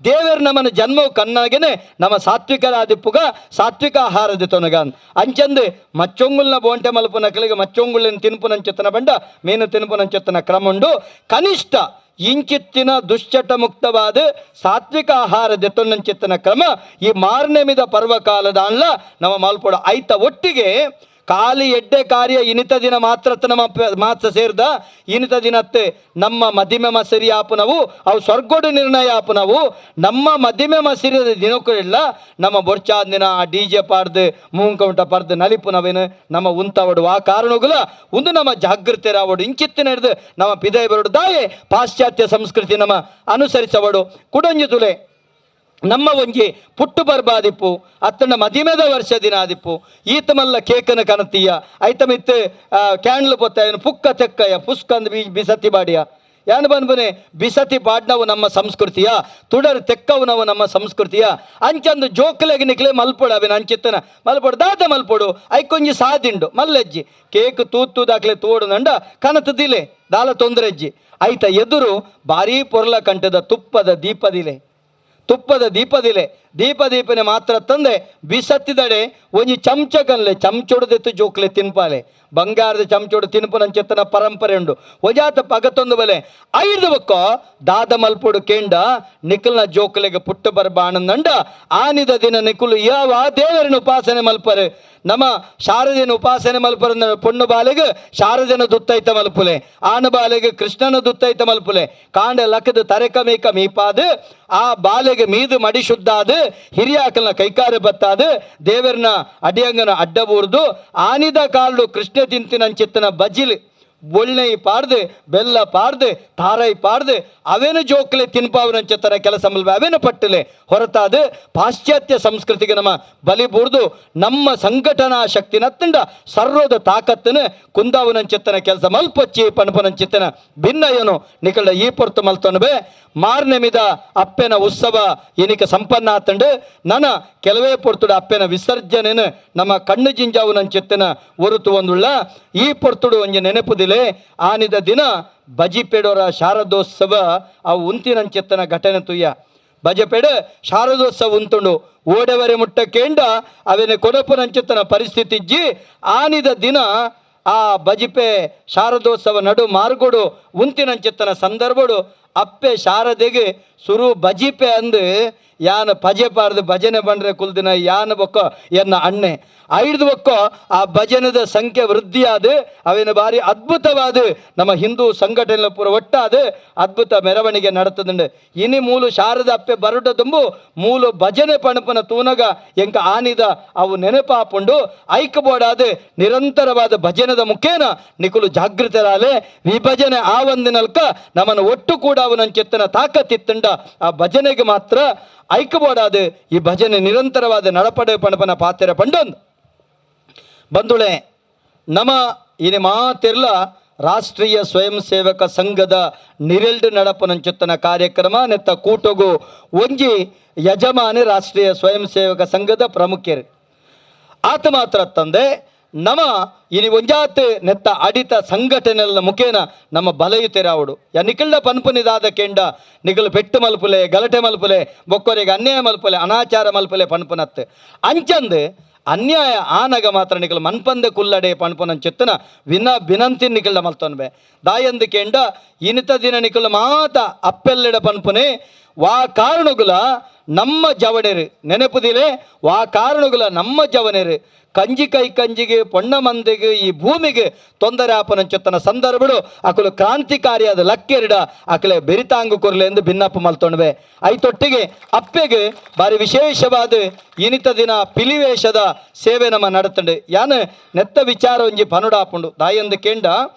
ದೇವರು ನಮ್ಮನ ಜನ್ಮವು ಕಣ್ಣಾಗೇನೆ ನಮ್ಮ ಸಾತ್ವಿಕರಾದಿಪ್ಪುಗ ಸಾತ್ವಿಕ ಆಹಾರದ ತೊನಗ ಅಂಚಂದು ಮಚ್ಚೊಂಗುಲ್ನ ಬೋಂಟೆ ಮಲ್ಪು ನಕಲಿಗೆ ಮಚ್ಚೊಂಗುಳ್ಳಿನ ತಿನ್ಪುನಂಚೆತ್ತನ ಬಂಡ ಮೀನು ತಿನ್ಪುನಂಚೆತ್ತನ ಕ್ರಮ ಉಂಡು. ಕನಿಷ್ಠ ಇಂಚಿತ್ತಿನ ದುಶ್ಚಟ ಮುಕ್ತವಾದ ಸಾತ್ವಿಕ ಆಹಾರ ದೆತ್ತೊನ್ನಂಚಿತ್ತನ ಕ್ರಮ ಈ ಮಾರ್ನೆಮಿದ ಪರ್ವಕಾಲದ ಅನ್ಲ ನಮ್ಮ ಮಲ್ಪೊಡು. ಐತ ಒಟ್ಟಿಗೆ ಖಾಲಿ ಎಡ್ಡೆ ಕಾರ್ಯ ಇನಿತ ದಿನ ಮಾತ್ರ ನಮ್ಮ ಮಾತ್ರ ಸೇರ್ದ ಇನಿತ ದಿನತ್ತೆ ನಮ್ಮ ಮದಿಮೆ ಮಸರಿ ಆಪನವು ಅವು ಸ್ವರ್ಗೋಡು ನಿರ್ಣಯ ಆಪನವು. ನಮ್ಮ ಮದಿಮೆ ಮಸಿರಿದ ದಿನಕ್ಕೂ ನಮ್ಮ ಬೊರ್ಚಾದ ದಿನ ಆ ಡಿ ಜೆ ಪಾಡ್ದು ಮೂಂಕೌಂಟ ಪರ್ದು ನಲಿಪುನವೇನು ನಮ್ಮ ಉಂತವಡು. ಆ ಕಾರಣಗುಲ ಒಂದು ನಮ್ಮ ಜಾಗೃತಿರಾವಡು ಇಂಚಿತ್ತಿನ ಹಿಡಿದು ನಮ್ಮ ಪಿದೈ ಬರೋಡು ದಾಯೆ ಪಾಶ್ಚಾತ್ಯ ಸಂಸ್ಕೃತಿ ನಮ್ಮ ಅನುಸರಿಸವಡು. ಕುಡೊಂಜಿ ತುಲೆ ನಮ್ಮ ಒಂಜಿ ಪುಟ್ಟು ಬರ್ಬಾದಿಪ್ಪು ಅತ್ತನ ಮದಿಮೆದ ವರ್ಷ ದಿನ ಆದಿಪ್ಪು ಈತ ಮಲ್ಲ ಕೇಕನ ಕನತೀಯ ಐತಮಿತ್ತು ಕ್ಯಾಂಡ್ಲು ಪೊತ್ತಾಯನು ಪುಕ್ಕ ತೆಕ್ಕಯ್ಯ ಪುಸ್ಕಂದ್ ಬಿಸತಿ ಬಾಡಿಯ ಯಾನು ಬನ್ಬನೆ ಬಿಸತಿ ಪಾಡ್ನವು ನಮ್ಮ ಸಂಸ್ಕೃತಿಯ ತುಡರ್ ತೆಕ್ಕವು ನಾವು ನಮ್ಮ ಸಂಸ್ಕೃತಿಯ ಅಂಚಂದು ಜೋಕ್ಲೆಗ್ ನಿಕ್ಲೆ ಮಲ್ಪೊಡು ಅವಿನ ಅಂಚಿತ್ತನ ಮಲ್ಪೊಡು ದಾದ ಮಲ್ಪೊಡು ಐಕೊಂಜಿ ಸಾದಿಂಡು ಮಲ್ಲಜ್ಜಿ ಕೇಕ್ ತೂತು ದಾಖಲೆ ತೋಡು ನಂಡ ಕನತದಿಲೆ ದಾಲ ತೊಂದರೆಜ್ಜಿ ಐತ ಎದುರು ಭಾರೀ ಪೊರ್ಲ ಕಂಠದ ತುಪ್ಪದ ದೀಪದಿಲೆ ತುಪ್ಪದ ದೀಪದಿಲೆ ದೀಪ ದೀಪನೆ ಮಾತ್ರ ತಂದೆ ಬಿಸತ್ತಿದಡೆ ಒಂಜಿ ಚಮಚ ಕನ್ಲೆ ಚಮಚೊಡದೆತ್ತು ಜೋಕ್ಲೆ ತಿನ್ಪಾಲೆ ಬಂಗಾರದ ಚಮಚೊಡು ತಿನ್ಪುನಂಚೆತ್ತನ ಪರಂಪರೆ ಉಂಡು. ಒಜಾತ ಪಗತೊಂದು ಬಲೆ ಐದು ಬಕ್ಕೋ ದಾದ ಮಲ್ಪೊಡು ಕೇಂಡ ನಿಖಲ್ನ ಜೋಕ್ಲೆಗೆ ಪುಟ್ಟು ಬರ್ಬಾಣಂದಂಡ ಆನಿದ ದಿನ ನಿಖಲು ಯಾವ ದೇವರನ್ನು ಉಪಾಸನೆ ಮಲ್ಪರು ನಮ್ಮ ಶಾರದೆನ ಉಪಾಸನೆ ಮಲ್ಪರ ಪೊಣ್ಣು ಬಾಲೆಗೆ ಶಾರದೆನ ದುತ್ತೈತ ಮಲ್ಪುಲೆ ಆನ ಬಾಲೆಗೆ ಕೃಷ್ಣನ ದುತ್ತೈತ ಮಲ್ಪುಲೆ ಕಾಂಡ ಲಕ್ಕದ ತರೆಕ ಮೇಕ ಮೀಪಾದ ಆ ಬಾಲೆಗೆ ಮೀದು ಮಡಿ ಶುದ್ಧಾದ ಹಿರಿಯಾಕಲ್ನ ಕೈಕಾರು ಬತ್ತಾದ ದೇವರನ್ನ ಅಡಿಯಂಗನ ಅಡ್ಡ ಬೂರ್ದು ಆನಿದ ಕಾಲು ಕೃಷ್ಣ ತಿಂತಿನಂಚಿತ್ತನ ಬಜಿಲ್ ಒಳ್ಳೆ ಪಾಡ್ದು ಬೆಲ್ಲ ಪಾಡ್ದು ತಾರೈ ಪಾಡ್ದು ಅವೇನು ಜೋಕ್ಲೆ ತಿನ್ಪಾವನಂಚೆತ್ತರ ಕೆಲಸ ಮಲ್ಬ ಅವೇನು ಪಟ್ಟಲೆ ಹೊರತಾದ ಪಾಶ್ಚಾತ್ಯ ಸಂಸ್ಕೃತಿಗೆ ನಮ್ಮ ಬಲಿ ಬೂರ್ದು ನಮ್ಮ ಸಂಘಟನಾ ಶಕ್ತಿನ ತಂಡ ಸರ್ವದ ತಾಕತ್ತನ ಕುಂದಾವನಂಚೆತ್ತನ ಕೆಲಸ ಮಲ್ಪಚ್ಚಿ ಪಣಪನಂಚಿತ್ತನ ಭಿನ್ನ ಏನು ನಿಕಳ ಈ ಪೊರ್ತು ಮಲ್ತೊನ್ಬೆ ಮಾರ್ನೆಮಿದ ಅಪ್ಪೆನ ಉತ್ಸವ ಎನಿಕ ಸಂಪನ್ನ ಆತಂಡು ನನ ಕೆಲವೇ ಪೊರ್ತುಡು ಅಪ್ಪೆನ ವಿಸರ್ಜನೆನು ನಮ್ಮ ಕಣ್ಣು ಜಿಂಜಾವುನಂಚೆತ್ತನ ಒರುತು ಒಂದುಳ್ಳ ಈ ಪೊರ್ತುಡು ಒಂಜಿ ನೆನಪುದಿಲೆ ಆನಿದ ದಿನ ಬಜಿಪೆಡೋರ ಶಾರದೋತ್ಸವ ಅವು ಉಂತಿನಂಚೆತ್ತನ ಘಟನೆ ತುಯ್ಯ ಬಜಪೆಡ ಶಾರದೋತ್ಸವ ಉಂತುಂಡು ಓಡೆವರೆ ಮುಟ್ಟ ಕೇಂಡ ಅವೇನೆ ಕೊಡಪುನಂಚೆತ್ತನ ಪರಿಸ್ಥಿತಿ ಇಜ್ಜಿ ಆನಿದ ದಿನ ಆ ಬಜಿಪೆ ಶಾರದೋತ್ಸವ ನಡು ಮಾರ್ಗೋಡು ಉಂತಿನಂಚೆತ್ತನ ಸಂದರ್ಭಡು ಅಪ್ಪೆ ಶಾರದೆಗೆ ಸುರು ಬಜಿಪೆ ಅಂದು ಯಾನ ಪಜೆ ಪಾರ್ದು ಭಜನೆ ಬಂಡ್ರೆ ಕುಲ್ದಿನ ಯಾನ ಬೊಕ್ಕ ಎನ್ನ ಅಣ್ಣೆ ಐದು ಬೊಕ್ಕ ಆ ಭಜನದ ಸಂಖ್ಯೆ ವೃದ್ಧಿಯಾದ ಅವೇನ ಭಾರಿ ಅದ್ಭುತವಾದ ನಮ್ಮ ಹಿಂದೂ ಸಂಘಟನೆ ಪೂರ ಒಟ್ಟಾದ ಅದ್ಭುತ ಮೆರವಣಿಗೆ ನಡತದಂಡು. ಇನಿ ಮೂಲು ಶಾರದ ಅಪ್ಪೆ ಬರುಟ ತುಂಬು ಮೂಲು ಭಜನೆ ಪಣಪನ ತೂನಗ ಎಂಕ ಆನಿದ ಅವು ನೆನಪಾಪುಂಡು ಐಕಬೋಡಾದ ನಿರಂತರವಾದ ಭಜನದ ಮುಖೇನ ನಿಕುಲು ಜಾಗೃತರಾಲೆ ವಿಭಜನೆ ಆ ಒಂದಿನಲ್ಕ ನಮ್ಮನ್ನು ಒಟ್ಟು ಕೂಡ ಅವನ ಚೆತ್ತನ ತಾಕತ್ತಿತ್ತಂಡ ಆ ಭಜನೆಗೆ ಮಾತ್ರ ಐಕಬೋಡಾದ ಈ ಭಜನೆ ನಿರಂತರವಾದ ನಡಪಡೆ ಪಣಪನ ಪಾತ್ರೆ ಪಂಡೊಂದು. ಬಂಧುಳೆ, ನಮ್ಮ ಇನಿ ಮಾತಿರ್ಲ ರಾಷ್ಟ್ರೀಯ ಸ್ವಯಂ ಸೇವಕ ಸಂಘದ ನಿರೆಲ್ಡು ನಡಪನಂಚುತ್ತನ ಕಾರ್ಯಕ್ರಮ ನೆತ್ತ ಕೂಟಗು ಒಂಜಿ ಯಜಮಾನಿ ರಾಷ್ಟ್ರೀಯ ಸ್ವಯಂ ಸೇವಕ ಸಂಘದ ಪ್ರಮುಖರು ಆತ ಮಾತ್ರ ತಂದೆ ನಮ್ಮ ಇನಿ ಒಂಜಾತ್ ನೆತ್ತ ಅಡಿತ ಸಂಘಟನೆಲ್ಲ ಮುಖೇನ ನಮ್ಮ ಬಲಯುತೆರಾವುಡು ಯಾ ನಿಖಿಲ್ಡ ಪನ್ಪುನಿದಾದ ಕೆಂಡ ನಿಗಲು ಪೆಟ್ಟು ಮಲ್ಪುಲೆ ಗಲಟೆ ಮಲ್ಪುಲೆ ಬೊಕ್ಕೊರಿಗೆ ಅನ್ಯಾಯ ಮಲ್ಪುಲೆ ಅನಾಚಾರ ಮಲ್ಪುಲೆ ಪನ್ಪುನತ್ತು ಅಂಚಂದು ಅನ್ಯಾಯ ಆನಗ ಮಾತ್ರ ನಿಕಲ್ ಮನ್ಪಂದೆ ಕುಲ್ಲಡೆ ಪನ್ಪುನಂ ಚೆತ್ತನ ವಿನ ಬಿನಂತಿ ನಿಕಲ್ಡ ಮಲ್ತೊನ್ಬೆ ದಾಯಂದು ಕೆಂಡ ಇನಿತ ದಿನ ನಿಕಲ್ ಮಾತ ಅಪ್ಪೆಲ್ಲೆಡ ಪನ್ಪುನೆ ವಾ ಕಾರಣಗುಲ ನಮ್ಮ ಜವಣೆರು ನೆನಪುದಿಲೆ ವಾ ಕಾರಣಗುಲ ನಮ್ಮ ಜವನೆರು ಕಂಜಿ ಕೈ ಕಂಜಿಗೆ ಪೊಣ್ಣ ಮಂದಿಗೆ ಈ ಭೂಮಿಗೆ ತೊಂದರೆ ಆಪನಂಚೊತ್ತನ ಸಂದರ್ಭಡು ಅಕಲು ಕ್ರಾಂತಿಕಾರಿಯಾದ ಲಕ್ಕೆರಡ ಅಕಲೆ ಬೆರಿತಾಂಗು ಕೊರ್ಲೆ ಎಂದು ಭಿನ್ನಪ್ಪ ಮಲ್ತೊಣ್ವೆ. ಐತೊಟ್ಟಿಗೆ ಅಪ್ಪೆಗೆ ಬಾರಿ ವಿಶೇಷವಾದ ಇನಿತ ದಿನ ಪಿಲಿವೇಶದ ಸೇವೆ ನಮ್ಮ ನಡತಂಡು. ಯಾನು ನೆತ್ತ ವಿಚಾರ ಒಂಜಿ ಪನುಡಾಪುಂಡು ದಾಯಂದು ಕೇಂಡ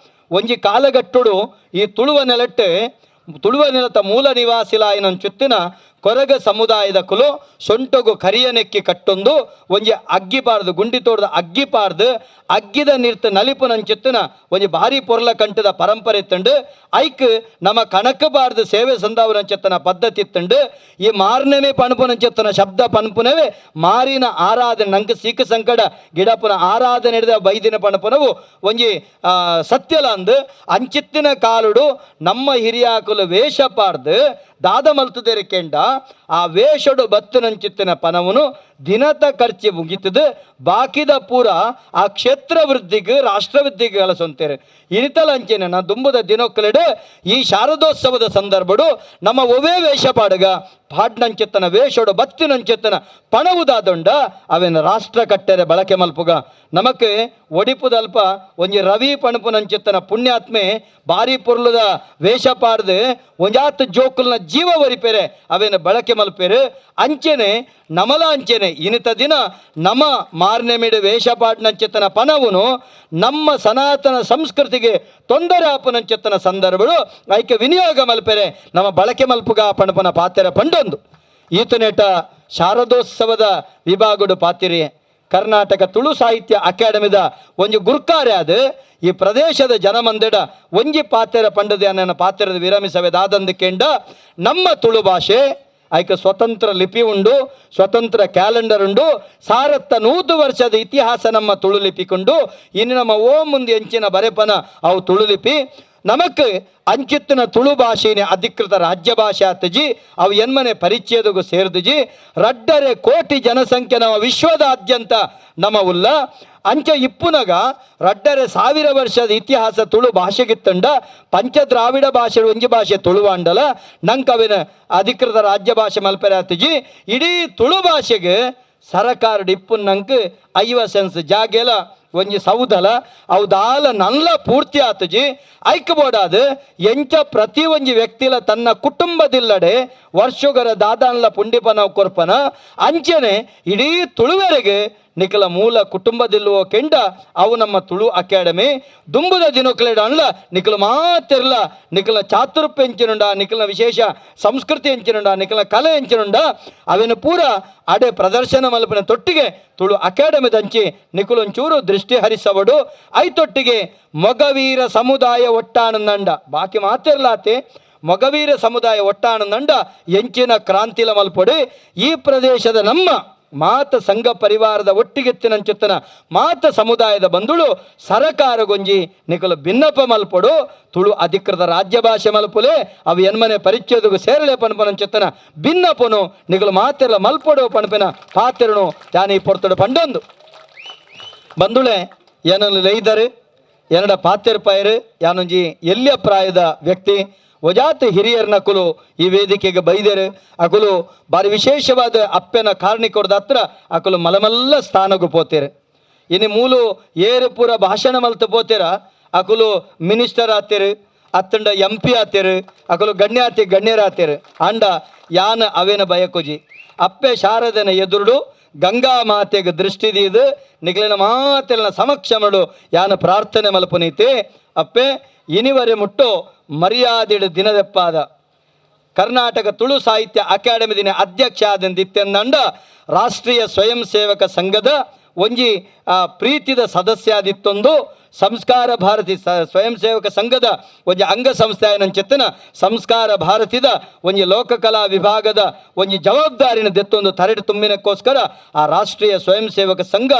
ಒಂಜಿ ಕಾಲಗಟ್ಟುಡು ಈ ತುಳುವ ನೆಲಟ್ಟೆ ತುಳುವ ನೆಲತ ಮೂಲ ನಿವಾಸಿಲಾಯಿನ ಚುತ್ತಿನ ಕೊರಗ ಸಮುದಾಯದ ಕುಲು ಸೊಂಟಗು ಕರಿಯ ನೆಕ್ಕಿ ಕಟ್ಟೊಂದು ಒಂಜಿ ಅಗ್ಗಿಪಾರ್ದು ಗುಂಡಿ ತೋಡ್ದ ಅಗ್ಗಿಪಾರ್ದು ಅಗ್ಗಿದ ನಿರ್ತ ನಲಿಪುನಂಚುತ್ತಿನ ಒಂಜಿ ಭಾರಿ ಪೊರ್ಲ ಕಂಠದ ಪರಂಪರೆ ತಂಡು ಐಕ್ ನಮ್ಮ ಕಣಕಬಾರ್ದು ಸೇವೆ ಸಂದಾವನಂಚೆತ್ತನ ಪದ್ಧತಿ ತಂಡು ಈ ಮಾರನೇ ಪಣಪುನಂಚೆತ್ತನ ಶಬ್ದ ಪನ್ಪುನವೇ ಮಾರಿನ ಆರಾಧನೆ ನಂಗೆ ಸೀಕ ಸಂಕಟ ಗಿಡಪುನ ಆರಾಧನೆ ಹಿಡಿದ ಬೈದಿನ ಪಣಪುನವು ಒಂಜಿ ಸತ್ಯಲ ಅಂದು ಅಂಚಿತ್ತಿನ ಕಾಲುಡು ನಮ್ಮ ಹಿರಿಯಾಕುಲು ವೇಷ ಪಾರ್ದು ದಾದ ಮಲ್ತದೇರೆ ಕೆಂಡ ಆ ವೇಷಡು ಬತ್ತುನಂಚಿತ್ತಿನ ಪನವನು ದಿನತ ಖರ್ಚಿ ಮುಗಿತದು ಬಾಕಿದ ಪೂರ ಆ ಕ್ಷೇತ್ರ ವೃದ್ಧಿಗೆ ರಾಷ್ಟ್ರ ವೃದ್ಧಿಗೆ ಕಲಸೊಂತೇರೆ. ಇನಿತಲ ಅಂಚೆನೆ ನಾ ದುಂಬುದ ದಿನೊಕ್ಕಲೆಡು ಈ ಶಾರದೋತ್ಸವದ ಸಂದರ್ಭಡು ನಮ್ಮ ಒವೇ ವೇಷ ಪಾಡುಗ ಪಾಡ್ನಂಚೆತ್ತನ ವೇಷಡು ಬತ್ತಿನಂಚೆತ್ತನ ಪಣವುದಾದೊಂಡ ಅವೇನ ರಾಷ್ಟ್ರ ಕಟ್ಟೆರೆ ಬಳಕೆ ಮಲ್ಪುಗ. ನಮಕ್ ಒಡಿಪುದಲ್ಪ ಒಂಜಿ ರವಿ ಪಣಪುನಂಚೆತ್ತನ ಪುಣ್ಯಾತ್ಮೆ ಬಾರಿ ಪೊರ್ಲುದ ವೇಷ ಪಾಡ್ದು ಒಂಜಾತ್ ಜೋಕುಲ್ನ ಜೀವ ಒರಿಪೆರೆ ಅವೇನ ಬಳಕೆ ಮಲ್ಪೆರು. ಅಂಚೆನೆ ನಮಲ ಅಂಚೆನೆ ಇನಿತ ದಿನ ನಮ್ಮ ಮಾರನೇ ಮೇಡು ವೇಷ ಪಾಡ್ನಂಚೆತ್ತನ ಪನವುನು ನಮ್ಮ ಸನಾತನ ಸಂಸ್ಕೃತಿಗೆ ತೊಂದರೆ ಆಪುನಂಚೆತ್ತನ ಸಂದರ್ಭಗಳು ಐಕೆ ವಿನಿಯೋಗ ಮಲ್ಪೆರೆ ನಮ್ಮ ಬಳಕೆ ಮಲ್ಪುಗ ಪಣಪನ ಪಾತೆರ ಪಂಡೊಂದು. ಈತನೇಟ ಶಾರದೋತ್ಸವದ ವಿಭಾಗಡು ಪಾತಿರಿ ಕರ್ನಾಟಕ ತುಳು ಸಾಹಿತ್ಯ ಅಕಾಡೆಮಿದ ಒಂಜಿ ಗುರ್ಕಾರೆ ಅದು ಈ ಪ್ರದೇಶದ ಜನಮಂದಿಡ ಒಂಜಿ ಪಾತೆರ ಪಂಡದ ನನ್ನ ಪಾತೆರದ ವಿರಮಿಸವೆ ದಾದಂದು ಕೆಂಡ ನಮ್ಮ ತುಳು ಭಾಷೆ ಐಕ ಸ್ವತಂತ್ರ ಲಿಪಿ ಉಂಡು, ಸ್ವತಂತ್ರ ಕ್ಯಾಲೆಂಡರ್ ಉಂಡು, ಸಾರತ್ತ 100 ವರ್ಷದ ಇತಿಹಾಸ ನಮ್ಮ ತುಳು ಲಿಪಿಕೊಂಡು ಇನ್ನು ನಮ್ಮ ಓ ಮುಂದೆ ಎಂಚಿನ ಬರೆಪನ ಅವು ತುಳು ಲಿಪಿ ನಮಕ್ ಅಂಚಿತ್ತಿನ ತುಳು ಭಾಷೆನೇ ಅಧಿಕೃತ ರಾಜ್ಯ ಭಾಷೆ ಆತಜಿ ಅವು ಎನ್ಮನೆ ಪರಿಚಯದಗೂ ಸೇರಿದುಜಿ 2.5 ಕೋಟಿ ಜನಸಂಖ್ಯೆ ನಮ್ಮ ವಿಶ್ವದಾದ್ಯಂತ ನಮ್ಮ ಉಲ್ಲ ಅಂಚೆ ಇಪ್ಪುನಗ 2,500 ವರ್ಷದ ಇತಿಹಾಸ ತುಳು ಭಾಷೆಗಿತ್ತಂಡ ಪಂಚದ್ರಾವಿಡ ಭಾಷೆ ಒಂಜಿ ಭಾಷೆ ತುಳುವಾಂಡಲ ನಂಕವಿನ ಅಧಿಕೃತ ರಾಜ್ಯ ಭಾಷೆ ಮಲ್ಪೆರೆ ಆತಜಿ ಇಡೀ ತುಳು ಭಾಷೆಗೆ ಸರಕಾರ ಇಪ್ಪುನಂಕ್ 50 ಸೆನ್ಸ್ ಜಾಗೆಲ ಒಂಜಿ ಸೌದಲ ಅವು ದಾಲ ನಲ್ಲ ಪೂರ್ತಿ ಆತಜಿ ಐಕಬೋಡಾದ ಎಂಚ ಪ್ರತಿ ಒಂಜಿ ವ್ಯಕ್ತಿಲ ತನ್ನ ಕುಟುಂಬದಿಲ್ಲಡೆ ವರ್ಷಗರ ದಾದಾನ್ಲ ಪುಂಡಿಪನ ಕೊರ್ಪನ ಅಂಚನೆ ಇಡೀ ತುಳುವೆರೆಗೆ ನಿಖಲ ಮೂಲ ಕುಟುಂಬದಿಲ್ಲವೋ ಕೆಂಡ ಅವು ನಮ್ಮ ತುಳು ಅಕಾಡೆಮಿ ದುಂಬುದ ದಿನಕ್ಲೆಡ ಅನ್ಲ ನಿಖಲ ಮಾತಿರ್ಲ ನಿಖಲ ಚಾತುರ್ಪ ಎಂಚಿನುಂಡ ನಿಖಲ ವಿಶೇಷ ಸಂಸ್ಕೃತಿ ಎಂಚಿನುಂಡ ನಿಖಲ ಕಲೆ ಎಂಚಿನುಂಡ ಅವೇನು ಪೂರ ಅಡೆ ಪ್ರದರ್ಶನ ಮಲ್ಪನ ತೊಟ್ಟಿಗೆ ತುಳು ಅಕಾಡೆಮಿ ದಂಚಿ ನಿಖಲೊಂಚೂರು ದೃಷ್ಟಿ ಹರಿಸವಡು ಐತೊಟ್ಟಿಗೆ ಮೊಗವೀರ ಸಮುದಾಯ ಒಟ್ಟಾನಂದಂಡ ಬಾಕಿ ಮಾತಿರ್ಲಾತೆ ಮೊಗವೀರ ಸಮುದಾಯ ಒಟ್ಟಾನಂದಂಡ ಎಂಚಿನ ಕ್ರಾಂತಿಲ ಮಲ್ಪೊಡಿ ಈ ಪ್ರದೇಶದ ನಮ್ಮ ಮಾತ ಸಂಘ ಪರಿವಾರದ ಒಟ್ಟಿಗೆತ್ತಿನಂಚೆತ್ತನ ಮಾತ ಸಮುದಾಯದ ಬಂಧುಳು ಸರಕಾರಗೊಂಜಿ ನಿಕಲು ಭಿನ್ನಪ ಮಲ್ಪೊಡು ತುಳು ಅಧಿಕೃತ ರಾಜ್ಯ ಭಾಷೆ ಮಲ್ಪುಲೆ ಅವು ಎನ್ಮನೆ ಪರಿಚಯದಗೂ ಸೇರಲೆ ಪನ್ಪನಂಚೆತ್ತನ ಭಿನ್ನಪನು ನಿಕಲು ಮಾತಿರಲ ಮಲ್ಪೊಡು ಪಣಪಿನ ಪಾತಿರನು ತಾನೀ ಪೊರ್ತುಡು ಪಂಡೊಂದು. ಬಂಧುಳೆ ಏನನ್ನು ಲೈದರು ಎನ್ನಡ ಪಾತಿರ್ ಪಾಯರು ಯಾನೊಂಜಿ ಎಲ್ಲಿಯ ಪ್ರಾಯದ ವ್ಯಕ್ತಿ ಒಜಾತ್ ಹಿರಿಯರ್ನಕುಲು ಈ ವೇದಿಕೆಗೆ ಬೈದರು. ಅಕುಲು ಬಾರಿ ವಿಶೇಷವಾದ ಅಪ್ಪೆನ ಕಾರ್ಣಿಕೊಡ್ದ ಹತ್ರ ಅಕುಲು ಮಲಮಲ್ಲ ಸ್ಥಾನಗೂ ಪೋತೇರು. ಇನ್ನು ಮೂಲು ಏರು ಪೂರ ಭಾಷಣ ಮಲ್ತು ಪೋತೇರ ಅಕುಲು ಮಿನಿಸ್ಟರ್ ಆತೇರು, ಅತ್ತಂಡ ಎಂ ಪಿ ಆತೇರು, ಅಕುಲು ಗಣ್ಯಾತಿ ಗಣ್ಯರಾತೇರು. ಅಂಡ ಯಾನ ಅವೇನ ಬಯಕುಜಿ. ಅಪ್ಪೆ ಶಾರದನ ಎದುರುಡು ಗಂಗಾ ಮಾತೆಗೆ ದೃಷ್ಟಿ ದೀದು ನಿಗಲಿನ ಮಾತೆಲ್ಲ ಸಮಕ್ಷಮಡು ಯಾನ ಪ್ರಾರ್ಥನೆ ಮಲ್ಪುನೈತೆ. ಅಪ್ಪೆ ಇನಿವರೆ ಮುಟ್ಟು ಮರ್ಯಾದಿಡು ದಿನದೆಪ್ಪಾದ ಕರ್ನಾಟಕ ತುಳು ಸಾಹಿತ್ಯ ಅಕಾಡೆಮಿ ದಿನ ಅಧ್ಯಕ್ಷ ಆದಂದಿತ್ತೆಂದಂಡ ರಾಷ್ಟ್ರೀಯ ಸ್ವಯಂ ಸೇವಕ ಸಂಘದ ಒಂಜಿ ಪ್ರೀತಿದ ಸದಸ್ಯಾದಿತ್ತೊಂದು ಸಂಸ್ಕಾರ ಭಾರತಿ ಸ್ವಯಂ ಸೇವಕ ಸಂಘದ ಒಂಜಿ ಅಂಗಸಂಸ್ಥೆ ನಂಚೆತ್ತನ ಸಂಸ್ಕಾರ ಭಾರತಿದ ಒಂಜಿ ಲೋಕಕಲಾ ವಿಭಾಗದ ಒಂಜಿ ಜವಾಬ್ದಾರಿನ ದೆತ್ತೊಂದು ತರಡು ತುಂಬಿನಕ್ಕೋಸ್ಕರ ಆ ರಾಷ್ಟ್ರೀಯ ಸ್ವಯಂ ಸೇವಕ ಸಂಘ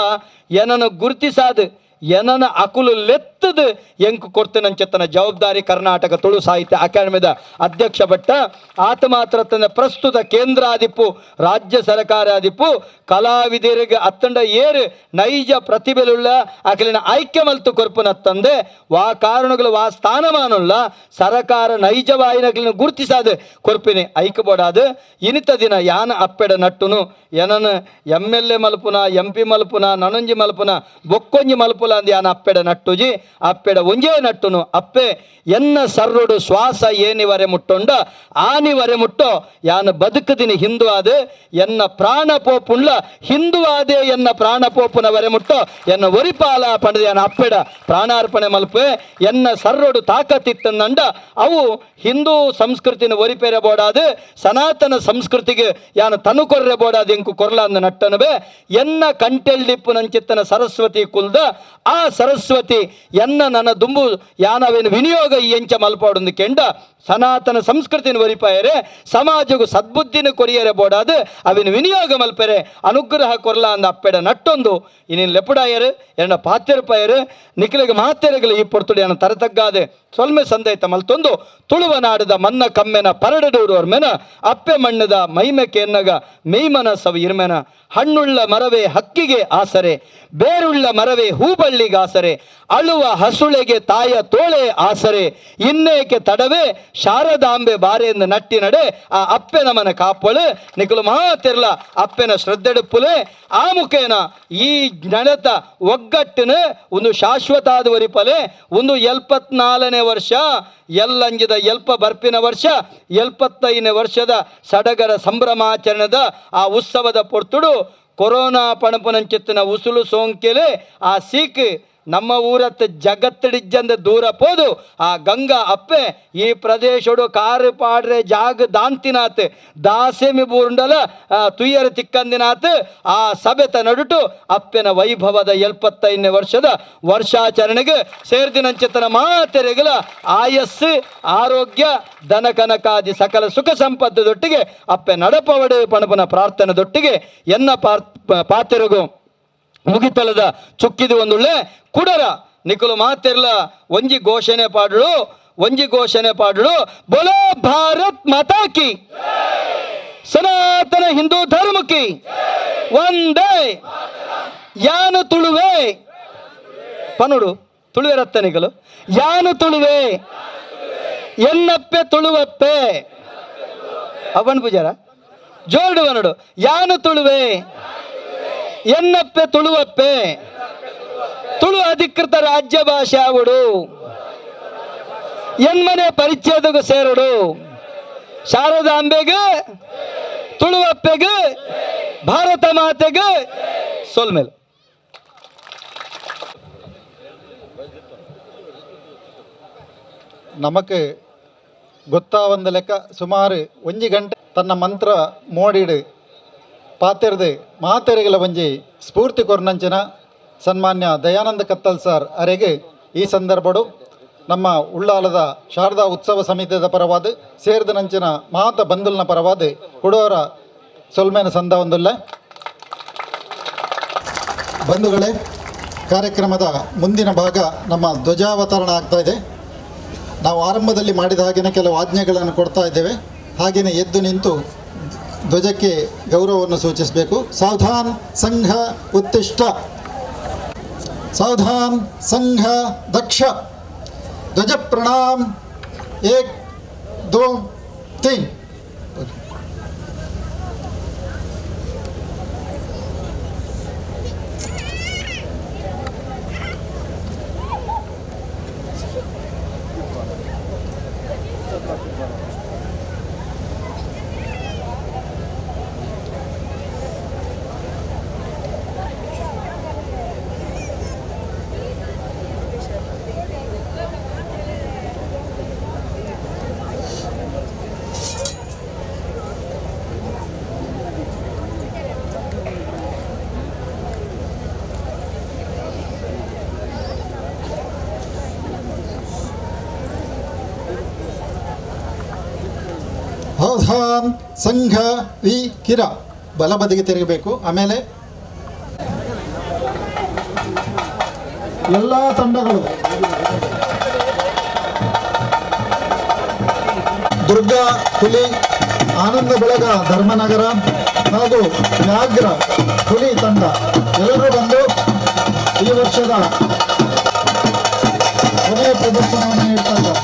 ಏನನ್ನು ಗುರುತಿಸಾದ ಏನನ ಅಕುಲು ಲೆತ್ತದ ಎಂಕು ಕೊಡ್ತೇನಂಚೆತ್ತನ ಜವಾಬ್ದಾರಿ ಕರ್ನಾಟಕ ತುಳು ಸಾಹಿತ್ಯ ಅಕಾಡೆಮಿದ ಅಧ್ಯಕ್ಷ ಭಟ್ಟ ಆತ ಮಾತ್ರ ತನ್ನ ಪ್ರಸ್ತುತ ಕೇಂದ್ರಾದಿಪ್ಪು ರಾಜ್ಯ ಸರ್ಕಾರಾದಿಪ್ಪು ಕಲಾವಿದರಿಗೆ ಅತ್ತಂಡ ಏರು ನೈಜ ಪ್ರತಿಭೆಲುಳ್ಳ ಅಕಲಿನ ಆಯ್ಕೆ ಮಲ್ತು ಕೊರ್ಪುನ ತಂದೆ ವಾ ಕಾರಣಗಳು ವಾ ಸ್ಥಾನಮಾನುಳ್ಳ ಸರಕಾರ ನೈಜವಾಯಿನಕಲಿನ ಗುರುತಿಸಾದ ಕೊರ್ಪಿನಿ ಐಕ್ಯಬೋಡಾದ. ಇನಿತ ದಿನ ಯಾನ ಅಪ್ಪೆಡ ನಟ್ಟುನು ಏನನ M L A ಮಲ್ಪುನ M P ಮಲ್ಪುನ ನನೊಂಜಿ ಮಲ್ಪುನ ಬೊಕ್ಕೊಂಜಿ ಮಲ್ಪುಲ ಯಾನ ಅಪ್ಪೆಡ ನಟ್ಟುಜಿ. ಅಪ್ಪೆಡ ಒಂಜೇ ನಟ್ಟುನು ಅಪ್ಪೆ ಎನ್ನ ಸರ್ರುಡು ಶ್ವಾಸ ಏನಿವರೆ ಮುಟ್ಟೊಂಡ ಆನಿವರೆ ಮುಟ್ಟೋ ಯಾನ ಬದುಕದಿನಿ ಹಿಂದೂ ಆದ ಎನ್ನ ಪ್ರಾಣ ಪೋಪುಂಡ್ಲ ಹಿಂದುವಾದೆ ಎನ್ನ ಪ್ರಾಣ ಪೋಪುನವರೆ ಮುಟ್ಟೋ ಎನ್ನ ಒರಿಪಾಲ ಪಂಡದ ಯಾನ ಅಪ್ಪೆಡ ಪ್ರಾಣಾರ್ಪಣೆ ಮಲ್ಪೆ ಎನ್ನ ಸರ್ರುಡು ತಾಕತ್ತಿತ್ತಂದಂಡ ಅವು ಹಿಂದೂ ಸಂಸ್ಕೃತಿನ ಒರಿಪೆರೆ ಬೋಡಾದು ಸನಾತನ ಸಂಸ್ಕೃತಿಗೆ ಯಾನ ತನು ಕೊರ್ರೆ ಬೋಡಾದು ಎಂಕು ಕೊರ್ಲ ಅಂದ ನಟ್ಟನಬೆ ಎನ್ನ ಕಂಟೆಲ್ಡಿಪ್ಪು ನಂಚಿತ್ತನ ಸರಸ್ವತಿ ಕುಲ್ದ ಆ ಸರಸ್ವತಿ ಎನ್ನ ನನ್ನ ದುಂಬು ಯಾನವೇನು ವಿನಿಯೋಗ ಈ ಎಂಚ ಮಲ್ಪಾಡೊಂದು ಕೆಂಡ ಸನಾತನ ಸಂಸ್ಕೃತಿನ ಒರಿಪಾಯರೆ ಸಮಾಜಗೂ ಸದ್ಬುದ್ಧಿನ ಕೊರಿಯರೆ ಬೋಡಾದು ಅವಿನ ವಿನಿಯೋಗ ಮಲ್ಪೆರೆ ಅನುಗ್ರಹ ಕೊರ್ಲ ಅಂದ ಅಪ್ಪೆಡ ನಟ್ಟೊಂದು ಇನ್ನಿನ್ ಲೆಪುಡಾಯರು ಎನ್ನ ಪಾತೆರುಪಾಯರು ನಿಖಿಲಿಗೆ ಮಾತೆರೆಗಳು ಈ ಪೊರ್ತುಡಿ ಅನ್ನ ತರತಗ್ಗಾದೆ ಸೊಲ್ಮೆ ಸಂದೈತ ಮಲ್ತೊಂದು ತುಳುವ ನಾಡದ ಮನ್ನ ಕಮ್ಮೆನ ಪರಡಡೂರುವರ್ಮೆನ ಅಪ್ಪೆ ಮಣ್ಣದ ಮೈಮೆಕೆ ಎನ್ನಗ ಮೇಯ್ಮನ ಸವ ಇರ್ಮೆನ ಹಣ್ಣುಳ್ಳ ಮರವೇ ಹಕ್ಕಿಗೆ ಆಸರೆ ಬೇರುಳ್ಳ ಮರವೇ ಹೂಬಳ್ಳಿಗಾಸರೆ ಅಳುವ ಹಸುಳೆಗೆ ತಾಯ ತೋಳೆ ಆಸರೆ ಇನ್ನೇಕೆ ತಡವೆ ಶಾರದಾಂಬೆ ಬಾರೆಯಿಂದ ನಟ್ಟಿ ನಡೆ ಆ ಅಪ್ಪೆ ನಮನ ಕಾಪಳು ನಿಕಲು ಮಾತಿರ್ಲ ಅಪ್ಪೆನ ಶ್ರದ್ಧೆಡುಪ್ಪುಲೆ ಆ ಮುಖೇನ ಈ ನಡತ ಒಗ್ಗಟ್ಟಿನ ಒಂದು ಶಾಶ್ವತ ಆದ ಒಂದು 74ನೇ ವರ್ಷ ಎಲ್ಲಂಜಿದ ಎಲ್ಪ ಬರ್ಪಿನ ವರ್ಷ 75ನೇ ವರ್ಷದ ಸಡಗರ ಸಂಭ್ರಮಾಚರಣದ ಆ ಉತ್ಸವದ ಪೊರ್ತುಡು ಕೊರೋನಾ ಪಣಪುನಂಚಿತ್ತಿನ ಉಸುಲು ಸೋಂಕೆಲೆ ಆ ಸೀಕ್ ನಮ್ಮ ಊರತ್ತ ಜಗತ್ತಡಿಜ್ಜಂದ ದೂರ ಪೋದು ಆ ಗಂಗಾ ಅಪ್ಪೆ ಈ ಪ್ರದೇಶಡು ಕಾರು ಪಾಡ್ರೆ ಜಾಗ ದಾಂತಿನಾತ್ ದಾಸೆಮಿ ಬೂರುಂಡಲ ತುಯ್ಯರ ತಿಕ್ಕಂದಿನಾತ್ ಆ ಸಭೆತ ನಡುಟು ಅಪ್ಪೆನ ವೈಭವದ 75ನೇ ವರ್ಷದ ವರ್ಷಾಚರಣೆಗೆ ಸೇರ್ದಿನಂಚಿತನ ಮಾತೆರೆಗಲ ಆಯಸ್ಸು ಆರೋಗ್ಯ ದನ ಕನಕಾದಿ ಸಕಲ ಸುಖ ಸಂಪತ್ತದೊಟ್ಟಿಗೆ ಅಪ್ಪೆ ನಡಪವಡೆ ಪಣಪನ ಪ್ರಾರ್ಥನೆದೊಟ್ಟಿಗೆ ಎನ್ನ ಪಾತೆರಗು ಮುಗಿತಲದ ಚುಕ್ಕಿದು ಒಂದುಳ್ಳೆ ಕುಡರ ನಿಕುಲು ಮಾತಿರ್ಲ ಒಂಜಿ ಘೋಷಣೆ ಪಾಡಳು ಒಂಜಿ ಘೋಷಣೆ ಪಾಡಳು ಬೋಲೋ ಭಾರತ್ ಮಾತಾ ಕಿ ಸನಾತನ ಹಿಂದೂ ಧರ್ಮ ಕಿ ಒಂದೇ ಯಾನು ತುಳುವೆ ಪನುಡು ತುಳುವೆ ರತ್ತ ನಿಕಲು ಯಾನು ತುಳುವೆ ಎನ್ನಪ್ಪೆ ತುಳುವಪ್ಪೆ ಅವನ್ ಪೂಜಾರ ಜೋರ್ಡು ಬನಡು ಯಾನು ತುಳುವೆ ಎನ್ನಪ್ಪೆ ತುಳುವಪ್ಪೆ ತುಳು ಅಧಿಕೃತ ರಾಜ್ಯ ಭಾಷೆ ಆವಡು ಎನ್ಮನೆ ಪರಿಚ್ಛೇದಗೂ ಸೇರಡು ಶಾರದಾಂಬೆಗೆ ತುಳುವಪ್ಪೆಗೆ ಭಾರತ ಮಾತೆಗೆ ಸೊಲ್ಮೇಲೆ. ನಮಕ್ ಗೊತ್ತಾವಂದ ಲೆಕ್ಕ ಸುಮಾರು ಒಂಜಿ ಗಂಟೆ ತನ್ನ ಮಂತ್ರ ಮೋಡಿಡು ಪಾತೆರ್ದು ಮಾತೆರೆಗಳ ಒಂಜಿ ಸ್ಫೂರ್ತಿ ಕೊರ್ನಂಚಿನ ಸನ್ಮಾನ್ಯ ದಯಾನಂದ ಕತ್ತಲ್ ಸರ್ ಅರೆಗೆ ಈ ಸಂದರ್ಭಡು ನಮ್ಮ ಉಳ್ಳಾಲದ ಶಾರದಾ ಉತ್ಸವ ಸಮಿತಿಯ ಪರವಾದ ಸೇರಿದ ನಂಚಿನ ಮಾತ ಬಂಧುಲ್ನ ಪರವಾದ ಕೊಡೋರ ಸೊಲ್ಮೇನ ಸಂದ ಒಂದುಲ್ಲ. ಬಂಧುಗಳೇ, ಕಾರ್ಯಕ್ರಮದ ಮುಂದಿನ ಭಾಗ ನಮ್ಮ ಧ್ವಜಾವತರಣ ಆಗ್ತಾ ಇದೆ. ನಾವು ಆರಂಭದಲ್ಲಿ ಮಾಡಿದ ಹಾಗೆಯೇ ಕೆಲವು ಆಜ್ಞೆಗಳನ್ನು ಕೊಡ್ತಾ ಇದ್ದೇವೆ. ಹಾಗೆಯೇ ಎದ್ದು ನಿಂತು ಧ್ವಜಕ್ಕೆ ಗೌರವವನ್ನು ಸೂಚಿಸಬೇಕು. ಸಾವಧಾನ್ ಸಂಘ ಉತ್ತಿಷ್ಟ, ಸಾವಧಾನ್ ಸಂಘ ದಕ್ಷ, ಧ್ವಜ ಪ್ರಣಾಮ್, ಏಕ್ दो तीन। ಅವಧಾನ್ ಸಂಘ ವಿ ಕಿರ ಬಲಬದಿಗೆ ತಿರುಗಬೇಕು. ಆಮೇಲೆ ಎಲ್ಲ ತಂಡಗಳು ದುರ್ಗಾ ಹುಲಿ, ಆನಂದ ಬಳಗ ಧರ್ಮನಗರ ಹಾಗೂ ವ್ಯಾಘ್ರ ಹುಲಿ ತಂಡ ಎಲ್ಲರೂ ಬಂದು ಈ ವರ್ಷದ ಕೊನೆಯ ಪ್ರದರ್ಶನವನ್ನು ನೀಡ್ತಾ ಇದ್ದಾರೆ.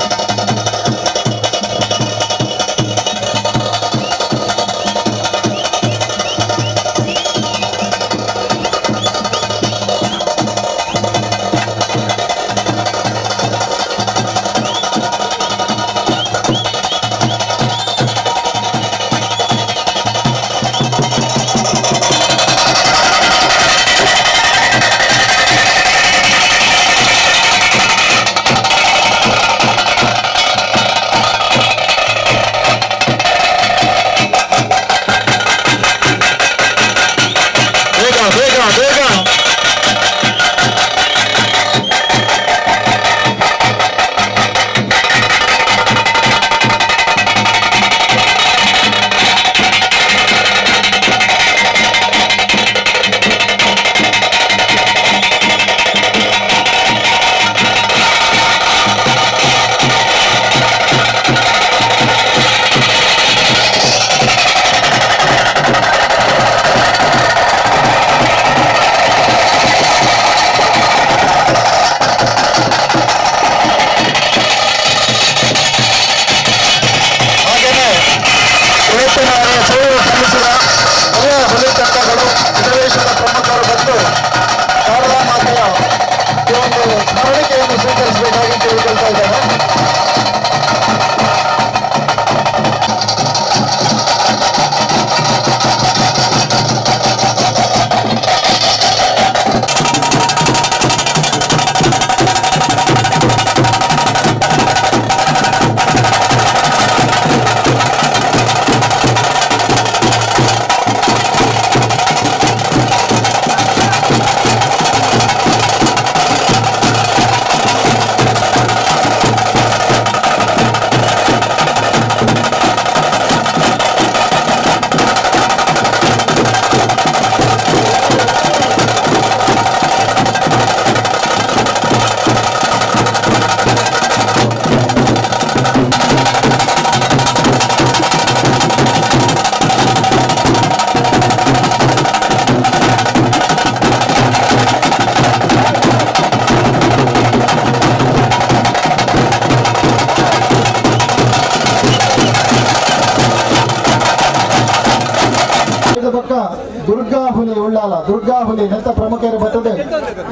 ದುರ್ಗಾ ಹುಲಿ ಉಳ್ಳಾಲ, ದುರ್ಗಾ ಹುಲಿ ನೆತ್ತ ಪ್ರಮುಖರು ಬರ್ತದೆ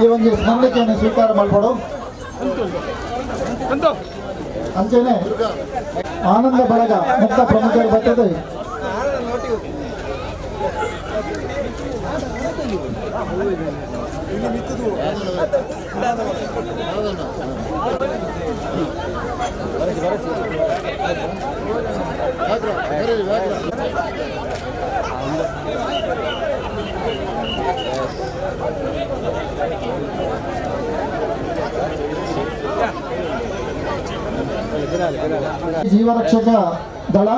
ಈ ಒಂದು ಸ್ಮರಣಿಕೆಯನ್ನು ಸ್ವೀಕಾರ ಮಾಡ್ಕೊಡು. ಅಂಚೆನೆ ಆನಂದ ಬಳಗ ನೆತ್ತ ಪ್ರಮುಖರು ಬರ್ತದೆ. ಜೀವರಕ್ಷಕ ದಳ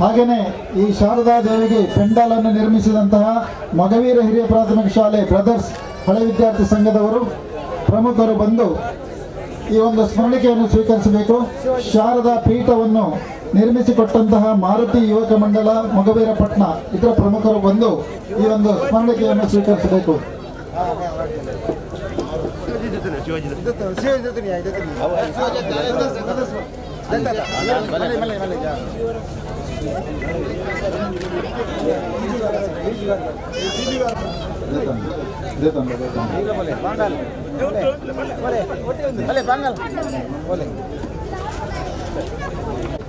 ಹಾಗೆಯೇ ಈ ಶಾರದಾ ದೇವಿಗೆ ಪೆಂಡಾಲನ್ನು ನಿರ್ಮಿಸಿದಂತಹ ಮಗವೀರ ಹಿರಿಯ ಪ್ರಾಥಮಿಕ ಶಾಲೆ ಬ್ರದರ್ಸ್ ಹಳೆ ವಿದ್ಯಾರ್ಥಿ ಸಂಘದವರು ಪ್ರಮುಖರು ಬಂದು ಈ ಒಂದು ಸ್ಮರಣಿಕೆಯನ್ನು ಸ್ವೀಕರಿಸಬೇಕು. ಶಾರದಾ ಪೀಠವನ್ನು ನಿರ್ಮಿಸಿಕೊಟ್ಟಂತಹ ಮಾರುತಿ ಯುವಕ ಮಂಡಲ ಮೊಗವೀರಪಟ್ಟಣ ಇದರ ಪ್ರಮುಖರು ಬಂದು ಈ ಒಂದು ಸ್ಮರಣಿಕೆಯನ್ನು ಸ್ವೀಕರಿಸಬೇಕು.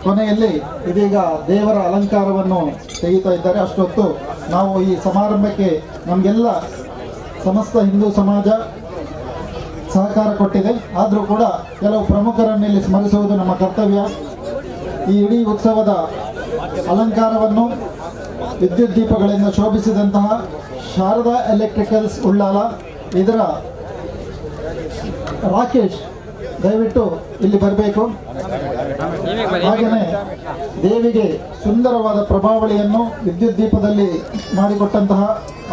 ಕೊನೆಯಲ್ಲಿ ಇದೀಗ ದೇವರ ಅಲಂಕಾರವನ್ನು ತೆಗೆಯುತ್ತಾ ಇದ್ದಾರೆ. ಅಷ್ಟೊತ್ತು ನಾವು ಈ ಸಮಾರಂಭಕ್ಕೆ ನಮಗೆಲ್ಲ ಸಮಸ್ತ ಹಿಂದೂ ಸಮಾಜ ಸಹಕಾರ ಕೊಟ್ಟಿದೆ. ಆದರೂ ಕೂಡ ಕೆಲವು ಪ್ರಮುಖರನ್ನು ಇಲ್ಲಿ ಸ್ಮರಿಸುವುದು ನಮ್ಮ ಕರ್ತವ್ಯ. ಈ ಇಡೀ ಉತ್ಸವದ ಅಲಂಕಾರವನ್ನು ವಿದ್ಯುತ್ ದೀಪಗಳಿಂದ ಶೋಭಿಸಿದಂತಹ ಶಾರದಾ ಎಲೆಕ್ಟ್ರಿಕಲ್ಸ್ ಉಳ್ಳಾಲ ಇದರ ರಾಕೇಶ್ ದಯವಿಟ್ಟು ಇಲ್ಲಿ ಬರಬೇಕು. ಹಾಗೆಯೇ ದೇವಿಗೆ ಸುಂದರವಾದ ಪ್ರಭಾವಳಿಯನ್ನು ವಿದ್ಯುತ್ ದೀಪದಲ್ಲಿ ಮಾಡಿಕೊಟ್ಟಂತಹ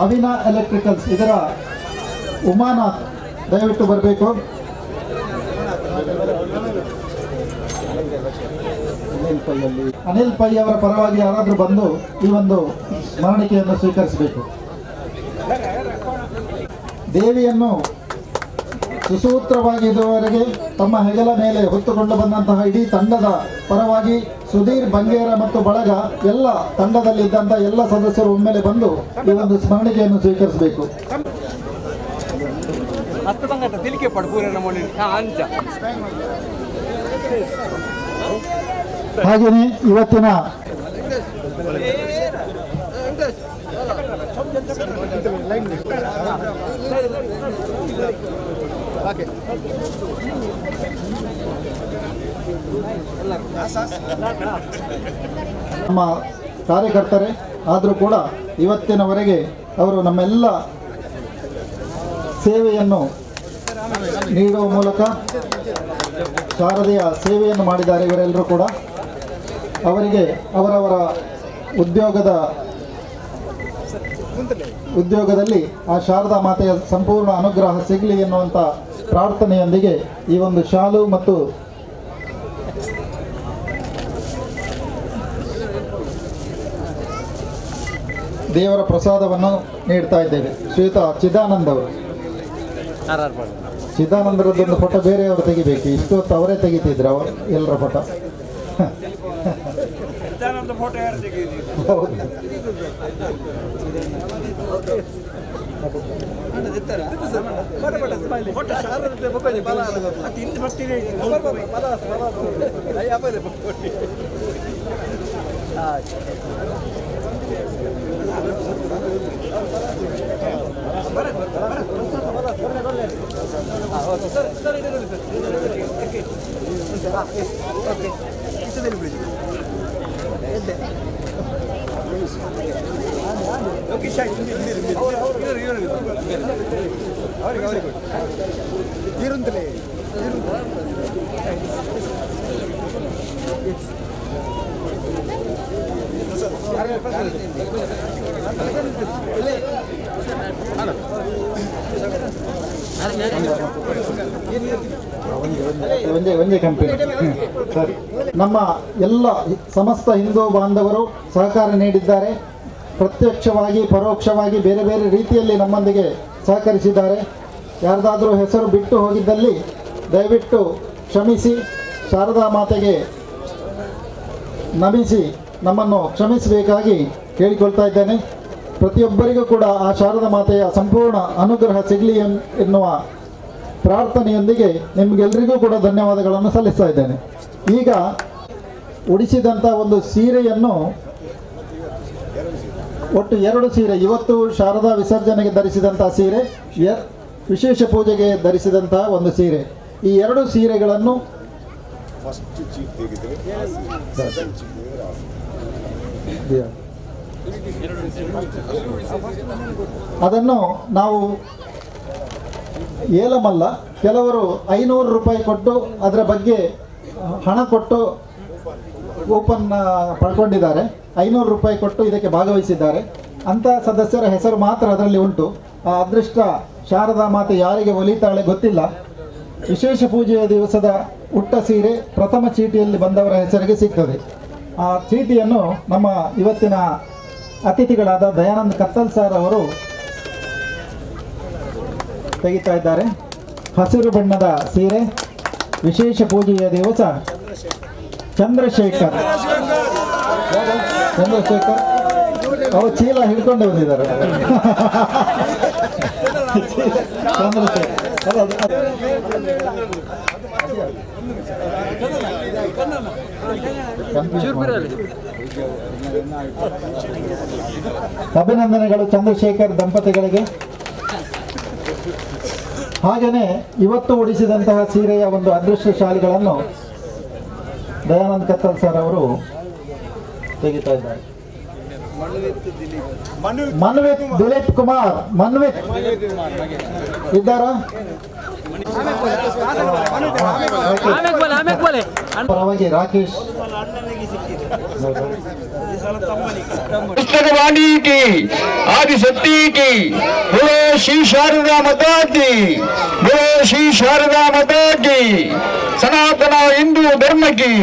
ಅವಿನಾ ಎಲೆಕ್ಟ್ರಿಕಲ್ಸ್ ಇದರ ಉಮಾನಾಥ್ ದಯವಿಟ್ಟು ಬರಬೇಕು. ಅನಿಲ್ ಪೈ ಅವರ ಪರವಾಗಿ ಯಾರಾದರೂ ಬಂದು ಈ ಒಂದು ಸ್ಮರಣಿಕೆಯನ್ನು ಸ್ವೀಕರಿಸಬೇಕು. ದೇವಿಯನ್ನು ಸುಸೂತ್ರವಾಗಿ ಇದುವರೆಗೆ ತಮ್ಮ ಹೆಗಲ ಮೇಲೆ ಹೊತ್ತುಕೊಂಡು ಬಂದಂತಹ ಇಡೀ ತಂಡದ ಪರವಾಗಿ ಸುಧೀರ್ ಬಂಗೇರ ಮತ್ತು ಬಳಗ ಎಲ್ಲ ತಂಡದಲ್ಲಿದ್ದಂಥ ಎಲ್ಲ ಸದಸ್ಯರು ಒಮ್ಮೆಲೆ ಬಂದು ಈ ಒಂದು ಸ್ಮರಣಿಕೆಯನ್ನು ಸ್ವೀಕರಿಸಬೇಕು. ಹಾಗೆಯೇ ಇವತ್ತಿನ ನಮ್ಮ ಕಾರ್ಯಕರ್ತರೇ ಆದರೂ ಕೂಡ ಇವತ್ತಿನವರೆಗೆ ಅವರು ನಮ್ಮೆಲ್ಲ ಸೇವೆಯನ್ನು ನೀಡುವ ಮೂಲಕ ಶಾರದೆಯ ಸೇವೆಯನ್ನು ಮಾಡಿದ್ದಾರೆ. ಇವರೆಲ್ಲರೂ ಕೂಡ ಅವರಿಗೆ ಅವರವರ ಉದ್ಯೋಗದಲ್ಲಿ ಆ ಶಾರದಾ ಮಾತೆಯ ಸಂಪೂರ್ಣ ಅನುಗ್ರಹ ಸಿಗಲಿ ಎನ್ನುವಂಥ ಪ್ರಾರ್ಥನೆಯೊಂದಿಗೆ ಈ ಒಂದು ಶಾಲು ಮತ್ತು ದೇವರ ಪ್ರಸಾದವನ್ನು ನೀಡ್ತಾ ಇದ್ದೇವೆ. ಶ್ರೀಯುತ ಚಿದಾನಂದ್ ಅವರು, ಚಿದಾನಂದರದ್ದೊಂದು ಫೋಟೋ ಬೇರೆಯವರು ತೆಗಿಬೇಕು. ಇಷ್ಟು ಹೊತ್ತು ಅವರೇ ತೆಗಿತಿದ್ರು ಅವರು ಎಲ್ಲರ ಫೋಟೋ. ಹೌದು. ಒಂದೇ ಒಂದೇ ಕಂಪನಿ ಸರಿ. ನಮ್ಮ ಎಲ್ಲ ಸಮಸ್ತ ಹಿಂದೂ ಬಾಂಧವರು ಸಹಕಾರ ನೀಡಿದ್ದಾರೆ. ಪ್ರತ್ಯಕ್ಷವಾಗಿ ಪರೋಕ್ಷವಾಗಿ ಬೇರೆ ಬೇರೆ ರೀತಿಯಲ್ಲಿ ನಮ್ಮೊಂದಿಗೆ ಸಹಕರಿಸಿದ್ದಾರೆ. ಯಾರದಾದರೂ ಹೆಸರು ಬಿಟ್ಟು ಹೋಗಿದ್ದಲ್ಲಿ ದಯವಿಟ್ಟು ಕ್ಷಮಿಸಿ, ಶಾರದಾ ಮಾತೆಗೆ ನಮಿಸಿ ನಮ್ಮನ್ನು ಕ್ಷಮಿಸಬೇಕಾಗಿ ಕೇಳಿಕೊಳ್ತಾ ಇದ್ದೇನೆ. ಪ್ರತಿಯೊಬ್ಬರಿಗೂ ಕೂಡ ಆ ಶಾರದಾ ಮಾತೆಯ ಸಂಪೂರ್ಣ ಅನುಗ್ರಹ ಸಿಗಲಿ ಎನ್ನುವ ಪ್ರಾರ್ಥನೆಯೊಂದಿಗೆ ನಿಮಗೆಲ್ಲರಿಗೂ ಕೂಡ ಧನ್ಯವಾದಗಳನ್ನು ಸಲ್ಲಿಸ್ತಾ ಇದ್ದೇನೆ. ಈಗ ಉಡಿಸಿದಂಥ ಒಂದು ಸೀರೆಯನ್ನು, ಒಟ್ಟು 2 ಸೀರೆ, ಇವತ್ತು ಶಾರದಾ ವಿಸರ್ಜನೆಗೆ ಧರಿಸಿದಂಥ ಸೀರೆ, ವಿಶೇಷ ಪೂಜೆಗೆ ಧರಿಸಿದಂಥ ಒಂದು ಸೀರೆ, ಈ 2 ಸೀರೆಗಳನ್ನು ಅದನ್ನು ನಾವು ಏಲಮಲ್ಲ, ಕೆಲವರು 500 ರೂಪಾಯಿ ಕೊಟ್ಟು ಅದರ ಬಗ್ಗೆ ಹಣ ಕೊಟ್ಟು ಕೂಪನ್ ಪಡ್ಕೊಂಡಿದ್ದಾರೆ. 500 ರೂಪಾಯಿ ಕೊಟ್ಟು ಇದಕ್ಕೆ ಭಾಗವಹಿಸಿದ್ದಾರೆ. ಅಂಥ ಸದಸ್ಯರ ಹೆಸರು ಮಾತ್ರ ಅದರಲ್ಲಿ ಉಂಟು. ಆ ಅದೃಷ್ಟ ಶಾರದಾ ಮಾತೆ ಯಾರಿಗೆ ಒಲಿತಾಳೆ ಗೊತ್ತಿಲ್ಲ. ವಿಶೇಷ ಪೂಜೆಯ ದಿವಸದ ಉಟ್ಟ ಸೀರೆ ಪ್ರಥಮ ಚೀಟಿಯಲ್ಲಿ ಬಂದವರ ಹೆಸರಿಗೆ ಸಿಗ್ತದೆ. ಆ ಚೀಟಿಯನ್ನು ನಮ್ಮ ಇವತ್ತಿನ ಅತಿಥಿಗಳಾದ ದಯಾನಂದ್ ಕತ್ತಲ್ ಸರ್ ಅವರು ತೆಗಿತಾ ಇದ್ದಾರೆ. ಹಸಿರು ಬಣ್ಣದ ಸೀರೆ. ವಿಶೇಷ ಪೂಜೆಯ ದಿವಸ ಚಂದ್ರಶೇಖರ್. ಚಂದ್ರಶೇಖರ್ ಅವರು ಚೀಲ ಹಿಡ್ಕೊಂಡು ಬಂದಿದ್ದಾರೆ. ಚಂದ್ರಶೇಖರ್ ಅಭಿನಂದನೆಗಳು ಚಂದ್ರಶೇಖರ್ ದಂಪತಿಗಳಿಗೆ. ಹಾಗೆಯೇ ಇವತ್ತು ಉಡಿಸಿದಂತಹ ಸೀರೆಯ ಒಂದು ಅದೃಷ್ಟಶಾಲಿಗಳನ್ನು ದಯಾನಂದ್ ಕತ್ತಲ್ ಸರ್ ಅವರು ತೆಗಿತಾ ಇದ್ದಾರೆ. ಮನ್ವಿತ್ ದಿಲೀಪ್ ಕುಮಾರ್, ಮನ್ವಿತ್ ಇದ್ದಾರಾ? ಪರವಾಗಿ ರಾಕೇಶ್. ಪುಸ್ತಕವಾಣಿ ಕಿ ಆದಿಶಕ್ತಿ ಕಿ बोलो श्री शारदा माता की, बोलो श्री शारदा माता की, सनातन हिंदू धर्म की,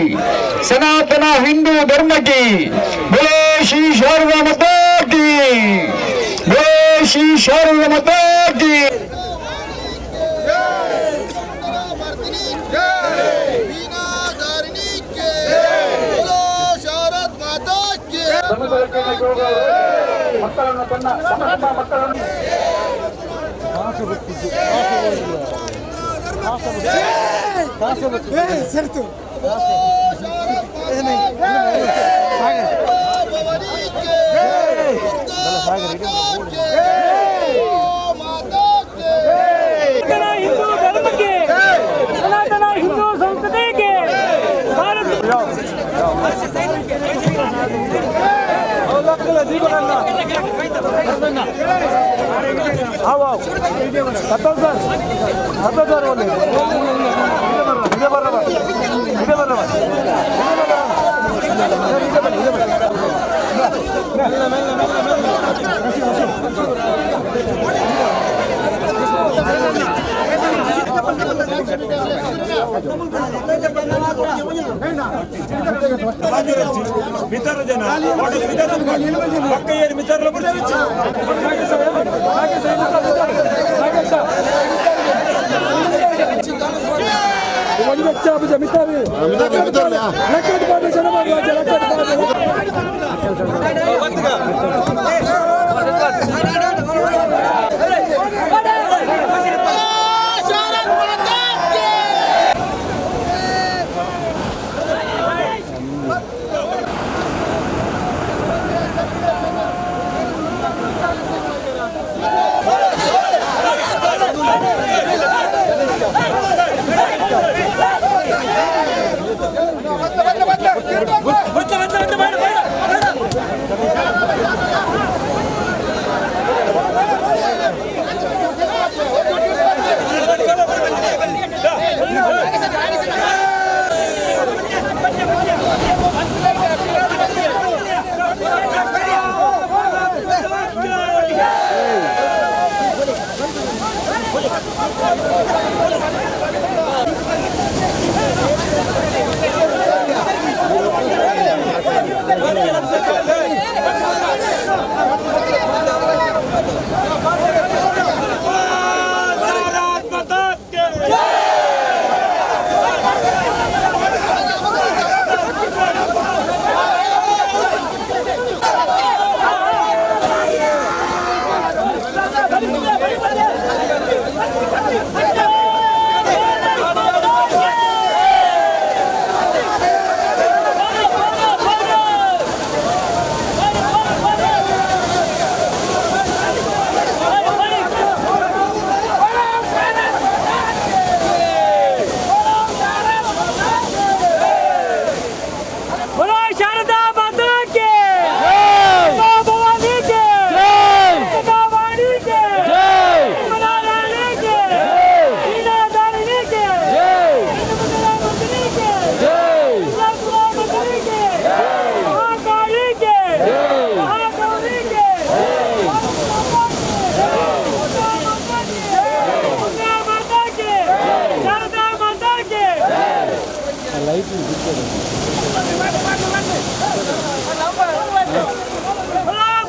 सनातन हिंदू धर्म की, बोलो श्री शारदा माता की, बोलो श्री शारदा माता की। हिंदू धर्म के, सनातन हिंदू संस्कृति के, भारत।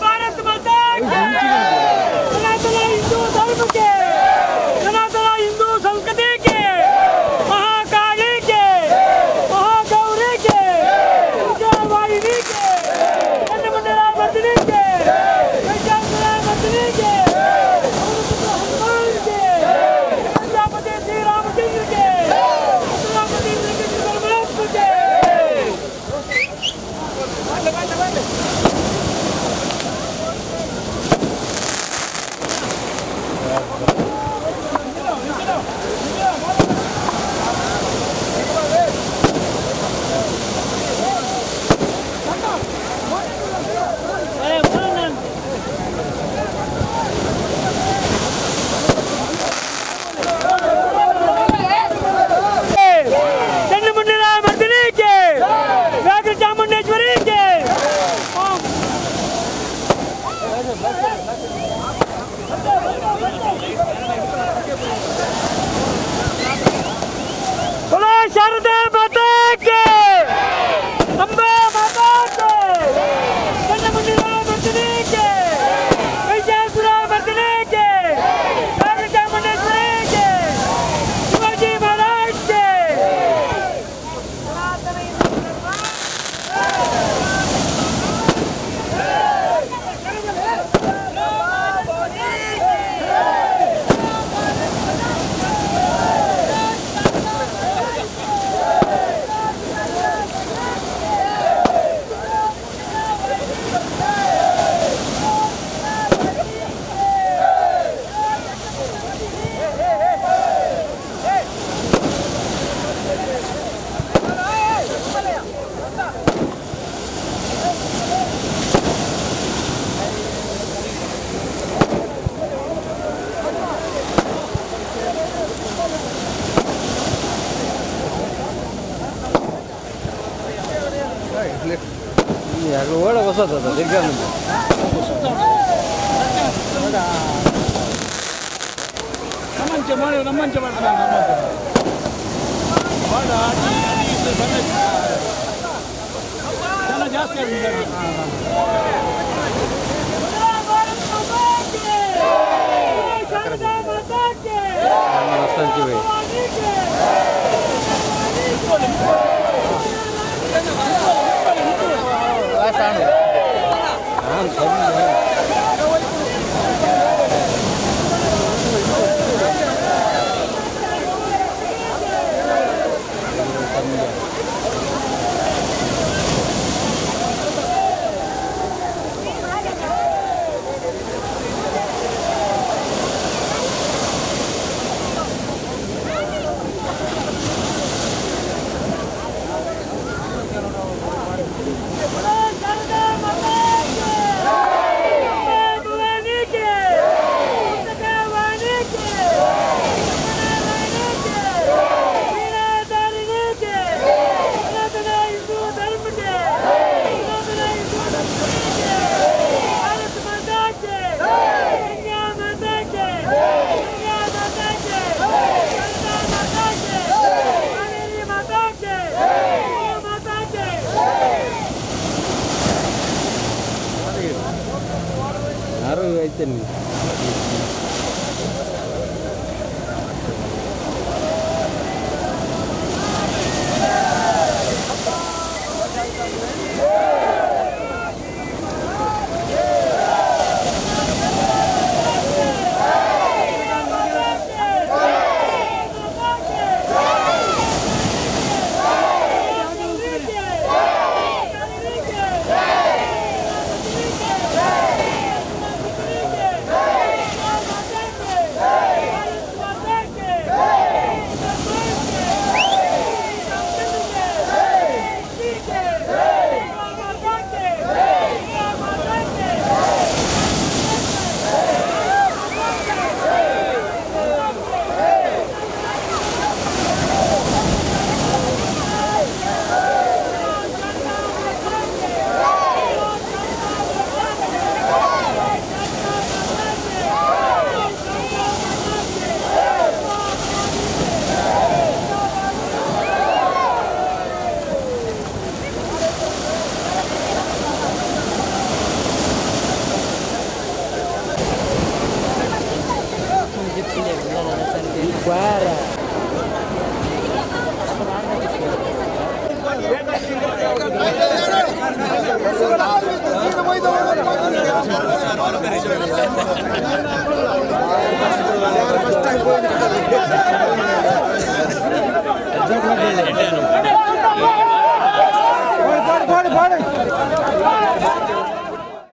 भारत माता की, सनातन हिंदू धर्म के, सनातन हिंदू संस्कृति।